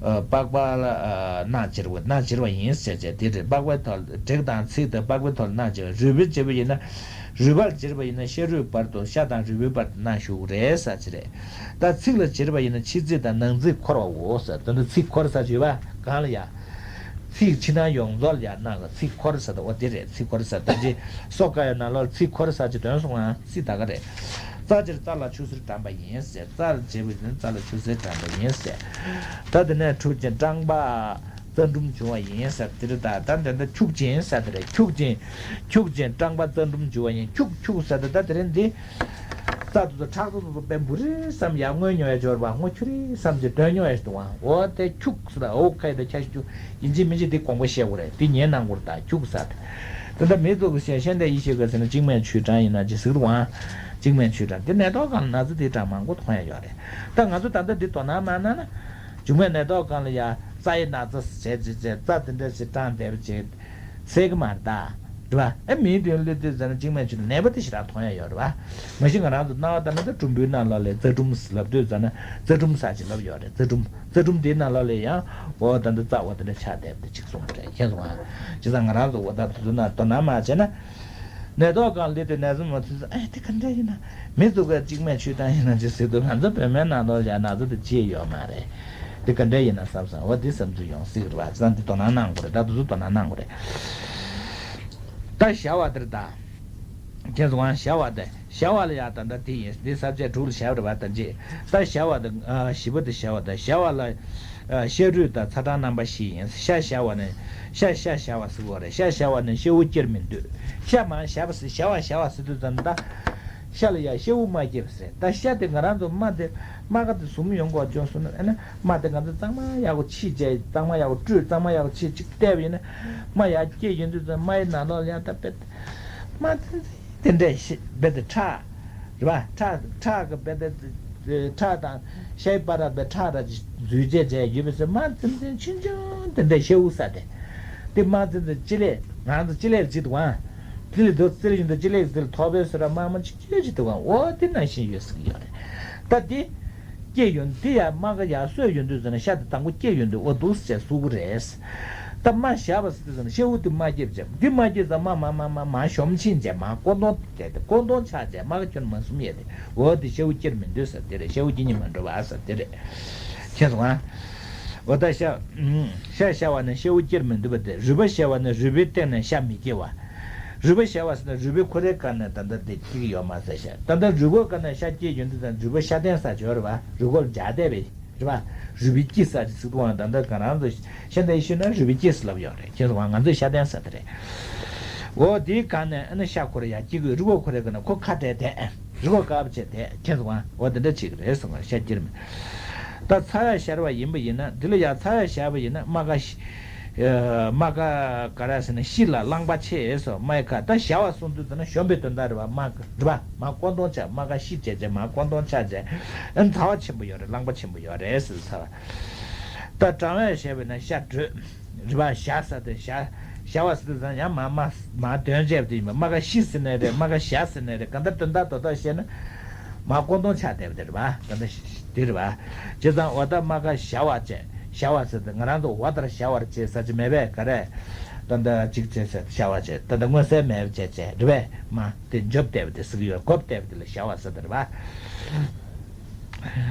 ཨ། པགས་པ་ལ། ཨ། རྣག་བྱེར་བ། རྣག་བྱེར་བ་ཡིན་ཟེར་བྱས་དེ་རེད། པགས་པའི་ཐོག་དྲེག་དང་ཚིལ་དང་པགས་པའི་ཐོག་ལ་རྣག་བྱེར་བ། རུས་པའི་བྱེར་བ་ཡིན་ན། རུས་པར་བྱེར་བ་ཡིན་ན་ཤ་རུས་བར་དུ། ཤ་དང་རུས་པའི་བར་དུ་རྣག་ཞུགས་རེད་ཟེར་གྱི་རེད། ད་ཚིགས་ལ་བྱེར་བ་ཡིན་ན་ཕྱི་ཚིགས་དང་ནང་ཚིགས་འཁོར་བའོ་ཟེར། དོན་དུ་ཚིགས་འཁོར་ས་ཅིག་ཡོད་པ་གང་ལ་ཡ། ཚིགས་ཕྱི་ནང་ཡོངས་རྫོགས་ལ་ཡ་རྣག་གི་ཚིགས་འཁོར་ས་དང་འོ་དེ་རེད། ཚིགས་འཁོར་ས་ད་ཅི་སོ་ཀ་ཡ་ནང་ལོགས་ཚིགས་འཁོར་ས་ཅིག་དོན་སོང་ང་སྲིད་ད་ག་རེད། རྩ་བྱེར་རྩ་ལ་ཆུ་སེར་དྲངས་པ་ཡིན་ཟེར། རྩ་ལ་བྱེར་བ་ཡིན་ན་རྩ་ལ་ཆུ་སེར་དྲངས་པ་ཡིན་ཟེར། ད་དེ་ནས་འཁྱུག་ཅིང་སྐྲངས་པ་རྩ་འབྲུམ་འབྱུང་བ་ཡིན་ཟེར་དེ་རེད། ད་ད་འདི་འདི་འཁྱུག་ཅིང་ཟེར་དེ་རེད། འཁྱུག་ཅིང་། འཁྱུག་ཅིང་སྐྲངས་པ་རྩ་འབྲུམ་འབྱུང་བ་ཡིན། འཁྱུག་འཁྱུག་ཟེར་དེ་ད་དེ་རེད། འདི་རྩ་དེ་ཚོ་ཁྲག་ཚོ་དེ་ཚོ་དཔེ་འབུ་རེ་བསམ་ཡར་མངོན་མྱོང་ཡ་འབྱོར་བ་སྔོ་ཁྱུ་རེ་བསམ་ཅིག་འདོན་མྱོང་ཡ་ཞིག་འདུག་ཨང་། འོ་དེ་འཁྱུག་ཟེར་ད་འོ་ཁ་ཡི་ད་ཁྱ་ཤི་ཁྱུ་ཡིན་གཅིག་མིན་གཅིག་དེ་དགོངས་པ་བཤད་དགོས་རེད། དེ་ཉན་གནང་དགོས་རེད། ད་འཁྱུག་ཟེར་དེ་ད་ད་མི་ཚོ་གི་བཤད་ཤེས་འདྲ་ཡི་ཤེས་ག་ཟེར་ན་ཅིང་མེན་ཆུས་དྲངས་ཡིན་ན་ཅི་ཟེར་གི་འདུག་ཨང་། ཅིང་མེན་ཆུས་དྲངས་དེ་ནད་ཐོག་སྒང་ལ་ན་ཚ་དེ་དྲངས་མང་པོ་མཐོང་ཡ་ཡོད་རེད། ད་ང་ཚོ་ད་ལྟ་འདི་དོ་སྣང་མ་གནང་ན། མཇུག་མའི་ནད་ཐོག་སྒང་ལ་ཡ་རྩ་ཡི་ན་ཚ་བྱས་བྱས་བྱས་རྩ་དེ་འདྲ་ཞིག་སྐྲངས་བསྡད་པ་ཅིག་སེལ་གི་མ་རེད་ད། རེད་པ། ཨེ་མིའི་དོན་ལུས་དེ་ཟེར་ན་ཅིང་མེན་ཆུ་ནད་པ་དེ་ཞེ་དྲག་མཐོང་ཡ་ཡོད་རེད་པ། མ་གཞི་ང་རང་ཚོ་རྣ་བ་ལྟ་ན་ད་གྲུམ་བུའི་ནང་ལོགས་ལ་རྩ་གྲུམ་ལབ་དུས་ཙ་ན་རྩ་གྲུམ་ཟེར་ཅིག་ལབ་ཡོད་རེད། རྩ་གྲུམ་རྩ་གྲུམ་དེའི་ནང་ལོགས་ལ་ཡང་འོ་ད་འདི་རྩ་འོ་དེ་འདྲ་ཆགས་བསྡད་པ་དེ་ཅིག་གསུངས་པ་རེད། མཁྱེན་སོང་ང་། བྱས་ཙང་ང་རང་ཚོ་འོ་ད་དེ་ཚོ་ན་དོ་སྣང་མ་བྱས་ན། ནད་ཐོག་སྒང་ལ་སླེབས་དུས་ན་ཚ་མ་ཐུག་ཙང་ཨེ་དེ་ག་འདྲ་ཡིན་ན། མི་ཚོ་ག་ཅིང་མེན་ཆུས་དྲངས་ཡིན་ན་ཅི་ཟེར་འདུག་ང་ཚོ་བོད་སྨན་ནང་ལོགས་ལ་ཡ་ན་ཚ་དེ་ཅི་ཡོད་མ་རེད། དེ་ག་འདྲ་ཡིན་ན་བསམ་བསམ་འོ་དེ་བསམ་ཚུལ་ཡོང་སྲིད་རེད་པ། བྱས་ཙང་འདི་དོ་སྣང་གནང་དགོས་རེད། ད་དེ་ཚོ་དོ་སྣང་གནང་དགོས་རེད། ད་བྱ་བ་དེ་རེད་ད། མཁྱེན་སོང་ང་། བྱ་བ་དེ། བྱ་བ་ལ་ཡ་ད་ལྟ་དེ་ཡིན། འདི་ས་བཅད་དྲུག་ལ་བྱ་བ་རེད་པ། ད་ཅི། ད་བྱ་བ་དེ། ཨ། བཞི་པ་དེ་བྱ་བ་དེ། བྱ་བ་ལ། ཨ། ཤ་རུས་དང་ཚ་གྲང་རྣམ་པ་བཞི་ཡིན། ཤ་བྱ་བ་ནི། ཤ་ཤ་བྱ་བ་ཟེར་གོ་རེད། ཤ་བྱ་བ་ནི་ཤ་བོ་སྐྱེར་མི་འདོད། ཤ་མ་བྱ་བ་ཟེར་བྱ་བ་བྱ་བ་ཟེར་དུས་ཙམ་ད། ཤ་ལ་ཡ་ཤ་བོ་མ་སྐྱེས་པ་ཟེར། ད་ཤ་དེ་ང་རང་ཚོ་རྨ་དེ་རྨ་ཁ་དེ་ཟུམ་ཡོང་གོ་བྱུང་སོང་ན་ཨ་ནི་རྨ་དེ་ང་ཚོ་གཙང་མ་ཡག་པོ་ཕྱིས་བྱས་གཙང་མ་ཡག་པོ་བཀྲུས་གཙང་མ་ཡག་པོ་ཕྱིས་ཅིག་བལྟས་པ་ཡིན་ན་རྨ་ཡར་སྐྱེས་ཡོང་དུས་ཙམ་རྨ་ཡི་ནང་ལོགས་ལ་ཡ་ད་དཔེ་རྨ་དེ། དེ་འདྲས་ཤི་རྦད་དེ་ཁྲག་རེད་པ། ཁྲག་ཁྲག་གི་རྦད་དེ་ཁྲག་དང་ཤའི་བར་ར་རྦད་ཁྲག་ར་འཛུལ་བྱས་བྱས་ཡོད་པའི་ཚེ་དམར་ཙམ་ཙམ་ཆུང་ཆུང་དེ་འདྲས་ཤ་འུ་ས་དེ། དེ་དམར་ཙམ་ཙམ་ལྕེ་ལེབ་ང་ཚོ་ལྕེ་ལེབ་ཅིག་འདུག་ཨང་། དེ་ལས་རྡོ་རྩེར་ཡིན་དུ་ལྕེ་ལེབ་དེ་ལ་ཐོག་པའི་སོ་ར་དམར་མོ་ཆུང་ཆུང་ཅིག་འདུག་ཨང་། འོ་དེ་ནང་བཞིན་ཡོད་ཟེར་གྱི་ཡོད་རེད། ད་དེ། སྐྱེས་ཡོང་དུས་ཡ་རྨ་ཁ་ཡར་སོས་ཡོང་དུས་ཟེར་ན་ཤ་དེ་དང་པོ་སྐྱེས་ཡོང་དུས་འོ་འདུག་སེ་བཟོ་གི་རེད། ད་རྨ་བཞག་པ་ཟེར་དུས་ཟེར་ན་ཤ་འུ་དེ་མ་སྐྱེས་བྱས་འདི་མ་སྐྱེས་ཙང་མ་མ་མ་མ་མ་གཞོམ་ཕྱིན་བྱས་མ་ཀོ་འདོང་དེ་དེ་ཀོ་འདོང་ཆགས་བྱས་རྨ་ཁ་ཁྱོན་མ་ཟུམ་ཡས་དེ་འོ་དེ་ཤ་འུ་སྐྱེར་མི་འདུག་ཟེར་དེ་རེད། ཤ་འུ་སྐྱེ་ཉིན་མ་འགྲོ་བ་ཟེར་དེ་རེད། མཁྱེན་སོང་ཨ། འོ་ད་ཤ་ཤ་བཞག་པ་ནས་ཤ་འུ་སྐྱེར་མི་འདུག་པ་དེ་རུས་པ་བཞག་པ་ནས་རུས་པའི་སྟེང་ནས་ཤ་མི་སྐྱེ་བ། རུས་པ་བཞག་པ་ཟེར་ན་རུས་པའི་ཁོ་རའི་སྒང་ནས་ད་ལྟ་དེ་སྐྱེ་གི་ཡོད་མ་ཟེར་ཤག་ད་ལྟ་རུས་ཁོག་སྒང་ནས་ཤ་སྐྱེས་ཡོང་དུས་ད་རུས་པ་ཤ་གདན་ཟེར་ཅིག་ཡོད་རེད་པ། རུས་ཁོག་ལ་སྦྱར་བསྡད་པའི་རེད་པ། རུས་པའི་དཀྱིལ་ཟེར་ཅིག་ཟེར་འདུག་ཨང་། ད་ལྟ་ང་རང་ཚོ་ཤ་གདན་ཞུས་ན་རུས་པའི་དཀྱིལ་ཟེར་ལབ་ཡོད་རེད། མཁྱེན་སོང་ང་། ང་ཚོས་ཤ་གདན་ཟེར་དེ་རེད། འོ་དེའི་སྒང་ནས་ཨ་ནི་ཤ་ཁོ་ར་ཡར་སྐྱེ་དགོས། རུས་ཁོག་ཁོ་རའི་སྒང་ནས་ཁོ་ཁ་བྲལ་ཏེ། རུས་ཁོག་དཀར་པོ་བྱས་ཏེ། མཁྱེན་སོང་ང་། འོ་དེ་འདྲ་བྱེད་ཀྱི་རེད་སོང་ང་། ཤ་སྐྱེར་མི། ད་ཚ་ཡ་ཤར་བ་ཡིན་པ་ཡིན་ན་འདི་ལ་ཡ་ཚ་ཡ་ཤར་བ་ཡིན་ན་རྨ་ཁ་ཤི། རྨ་ཁ་ག་རེ་ཟེར་ན་ཤི་ལ་རླངས་པ་ཆེ་སོ། རྨའི་ཁ་ད་བཞར་བ་གསུངས་དུས་ད་ན་གཞོམ་པའི་དོན་དག་རེད་པ། རྨ་རེད་པ། མར་ཀོ་འདོང་ཆགས། རྨ་ཁ་ཤི་བྱས་བྱས་མར་ཀོ་འདོང་ཆགས་བྱས། ཨ་ནི་ཚ་བ་ཆེན་པོ་ཡོད་རེད། རླངས་པ་ཆེན་པོ་ཡོད་རེད་ཟེར་ཚ་བ། ད་གྲང་བས་བཞར་བས་ན་ཤ་དྲོད། རེད་པ། བཞར་ས་དེ་བཞར་བཞར་བ་ཟེར་དུས་ཙང་ཡང་མ་མ་མ་དོན་བྱས་པ་དེ་ཡིན་པ། རྨ་ཁ་ཤི་ཟེར་ནའི་རེད། རྨ་ཁ་བཞར་ཟེར་ནའི་རེད། གང་ལྟར་དོན་དག་རྡོག་རྡོག་བཤད་ན་མར་ཀོ་འདོང་ཆགས་བསྡད་པ་དེ་རེད་པ། གང་ལྟར་དེ་རེད་པ། བྱས་ཙང་འོ་ད་རྨ་ཁ་བཞར་བ་བྱས། བཞར་བ་ཟེར་དུས་ང་རང་ཚོ་འོ་ལྟར་བཞར་བར་བྱེད་ཟེར་གྱི་མེད་པས། ག་རེ། ད་ལྟ་གཅིག་བྱས་ཟེར་བཞར་བ་བྱས། ད་ལྟ་མངོན་གསལ་མེད་པ་བྱས་བྱས་རེད་པས། མ་དེ་འཇོབ་བསྡད་པ་དེ་ཟེར་གྱི་ཡོད། འགོབ་བསྡད་པ་དེ་ལ་བཞར་བ་ཟེར་དེ་རེད་པ།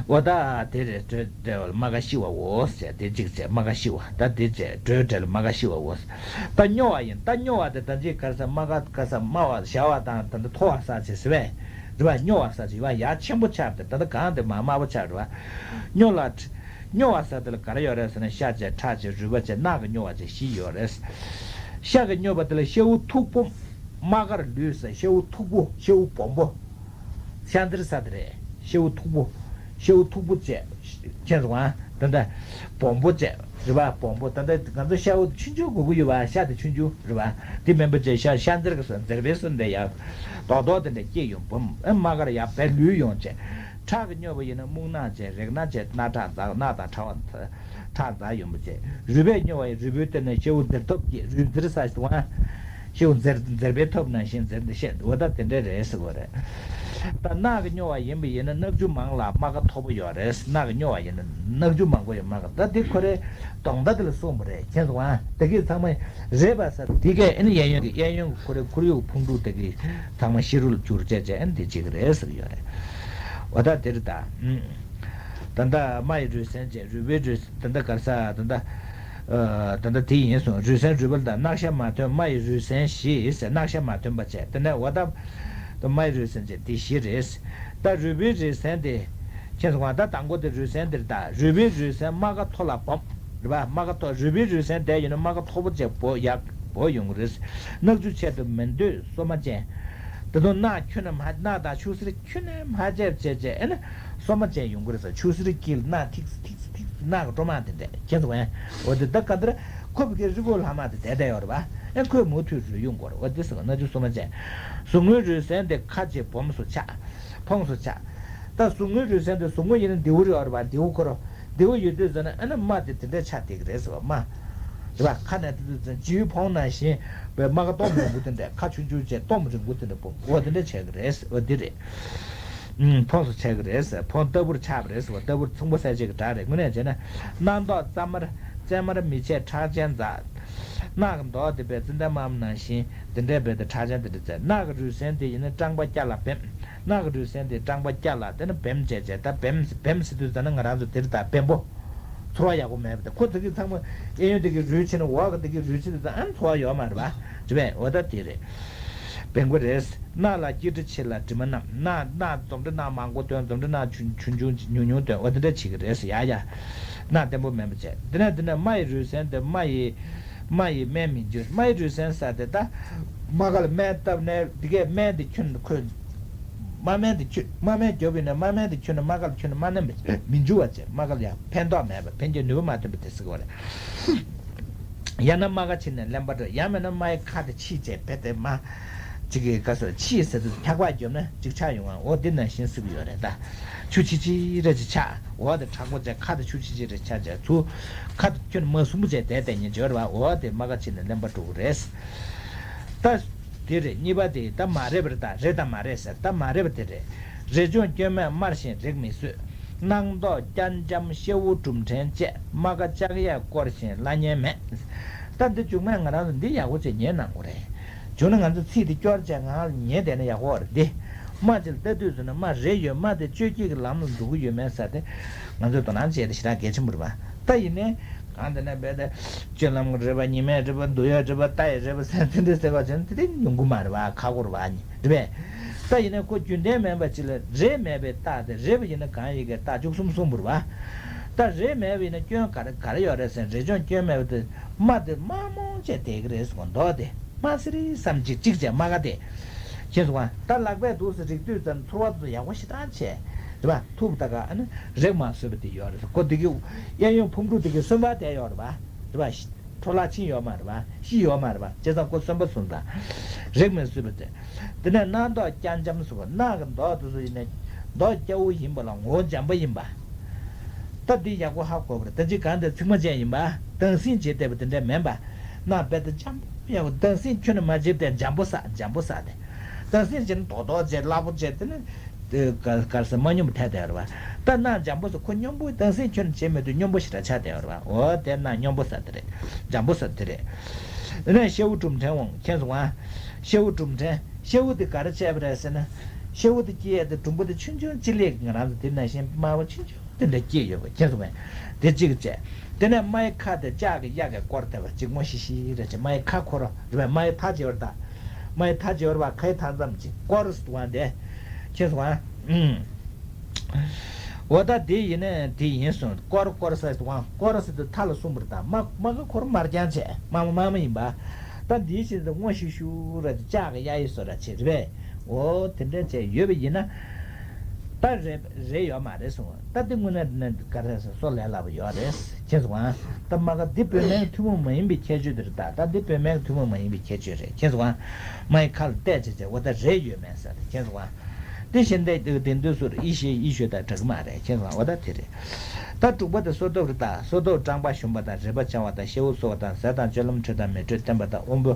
འོ་ད་དེ་རེད། དྲོད་བྲལ་བ་ལ་རྨ་ཁ་ཤི་བའོ་ཟེར། དེ་གཅིག་བྱས་རྨ་ཁ་ཤི་བ། ད་དེ་བྱས་དྲོད་བྲལ་ལ་རྨ་ཁ་ཤི་བའོ་ཟེར། ད་སྨྱོ་བ་ཡིན། ད་སྨྱོ་བ་དེ་ད་ཅི་ག་རེ་ཟེར། རྨ་ཁ་ག་ཟེར། རྨ་བ་བཞར་བ་དང་ད་ལྟ་མཐོ་བ་ཟེར་བྱས་ཟེར་བས། རེད་པ། སྨྱོ་བ་ཟེར་བྱས་ཡ་ཡ་ཆེན་པོ་ཆགས་ཏེ་ད་ལྟ་གང་དེ་མ་དམའ་པོ་ཆགས་རེད་པ། སྨྱོ་ལ་སྨྱོ་བ་ཟེར་དེ་ལ་ག་རེ་ཡོད་རེད་ཟེར་ན་ཤ་བྱས་ཁྲག་བྱས་རུས་པ་བྱས་རྣག་གི་སྨྱོ་བ་བྱས་བཞི་ཡོད་རེད། ཤ་གི་སྨྱོ་བ་དེ་ལ་ཤ་འུ་མཐུག་པོ། རྨ་ཁར་ལུས་ཟེར། ཤ་འུ་མཐུག་པོ། ཤ་འུ་སྦོམ་པོ། ཤ་འཛེར་ས་དེ་རེད། ཤ་འུ་མཐུག་པོ། ཤ་འུ་མཐུག་པོ་བྱས། མཁྱེན་སོང་ང་། ད་ལྟ་སྦོམ་པོ་བྱས་རེད་པ། སྦོམ་པོ། ད་ལྟ་ང་ཚོ་ཤ་འུ་ཆུང་ཆུང་དགོས་ཀྱི་ཡོད་པ། ཤ་དེ་ཆུང་ཆུང་རེད་པ། དེ་མིན་པ་བྱས་ཤ་ཤ་འཛེར་གི་སོ་འཛེར་པའི་སོ་འདི་ཡ་རྡོག་རྡོག་དེ་འདྲ་སྐྱེས་ཡོང་སྦོམ། ཨེ་རྨ་ཁར་ཡ་བས་ལུས་ཡོང་བྱས། ཁྲག་གི་སྨྱོ་བ་ཡིན་ན་སྨུག་རྣག་བྱས་རེག་ན་བྱས་རྣག་ཁྲག་འཛག། རྣག་དང་ཁྲག་འཛག་ཡོང་པ་བྱས། རུས་པས་སྨྱོ་བ་ཡིན་རུས་པའི་སྟེང་ནས་ཤ་འུ་འཛེར་ཐོབ་སྐྱེས། རུས་འཛེར་ས་ཞིག་དང་། ཤ་འུ་འཛེར་འཛེར་པའི་ཐོབ་ནང་བཞིན་འཛེར་འདི་བཤད་འོ་ད་དེ་འདྲ་རེད་ཟེར་གོ་རེད། ད་རྣག་གི་སྨྱོ་བ་ཡིན་པ་ཡིན་ན་རྣག་ཆུ་མང་ལ་རྨ་ཁ་མཐོ་པོ་ཡོད་རེད། རྣག་གི་སྨྱོ་བ་ཡིན་ན་རྣག་ཆུ་མང་པོ་ཡོད་རྨ་ཁ། ད་དེ་ཁོ་རའི་གདོང་ད་དེ་ལ་གསུངས་པ་རེད། མཁྱེན་སོང་ང་། དེ་གས་ཚང་མ་རེད་པ་ཟེར། དེ་གས་ཨ་ནི་གཡས་གཡོན་གྱི་གཡས་གཡོན་གྱི་ཁོ་རའི་ཁོར་ཡུག་ཕུང་དཀྲུག་དེ་གས་ཚང་མ་ཤི་རུལ་གྱུར་བྱས་བྱས་ཨ་ནི་དེ་བྱེད་ཀྱི་རེད་ཟེར་གྱི་ཡོད་རེད། འོ་ད་དེ་རེད་ད། ད་ལྟ་རྨ་ཡི་རུས་ཚན་བྱས་རུས་པའི་རུས། ད་ལྟ་ག་རེ་ཟེར། ད་ལྟ་ཨ། ད་ལྟ་དེ་ཡིན་སོང་། རུས་ཚན་རུས་པ་ལ་ད་རྣག་ཤ་མ་ཐོན། རྨ་ཡི་རུས་ཚན་བཞི་ཟེར། རྣག་ཤ་མ་ཐོན་པ་བྱས། དེ་ནས་འོ་ད་ད་རྨ་ཡི་རུས་ཚན་བྱས་དེ་བཞི་རེད། ད་རུས་པའི་རུས་ཚན་དེ་མཁྱེན་སོང་ང་། ད་དང་པོ་དེ་རུས་ཚན་དེ་རེད་ད། རུས་པའི་རུས་ཚན་རྨ་ཁ་མཐོ་ལ་སྦོམ་རེད་པ། རྨ་ཁ་མཐོ། རུས་པའི་རུས་ཚན་བསྡད་ཡོད་ན་རྨ་ཁ་མཐོ་པོ་བྱས་སྦོ་ཡག་སྦོ་ཡོང་གི་རེད། རྣག་ཆུ་ཆེད་དུ་མི་འདོད་སོ་མ་ཅན། ད་དུང་རྣག་ཁྱོན་ནས་མ། རྣག་དང་ཆུ་སེར་ཁྱོན་ནས་མ་བྱས་བྱས་བྱས་ཨེ་ན་སོ་མ་ཅན་ཡོང་གི་རེད་ཟེར། ཆུ་སེར་དཀྱིལ་རྣག་ཐིགས་ཐིགས་ཐིགས་རྣག་གི་སྒྲོན་མ་དེ་འདྲ་མཁྱེན་སོང་ངས། འོ་དེ་ད་ག་འདིར་ཁོ་བི་ཀའི་རི་ཁོ་ལྷག་མ་དེ་བསྡད་བསྡད་ཡོད་རེད་པ། ཨེ་ཁོས་མུ་མཐུད་རུལ་ཡོང་གི་རེད། འོ་དེ་ཟེར་གི་རྣག་ཆུ་སོ་མ་ཅན། ཟུག་རྔུའི་རུས་ཚན་དེ་ཁ་ཅིག་སྦོམ་སུ་ཆགས། ཕོངས་སུ་ཆགས། ད་ཟུག་རྔུའི་རུས་ཚན་དེ་ཟུག་རྔུ་ཡིན་ན་མདེའུ་རེད་པ། མདེའུ་ཁོ་ར། མདེའུ་ཡོད་དུས་ཟེར་ན་ཨ་ནི་རྨ་དེ་དེ་འདྲ་ཆགས་བསྡད་ཀྱི་རེད་ཟེར་བ། རྨ་རེད་པ། ཁ་ནས་དེ་དུས་ཙམ་བྱིའུའི་ཕོངས་ནང་བཞིན་པའི་རྨ་ཁ་སྟོང་རིང་པོ་དེ་འདྲ། ཁ་ཆུང་ཆུང་བྱས་སྟོང་རིང་པོ་དེ་འདྲ་སྦོམ། འོ་དེ་འདྲ་ཆགས་ཀྱི་རེད་ཟེར། འོ་འདི་རེད། ཨུམ། ཕོངས་སུ་ཆགས་ཀྱི་རེད་ཟེར། ཕོངས་ལྟ་བུར་ཆགས་པ་རེད་ཟེར་བ། ལྟ་བུར་ཚོང་པ་གསལ་བྱེད་ཀྱི་སྒྲ་རེད། དངོས་གནས་བྱས་ན་རྣག་མདོག་གཙང་མར་གཙང་མར་མི་བྱེད་ཁྲག་ཅན་འཛག། རྣག་གི་མདོག་དེ་བས་ཙན་དན་དམར་མོ་ནང་བཞིན་དེ་འདྲའི་བས་དེ་ཁྲག་ཅན་དེ་འདྲ་འཛག། རྣག་གི་རུས་ཚན་དེ་ཡིན་ན་སྐྲངས་པ་སྐྱ་ལ་བེམ། རྣག་གི་རུས་ཚན་དེ་སྐྲངས་པ་སྐྱ་ལ་དེ་ནི་བེམ་བྱས་བྱས། ད་བེམ་བེམ་ཟེར་དུས་ད་ནི་ང་རང་ཚོ་དེ་རིགས་ད་བེམ་པོ། ཚོར་བ་ཡག་པོ་མེད་པ་དེ། ཁོ་དེ་གི་ཚང་མ་གཡས་གཡོན་དེ་གི་རུས་ཕྱེ་ནས་འོག་གི་དེ་གི་རུས་ཕྱེ་དེ་ད་ཨ་ཚོར་བ་ཡོད་མ་རེད་པ། རེད་པས། འོ་ད་དེ་རེད། བེམ་པོ་རེད། རྣག་ལ་སྐྱིལ་ཀྲི་ཆེ་ལ་དྲི་མ་མནམ། རྣག་རྣག་འཛོམས་འདྲི་རྣག་མང་པོ་ཐོན། འཛོམས་འདྲི་རྣག་ཆུང་ཆུང་ཆུང་ཉུང་ཉུང་ཐོན། འོ་དེ་འདྲ་བྱེད་ཀྱི་རེད་ཟེར། ཡ་ཡ། རྣག་བརྟན་པོ་མེད་པ་བྱས། དེ་ནས་དེ་ནས་རྨ་ཡི་རུས་ཚན་དེ་རྨ་ཡི་རྨ་ཡི་སྨན་མི་འཇུ། རྨ་ཡི་རུས་ཚན་ཟེར་དེ་ད་རྨ་ཁ་ལ་སྨན་བཏབ་ནས་དེ་གས་སྨན་དེ་ཁྱོན་ཁོས་རྨ་སྨན་དེ་ཁྱོད་རྨ་སྨན་རྒྱོབ་ཡིན་ན་རྨ་སྨན་དེ་ཁྱོན་ནས་རྨ་ཁ་ལ་ཁྱོན་ནས་རྨ་སྣ་མི་འཇུ་བ་བྱས། རྨ་ཁ་ལ་ཡང་ཕན་ཐོགས་མེད་པ། ཕན་གྱི་ནུས་པ་མ་ཐོན་པ་དེ་ཟེར་གྱི་ཡོད་རེད། ཡང་ན་རྨ་ཁ་ཕྱིས་ནས་རློན་པ་རེད། ཡང་མིན་ན་རྨ་ཡི་ཁ་དེ་ཕྱིས་བྱས་བེད་དེ་མ། གཅིག་གི་ག་ས་ཕྱིས་ཟེར་དུས་འཁྱག་པ་བརྒྱབ་ན་གཅིག་ཆགས་ཡོང་བ། འོ་འདི་ནང་བཞིན་སྲིད་ཀྱི་ཡོད་རེད་ད། ཆུ་ཆི་ཆི་རེ་ཅིག་ཆགས། འོ་དེ་དྲག་པོ་བྱས། ཁ་དེ་ཆུ་ཆི་ཆི་རེ་ཆགས་བྱས། ཚུར་ཁ་དེ་ཁྱོན་མ་ཟུམ་པོ་བྱས་བསྡད་བསྡད་ཉན་བྱས་རེད་བ། འོ་དེ་རྨ་ཁ་ཕྱིས་ནས་རློན་པ་འགྲོ་གི་རེད། ད་དེ་རེད། གཉིས་པ་དེ་ད་མ་རེད་པ་རེད། ད་རེད་དང་མ་རེད་ཟེར། ད་མ་རེད་པ་དེ་རེད། རས་ཆུང་སྐྱོན་མེད་དམར་ཞིང་རེག་མི་བཟོད། སྣང་མདོག་སྐྱ་འཇམ་ཤེའུ་གྲུབ་ཕྲན་བཅས། རྨ་ཁ་ལྕགས་ཡས་བསྐོར་ཞིང་སླ་ཉལ་མེད། ད་འདི་མཇུག་མ་ང་རང་ཚོ་འདི་ཡག་པོ་བྱས་ཉན་གནང་དགོས་རེད། བྱུང་ན་ང་ཚོ་ཚིག་འདི་སྐྱོར་བྱས་ངང་ལ་ཉན་བསྡད་ན་ཡག་པོ་རེད། འདི་རྨ་ཅིག་ལ་ལྟ་དུས་ཙམ་ན་རྨ་རེད། ཡོད། རྨ་དེ་བཅོས་སྒྱུར་གྱི་ལམ་ལ་འགྲོ་གི་ཡོད་མེད་ཟེར་དེ་ང་ཚོས་དོ་སྣང་བྱས་ཏེ་ཞེ་དྲག་གལ་ཆེན་པོ་རེད་པ། ད་ཡིན་ནའི་གང་དེ་ན་རྦད་དེ་སྤྱོད་ལམ་རེད་པ། ཉི་མའི་རེད་པ། འདུལ་བའི་རེད་པ། རྟ་ཡི་རེད་པ་ཟེར་དེ་འདྲ་ཟེར་བ་བྱས་ན་དེ་དེ་ཉུང་གི་མ་རེད་པ། ཁག་པོ་རེད་པ། རེད་པས། ད་ཡིན་ནའི་ཁོ་རྒྱུན་ལྡན་མིན་པ་ཅིག་ལ་རེད་མེད་པའི་རྟགས་དེ། རེད་པ་ཡིན་ན་གང་ཡིན་གྱི་རྟགས་བཅུ་གསུམ་གསུངས་པ་རེད་པ། ད་རེད་མེད་པ་ཡིན་ན་སྐྱོན་ག་རེ་ག་རེ་ཡོད་རེད་ཟེར་ན། རས་ཆུང་སྐྱོན་མེད་པ་དེ་རྨ་དེ་དམར་མོ་བྱས་བསྡད་ཀྱི་རེད་ཟེར་གོ། མདོག་དེ་དམར་སེར་བསམ་གཅིག་གཅིག་བྱས། རྨ་ཁ་དེ། མཁྱེན་སོང་ང་། ད་ལག་པས་འདུག་སེ་རེག་དུས་ཙམ་ཚོར་བ་དེ་ཡག་པོ་ཞེ་དྲག་བྱས། རེད་པ། ཐུག་པ་ད་ག་ཨ་ནི་རེག་མ་བཟོད་པ་དེ་ཡོད་རེད། ཁོ་དེ་གི་གཡས་གཡོན་ཕུང་དཀྲུག་དེ་གི་སོན་པ་དེ་ཡོད་རེད་པ། རེད་པ། འཕྲོ་བརླག་ཕྱིན་ཡོད་མ་རེད་པ། ཤི་ཡོད་མ་རེད་པ། བྱས་ཙང་ཁོ་སོན་པ་སོན་པ་རེག་མི་བཟོད་པ་དེ། དེ་ནས་རྣག་མདོག་སྐྱ་འཇམ་ཟེར་བ། རྣག་གི་མདོག་དེ་ཚོ་ཡིན་ནའི་མདོག་སྐྱ་བོ་ཡིན་པ་ལ་ངོ་བོ་འཇམ་པོ་ཡིན་པ། ད་འདི་ཡག་པོ་ཧ་གོ་དགོས་རེད། ད་ཅི་གང་དེ་ཚིག་མ་ཅན་ཡིན་པ། དྭངས་སིང་བྱས་བསྡད་པ་དེ་འདྲ་མིན་པ། རྣག་རྦད་དེ་འཇམ་པོ་ཡག་པོ། དྭངས་སིང་ཁྱོན་ནས་མ་བྱས་བསྡད། འཇམ་པོ་ཟ། འཇམ་པོ་ཟ་དེ། དྭངས་སིང་བྱས་ན་རྡོག་རྡོག་བྱས། སླ་པོ་བྱས། དེ་ནི་དེ་ག་ག་རེ་ཟེར། མ་སྙོམས་པ་ཐལ་བསྡད་ཡོད་རེད་པ། ད་རྣག་འཇམ་པོ་ཟ། ཁོ་སྙོམས་པོ། དྭངས་སིང་ཁྱོན་ནས་བྱས་མེད་དུས་སྙོམས་པོ་ཞེ་དྲག་ཆགས་བསྡད་ཡོད་རེད་པ། འོ་དེ་རྣག་སྙོམས་པོ་ཟ་དེ་རེད། འཇམ་པོ་ཟ་དེ་རེད། དེ་ནས་ཤེའུ་གྲུབ་ཕྲན་འོང་། མཁྱེན་སོང་ང་། ཤེའུ་གྲུབ་ཕྲན། ཤེའུ་དེ་ག་རེ་བྱས་པ་རེད་ཟེར་ན། ཤེའུ་དེ་སྐྱེ་ཡས་དེ་གྲུམ་བུ་དེ་ཆུང་ཆུང་ཅིག་ལས། ང་རང་ཚོ་དེ་ནང་བཞིན་དམར་པོ་ཆུང་ཆུང་དེ་འདྲ་སྐྱེས་ཡོད་པ། མཁྱེན་སོང་ངས། དེ་གཅིག་བྱས། དེ་ནས་རྨ་ཡི་ཁ་དེ་ལྕགས་ཀྱི་གཡའ་གིས་བསྐོར་བསྡད་པ་ཅིག་སྔོ་ཤིག་ཤིག་རེད་ཅེ། རྨ་ཡི་ཁ་ཁོ་རང་རེད་པས། རྨ་ཡི་མཐའ་བྱས་པ་རེད་ད། རྨ་ཡི་མཐའ་བྱས་པ་རེད་པ། ཁའི་མཐའ་མཚམས་ཅིག་བསྐོར་ཟེར་དུས་དེ། མཁྱེན་སོང་ང་། ཨུམ། འོ་ད་དེ་ཡིན་ནའི་དེ་ཡིན་སོང་། བསྐོར་བསྐོར་ཟེར་དུས་བསྐོར་ཟེར་དུས་མཐའ་ལ་གསུངས་པ་རེད་ད། རྨ་རྨ་ཁ་ཁོ་རང་དམར་རྐྱང་བྱས། དམར་མོ་དམར་མོ་ཡིན་པ། ད་འདིའི་ཕྱིར་དུ་སྔོ་ཤིག་ཤིག་རེད་ཅེ། ལྕགས་ཀྱི་གཡའ་ཡིས་བཟོས་འདྲ་བྱས་རེད་པས། འོ་དེ་འདྲ་བྱས་ཡོད་པ་ཡིན་ན། ད་རེད་རེད་ཡོད་མ་རེད་གསུངས། ད་འདི་དངོས་གནས་ནས་ག་རེ་ཟེར། སོ་ལས་སླ་པོ་ཡོད་རེད། མཁྱེན་སོང་ང་། ད་རྨ་ཁ་འདི་བོད་སྨན་གྱི་ཐུན་མོང་མ་ཡིན་པའི་ཁྱད་ཆོས་དེ་རེད་ད། ད་འདི་བོད་སྨན་གྱི་ཐུན་མོང་མ་ཡིན་པའི་ཁྱད་ཆོས་རེད། མཁྱེན་སོང་ང་། རྨ་ཡི་ཁ་ལ་བལྟས་བྱས་བྱས། འོ་ད་རེད་ཡོད་མེད་ཟེར། མཁྱེན་སོང་ང་། དེ་བཞིན་དེ་དེ་དུས་སུ་ཡེ་ཤེས་ཡེ་ཤེས་དང་འདྲ་གི་མ་རེད། མཁྱེན་སོང་ང་། འོ་ད་དེ་རེད། ད་དྲུག་པ་དེ་སོ་ཐོབ་རེད་ད། སོ་ཐོབ་སྐྲངས་པ་ཞུམ་པ་དང་། རེག་པ་འཆང་བ་དང་། ཤེའུ་གསོ་བ་དང་། ཟས་དང་སྤྱོད་ལམ་འཕྲོད་དང་མི་འཕྲོད་བསྟན་པ་དང་། དབང་པོ་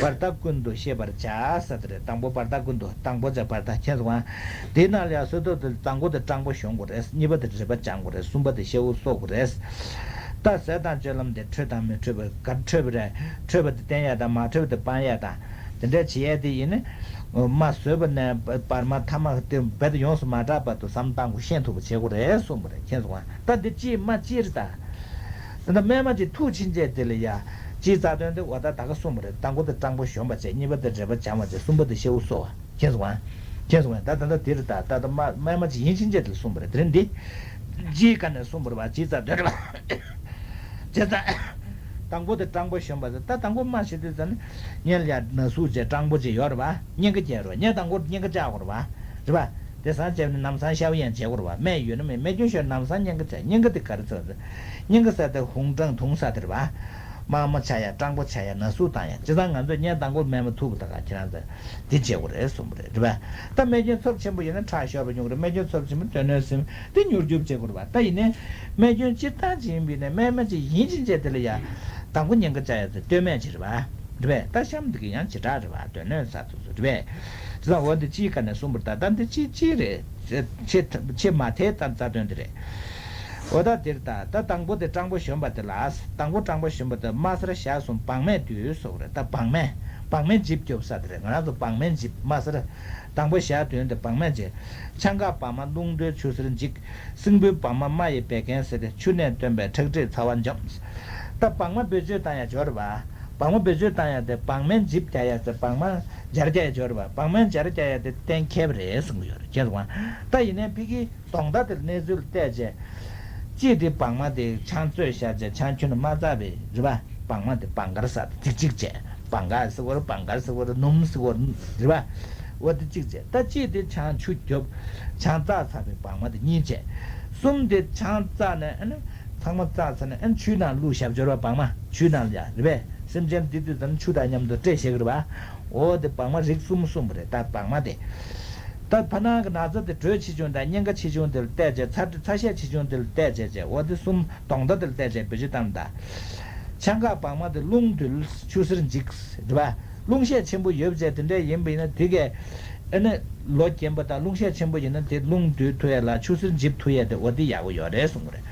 བར་དག་ཀུན་ཏུ་ཤེས་པར་བྱ་ཟེར་དེ་རེད། དང་པོ་བར་དག་ཀུན་ཏུ། དང་པོ་བྱས་བར་དག། མཁྱེན་སོང་ང་། དེའི་ནང་ལ་ཡང་སོ་ཐོབ་དེ་དང་པོ་དེ་སྐྲངས་པ་ཞུམ་དགོས་རེད། གཉིས་པ་དེ་རེག་པ་འཆང་དགོས་རེད། གསུམ་པ་དེ་ཤེའུ་གསོ་དགོས་རེད། ད་ཟས་དང་སྤྱོད་ལམ་དེ་འཕྲོད་དང་མི་འཕྲོད་པ། ག་འཕྲོད་པ་རེད། འཕྲོད་པ་དེ་བསྟེན་ཡས་དང་། མ་འཕྲོད་པ་དེ་སྤང་ཡས་དང་། དེ་འདྲ་བྱེད་ཡས་དེ་ཡིན་ན། རྨ་བཟོས་པ་ནས་བར་མ་ཐ་མ་དེ་རྦད་དེ་ཡོངས་སུ་མ་གྲགས་བར་དུ་ཟམ་བཏང་དགོས། ཤེས་ཐུབ་པ་བྱེད་དགོས་རེད་གསུངས་པ་རེད། མཁྱེན་སོང་ང་། ད་འདི་ཅིའི་རྨ་ཅིའི་རེད་ད། ད་ལྟ་རྨས་མ་ཅིག་ཐུག་ཕྱིན་ཆད་དེ་ལ་ཡ། སྤྱིའི་རྩ་དོན་དེ་འོ་ད་ད་ག་གསུངས་པ་རེད། དང་པོ་དེ་སྐྲངས་པ་ཞུམ་པ་བྱས། གཉིས་པ་དེ་རེག་པ་འཆང་བ་བྱས། གསུམ་པ་དེ་ཤེའུ་གསོ་བ། མཁྱེན་སོང་ང་། མཁྱེན་སོང་ངས། ད་ད་ལྟ་དེ་རེད་ད། ད་ལྟ་རྨ་རྨས་མ་ཅིག་ཡིན་ཕྱིན་ཆད་དེ་ལ་གསུངས་པ་རེད། དེ་རིང་འདི་སྤྱིའི་སྒང་ནས་གསུངས་པ་རེད་པ། སྤྱིའི་རྩ་དོན་རེད་པ། བྱས་ཙང་། དང་པོ་དེ་སྐྲངས་པ་ཞུམ་པ་ཟེར། ད་དང་པོ་རྨ་ཞེས་དུས་ཙམ་ནས་སྔོན་ལ་ཡ་ན་ཟུག་བྱས་སྐྲངས་པོ་བྱས་ཡོད་རེད་པ། གཉན་ཁ་བྱས་རེད་པ། གཉན་དང་པོ་གཉན་ཁ་བཅག་དགོས་རེད་པ། རེད་པ། དེ་སང་བྱས་ནས་ནམ་སང་ཤ་བ་ཡང་བྱེད་དགོས་རེད་པ། སྨན་ཡོད་ན་མེད། རྨས་སྐྱོན་ཤོར་ནམ་སང་གཉན་ཁ་བྱས། གཉན་ཁ་དེ་ག་རེ་ཟེར་ཟེར། གཉན་ཁ་ཟེར་དེ་ཧུང་སྐྲངས་འཐུང་ས་དེ་རེད་པ། དམར་མོ་ཆགས་ཡ། སྐྲངས་པོ་ཆགས་ཡ། ན་ཟུག་བཏང་ཡ། བྱས་ཙང་ང་ཚོས་གཉན་དང་པོ་རྨས་མ་ཐུག་པ་ད་ག་ཁྱེད་རང་ཚོས་འདི་བྱེད་དགོས་རེད་གསུངས་པ་རེད། རེད་པ། ད་རྨས་སྐྱོན་ཚབས་ཆེན་པོ་ཡོད་ན་ཁྲག་ཤོར་བ་ཡོང་གི་རེད། རྨས་སྐྱོན་ཚབས་ཆེན་པོ་སྟོད་སྨད་གསུམ་དེ་མྱུར་སྐྱོབ་བྱེད་དགོས་རེད་པ། ད་ཡིན་ནའི་རྨས་སྐྱོན་སྤྱིར་བཏང་ཅིག་ཡིན་པ་ཡིན་ནའི། རྨས་མ་ཅིག་ཡིན་ཕྱིན་ཆད་དེ་ལ་ཡ། དང་པོ་གཉན་ཁ་བཅག་ཡ་དེ་སྟོད་སྨད་ཅིག་རེད་པ། རེད་པས། ད་གཤམ་དེ་གི་ཡང་བྱེ་བྲག་རེད་པ། སྡོད་གནས་ས་དེ་ཚོ་རེད་པས། དེ་ཚོ་འོ་འདི་སྤྱིའི་སྒང་ནས་གསུངས་པ་རེད་ད། ད་འདི་སྤྱི་སྤྱི་རེད། ཆེས་ཆེས་མ་མཐའི་རྩ་དོན་དེ་རེད། འོ་ད་དེ་རེད་ད། ད་དང་པོ་དེ་སྐྲངས་པ་ཞུམ་པ་དེ་ལ། དང་པོ་སྐྲངས་པ་ཞུམ་པ་དེ་དམར་སེར་ཞག་གསུམ་བག་མེད་དུས་སོགས་རེད། ད་བག་མེད། བག་མེད་འཇིབ་རྒྱོབ་ས་དེ་རེད། ང་རང་ཚོ་བག་མེད་འཇིབ། དམར་སེར། དང་པོ་ཞག་བདུན་དེ་བག་མེད་འཇིབ། ཆང་ཁ་བག་མ་རླུང་རྡོལ་ཆུ་སེར་འཇིབ། སྲིན་བུའི་བག་མ་རྨ་ཡི་བད་ཀན་སེལ། ཆུ་ནད་སྟོན་པའི་ཁྲག་མཁྲིས་ཚ་བ་འཇོམས། ད་བག་མ་བེད་སྤྱོད་བཏང་ཡ་སྦྱོར་བ། བག་མ་བེད་སྤྱོད་བཏང་ཡ་དེ་བག་མེད་འཇིབ་རྒྱག་ཡ་ཟེར། བག་མ་འབྱར་རྒྱག་ཡ་སྦྱོར་བ། བག་མ་འབྱར་རྒྱག་ཡ་དེ་གཏན་འཁེལ་བ་རེད་གསུང་གི་ཡོད་རེད། མཁྱེན་སོང་ང་། ད་ཡིན་ནའི་ཕ་གིའི་གདོང་མདའ་དེར་གནས་ཚུལ་བལྟས་རྗེས། གཅིག་དེ་བག་མ་དེ་ཆང་བཙོས་བཞག་རྗེས་ཆང་ཁྱོན་ནས་མ་བཙགས་པའི་རེད་པ། བག་མ་དེ་བང་གར་ཟ་དེ་གཅིག་གཅིག་བྱས། བང་གར་ཟེར་བ་རེད། བང་གར་ཟེར་བ་རེད། སྣུམ་ཟེར་བ་རེད། རེད་པ། འོ་དེ་གཅིག་བྱས། ད་གཅིག་དེ་ཆང་ཆུ་རྒྱོབ། ཆང་བཙགས་ཚར་བའི་བག་མ་དེ་གཉིས་བྱས། གསུམ་དེ་ཆང་བཙགས་ནས་ཨ་ནི་ཚང་མ་བཙགས་ཚར་ནས་ཨ་ནི་ཆུའི་ནང་བླུགས་བཞག་སྦྱོར་བ། བག་མ་ཆུའི་ནང་ལ་ཡ། རེད་པས། སེམས་ཅན་འདི་དུས་ཙམ་ཆུ་དང་མཉམ་དུ་བཀྲེས་བཞག་གི་རེད་པ། འོ་དེ་བག་མ་རིགས་གསུམ་གསུངས་པ་རེད། ད་བག་མ་དེ། ད་ཕ་ནང་གི་ན་ཚ་དེ་དྲོད་ཆེ་ཆུང་དང་གཉན་ཁ་ཆེ་ཆུང་དེ་ལ་བལྟས་བྱས། ཚ་ཚ་ཤས་ཆེ་ཆུང་དེ་ལ་བལྟས་བྱས་བྱས། འོ་དེ་གསུམ་གདོང་མདའ་དེ་ལ་བལྟས་བྱས་བེད་སྤྱོད་བཏང་ད། ཆང་འགགས་བག་མ་དེ་རླུང་རྡུལ་ཆུ་སེར་འཇིག་རེད་པ། རླུང་ཤས་ཆེན་པོ་ཡོད་བྱས་དེ་འདྲས་ཡིན་པ་ཡིན་ན་དེ་གས། ཨ་ནི་ལོ་རྒན་པ་དང་རླུང་ཤས་ཆེན་པོ་ཡིན་ན་དེ་རླུང་རྡུལ་ཐུབ་ཡས་ལ་ཆུ་སེར་འཇིབ་ཐུབ་ཡས་དེ་འོ་དེ་ཡག་པོ་ཡོད་རེད་གསུངས་པ་རེད།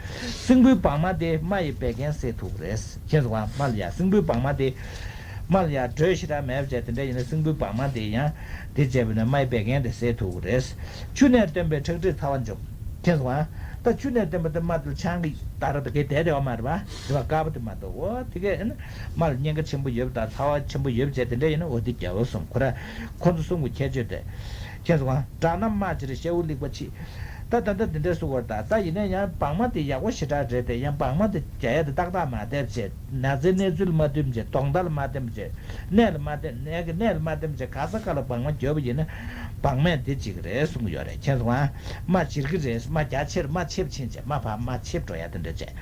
སྲིན་བུའི་བག་མ་དེ་རྨ་ཡི་བད་ཀན་སེལ་ཐུབ་ཀྱི་རེད། མཁྱེན་སོང་ང་། རྨ་ལ་ཡ་སྲིན་བུའི་བག་མ་དེ། རྨ་ལ་ཡ་དྲོད་ཞེ་དྲག་མེད་པ་བྱས་དེ་འདྲ་ཡིན་ན་སྲིན་བུའི་བག་མ་དེ་ཡང་དེ་བྱས་པ་ན་རྨ་ཡི་བད་ཀན་དེ་སེལ་ཐུབ་ཀྱི་རེད། ཆུ་ནས་བཏོན་པའི་ཁྲག་མཁྲིས་ཚ་བ་འཇོམས། མཁྱེན་སོང་ང་། ད་ཆུ་ནས་བཏོན་པ་དེ་རྨ་དེ་ཆང་གི་ད་ར་ད་གའི་དེ་དེ་བ་མ་རེད་པ། དེ་བ་དཀར་པོ་དེ་མ་གཏོགས། འོ་དེ་གས་ཨ་ནི་རྨ་ལ་གཉན་ཁ་ཆེན་པོ་ཡོད་པ་དང་ཚ་བ་ཆེན་པོ་ཡོད་པ་བྱས་དེ་འདྲ་ཡིན་ན་འོ་དེ་རྒྱལ་བ་གསུམ་ཁོ་ར་ཁོ་ཚོ་གསུམ་གྱི་ཁྱད་ཆོས་དེ། མཁྱེན་སོང་ང་། དྲག་ན་རྨ་ཆེར་ཤ་བོ་ལེགས་པ་ཕྱིས། ད་ད་ལྟ་འདི་འདྲས་སུ་བར་ད་ལྟ་ཡིན་ན་ཡང་བག་མ་དེ་ཡག་པོ་ཞེ་དྲག་རེད་དེ། ཡང་བག་མ་དེ་རྒྱག་ཡ་དེ་ཏག་ཏག་མ་བསྡད་བྱས། ན་ཚའི་གནས་ཚུལ་མ་བསྟུན་བྱས། གདོང་མདའ་ལ་མ་བསྟེན་བྱས། གནས་ལ་མ་བསྟེན། གནས་ཀྱི་གནས་ལ་མ་བསྟེན་བྱས། ག་ས་ག་ལ་བག་མ་རྒྱབ་པ་ཡིན་ན་བག་མས་དེ་བྱེད་ཀྱི་རེད་གསུང་གི་ཡོད་རེད། མཁྱེན་སོང་ང་། རྨ་བྱེར་གྱི་རེད། རྨ་རྒྱ་ཆེར་རྨ་ཆེབ་ཕྱིན་བྱས། རྨ་ཕར་རྨ་ཆེབ་འགྲོ་ཡ་དེ་འདྲ་བྱས།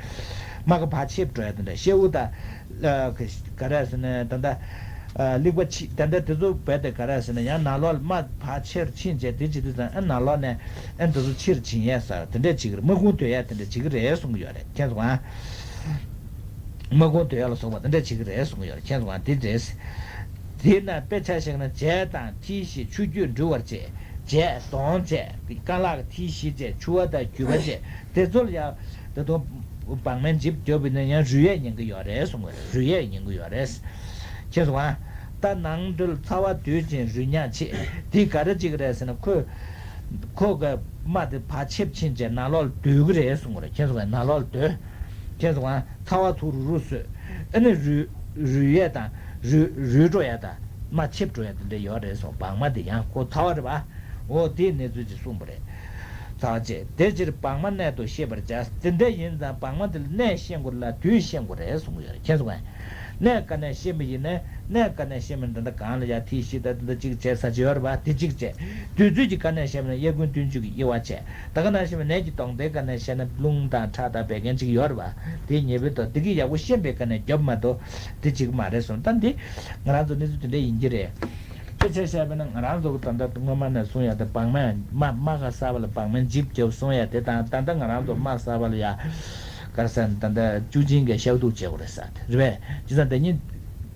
རྨ་ཁ་ཕར་ཆེབ་འགྲོ་ཡ་དེ་འདྲ། ཤེའུ་དང་། ག་རེ་ཟེར་ན་ད་ལྟ། ལེགས་པ་ཕྱིས། ད་ལྟ་དེ་ཚོ་བས་དེ་ག་རེ་ཟེར་ན་ཡང་ནང་ལོགས་ལ་རྨ་ཕར་ཆེར་ཕྱིན་བྱས་དེ་བྱེད་དུས་ཙང་ཨ་ནང་ལོགས་ནས་ཨ་དེ་ཚོ་ཕྱིར་ཕྱིན་ཡས་ཟེར་དེ་འདྲས་བྱེད་ཀྱི་རེད། རྨ་ཁུང་དོད་ཡས་དེ་འདྲས་བྱེད་ཀྱི་རེད་གསུང་གི་ཡོད་རེད། མཁྱེན་སོང་ང་། རྨ་ཁུང་དོད་ཡས་ལ་སོགས་པ་དེ་འདྲས་བྱེད་ཀྱི་རེད་གསུང་གི་ཡོད་རེད། མཁྱེན་སོང་ང་། དེ་རེད། དེས་ན་དཔེ་ཆ་བཞག་ན་བྱད་དང་མཐིལ་བཞི་ཆུ་རྒྱུས་འགྲུལ་བར་བྱེད། བྱད་གདོང་བྱས་རྐང་ལག་གི་མཐིལ་བཞི་བྱས་ཆུ་བ་དང་རྒྱུས་པ་བྱས་དེ་ཚོ་ལ་ཡང་ད་དུང་བག་མའི་འཇིབ་རྒྱོབ་པ་ཡིན་ན་ཡང་རུལ་ཡས་ཉེན་ཁ་ཡོད་རེད་གསུང་གི་རེད། རུལ་ཡས་ཉེན་ཁ་ཡོད་རེད། མཁྱེན་སོང་ང་། ད་ནང་འདོད་ཚ་བ་དུད་ཅིང་རུལ་ཉག་ཆེ། དེ་ག་རེ་བྱེད་ཀྱི་རེད་ཟེར་ན་ཁོས་ཁོ་གི་རྨ་དེ་ཕར་ཆེབ་ཕྱིན་བྱས་ནང་ལོགས་ལ་སྡོད་ཀྱི་རེད་གསུང་གི་རེད། མཁྱེན་སོང་ང་། ནང་ལོགས་ལ་སྡོད། མཁྱེན་སོང་ང་། ཚ་བ་ཚུར་རུ་རུ་བཟོས། ཨ་ནི་རུལ་རུལ་ཡས་དང་རུལ་རུལ་འགྲོ་ཡས་དང་རྨ་ཆེབ་འགྲོ་ཡས་དེ་འདྲ་ཡོད་རེད་གསུངས། བག་མ་དེ་ཡང་ཁོ་ཚ་བ་རེད་པ། འོ་དེའི་གནས་ཚུལ་ཅིག་གསུངས་པ་རེད། ཚ་བ་བྱེད། དེ་ཕྱིར་བག་མ་གནད་དུ་ཤེས་པར་བྱ། དེ་འདྲ་ཡིན་ཙང་བག་མ་དེ་ལ་གནད་ཤེས་དགོས་ལ་དུས་ཤེས་དགོས་རེད་གསུངས་ཡོད་རེད། མཁྱེན་སོང་ངས། གནད་ག་ནས་ཤེས་པ་ཡིན་ན་གནད་ག་ནས་ཤེས་པ་ཡིན་ན་ད་ལྟ་གང་ལ་ཡ་ཐིག་བཞི་ད་ད་ལྟ་གཅིག་བྱས་ས་ཅིག་ཡོད་རེད་པ། དེ་གཅིག་བྱས། དུས་ཚོད་ཀྱི་ག་ནས་ཤེས་པ་ན་དབྱར་དགུན་སྟོན་མཇུག་གི་དབྱེ་བ་བྱས། ད་ག་ནང་བཞིན་པ་ནད་ཀྱི་གདོང་མདའི་ག་ནས་བཤད་ན་རླུང་དང་ཁྲག་དང་བད་ཀན་གཅིག་ཡོད་རེད་པ། དེ་ཉེ་བའི་ཐོག་དེ་གི་ཡག་པོ་ཤེས་པའི་ག་ནས་རྒྱབ་མ་གཏོགས་དེ་གཅིག་མ་རེད་གསུངས། ད་འདི་ང་རང་ཚོ་གནས་ཚུལ་དེ་འདྲ་ཡིན་གྱི་རེད། དཔེ་ཆ་བཤད་པ་ན་ང་རང་ཚོ་གི་ད་ལྟ་སྔོན་མ་ནས་གསུང་ཡ་དེ་བག་མ་རྨ་རྨ་ཁ་གསར་པ་ལ་བག་མའི་འཇིབ་རྒྱབ་གསུང་ཡ་དེ་དང་ད་ལྟ་ང་རང་ཚོ་རྨ་གསར་པ་ལ་ཡ་ག་རེ་ཟེར་ན་ད་ལྟ་བཅུད་སྦྱིན་གྱི་གཤག་བསྡུ་བྱེད་དགོས་རེད་ཟེར་དེ་རེད་པས། ཇི་ལྟར་འདི་ཉིད་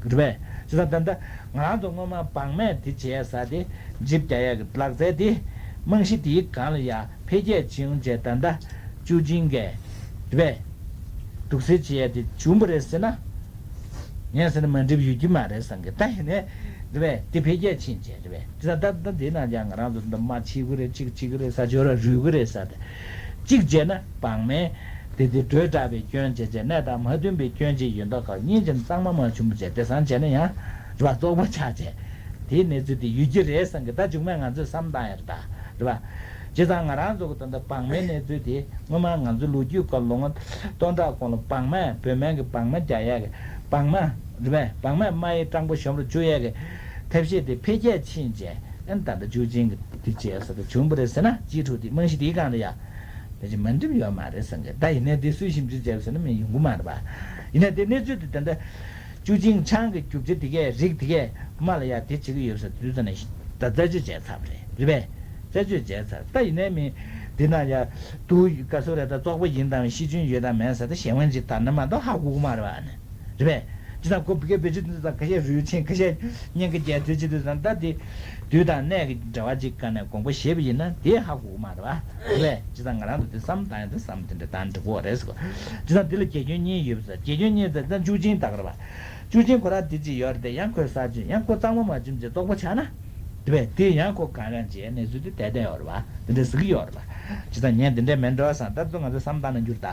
རེད་པས། ཇི་ལྟར་ད་ལྟ་ང་རང་ཚོ་སྔོན་མ་བག་མས་དེ་བྱས་ས་དེ་འཇིབ་རྒྱག་ཡ་གི་ལག་རྩལ་དེ་རྨང་གཞི་དེའི་སྒང་ལ་ཡ་འཕེལ་རྒྱས་བྱུང་བྱས་ད་ལྟ་བཅུད་སྦྱིན་གྱི་རེད་པས། དུག་སེལ་བྱེད་ཡ་དེ་བྱུང་བ་རེད་ཟེར་ན། ངས་ཟེར་ན་མ་འགྲིག་ཡོད་ཀྱི་མ་རེད་བསམ་གི། ད་ཡིན་ནའི་རེད་པས། དེ་འཕེལ་རྒྱས་ཕྱིན་བྱས་རེད་པས། དེ་ད་ད་ད་དེ་ནང་ཀྱང་ང་རང་ཚོ་འདི་མ་ཕྱི་གི་རེད། གཅིག་ཕྱི་གི་རེད་ས་ཅོ་ར་རུལ་གི་རེད་ས་དེ། གཅིག་བྱས་ན་བག་མས་དེ་དེ་དྲོད་དྲག་པའི་སྐྱོན་བྱས་བྱས་ནད་དང་མ་མཐུན་པའི་སྐྱོན་ཅིག་ཡོད་མདོག་ཁ་གཉིས་ཀྱི་གཙང་མ་མ་བྱུང་བ་བྱས་དེ་སང་བྱས་ན་ཡང་རེད་པ་བཙོག་པ་ཆགས་བྱས། དེའི་གནས་ཚུལ་དེ་ཡོད་ཀྱི་རེད་བསམ་གི། ད་མཇུག་མ་ང་ཚོས་བསམ་བཏང་ཡ་རེད་ད། རེད་པ། བྱས་ཙང་ང་རང་ཚོ་གི་ད་ལྟ་བག་མའི་གནས་ཚུལ་དེ། སྔོན་མ་ང་ཚོའི་ལོ་རྒྱུས་སྐབས་ལོ་ངོ་སྟོང་ཕྲག་གོང་ལ་བག་མ་བོད་སྨན་གྱི་བག་མ་རྒྱག་ཡས་ཀྱི་བག་མ་རེད་པས། བག་མ་རྨ་ཡི་སྤྲང་པོ་གཞོམ་རུ་བཅུག་ཡས་ཀྱི་ཐབས་ཤེས་དེ་འཕེལ་རྒྱས་ཕྱིན་བྱས་ཨ་ནི་ད་ལྟ་བཅུད་སྦྱིན་གྱི་དེ་བྱས་ས་དེ་བྱུང་བ་རེད་ཟེར་ན་སྤྱི་ཕྲུག་དེ་རྨང་གཞི་དེའི་སྒང་ལ་ཡ་ཕལ་ཆེར་མ་འགྲིག་ཡོད་མ་རེད་བསམ་གི། ད་ཡིན་ནའི་དེ་སུས་ཞིབ་འཇུག་བྱས་ཟེར་ན་མི་ཡོང་གི་མ་རེད་པ། ཡིན་ནའི་དེ་གནས་ཚུལ་དེ་ད་ལྟ་བཅུད་སྦྱིན་ཆང་གི་རྒྱུ་ཆ་དེ་གས་རིགས་དེ་གས་རྨ་ལ་ཡ་དེ་བྱེད་ཀྱི་ཡོད་ས་དུས་ཙམ་ནས་ད་རྩད་གཅོད་བྱས་ཚར་བ་རེད། རེད་པས། རྩད་གཅོད་བྱས་ཚར། ད་ཡིན་ནའི་མི་འདི་ན་ཡ་དུ་ག་སོ་རེད། ད་བཙོག་པ་ཡིན་དང་ཤི་སྐྱོན་ཡོད་དང་མེད་ས་ད་གཞན་དབང་ཅིག་ད་ནི་མ་གཏོགས་ཧ་གོ་གི་མ་རེད་པ་ནི། རེད་པས། ཅི་ད་ཁོ་བི་གའི་བེད་སྤྱོད་འདི་ད་ཁ་ཤས་རུལ་ཕྱིན་ཁ་ཤས་གཉན་ཁ་རྒྱས་དུས་ཅི་དུས་ཙམ་ད་དེ་དུས་དང་གནས་ཀྱི་འབྲེལ་བ་ཅིག་ག་ནས་དགོངས་པ་བཞེས་པ་ཡིན་ན་དེ་ཧ་གོ་གི་མ་རེད་པ། རེད་པས། ཅི་ད་ང་རང་ཚོ་དེ་བསམ་བཏང་ཡ་དེ་བསམ་དེ་འདྲ་བཏང་འགྲིག་གོ་རེད་ཟེར་གོ། ཅི་ད་འདི་ལ་དགེ་སྐྱོན་གཉིས་ཡོད་པ་ཟེར། དགེ་སྐྱོན་གཉིས་ད་ད་བཅུད་སྦྱིན་དག་རེད་པ། བཅུད་སྦྱིན་ཁོ་རང་དེ་ཅི་ཡོད་རེད་དེ་ཡང་ཁོས་ས་ཅི་ཡང་ཁོ་གཙང་མ་མ་བྱུང་ཅི་བཙོག་པ་ཆགས་ན། དེ་བས་དེ་ཡང་ཁོ་གང་རང་བྱས་གནས་ཚུལ་དེ་བསྡད་བསྡད་ཡོད་རེད་པ། དེ་འདྲ་ཟེར་གི་ཡོད་རེད་པ། ཅི་ད་ངས་འདི་འདྲ་མེད་འགྲོ་བསམ་ད་དུང་ང་ཚོ་བསམ་བཏང་ན་འགྱུར་ད།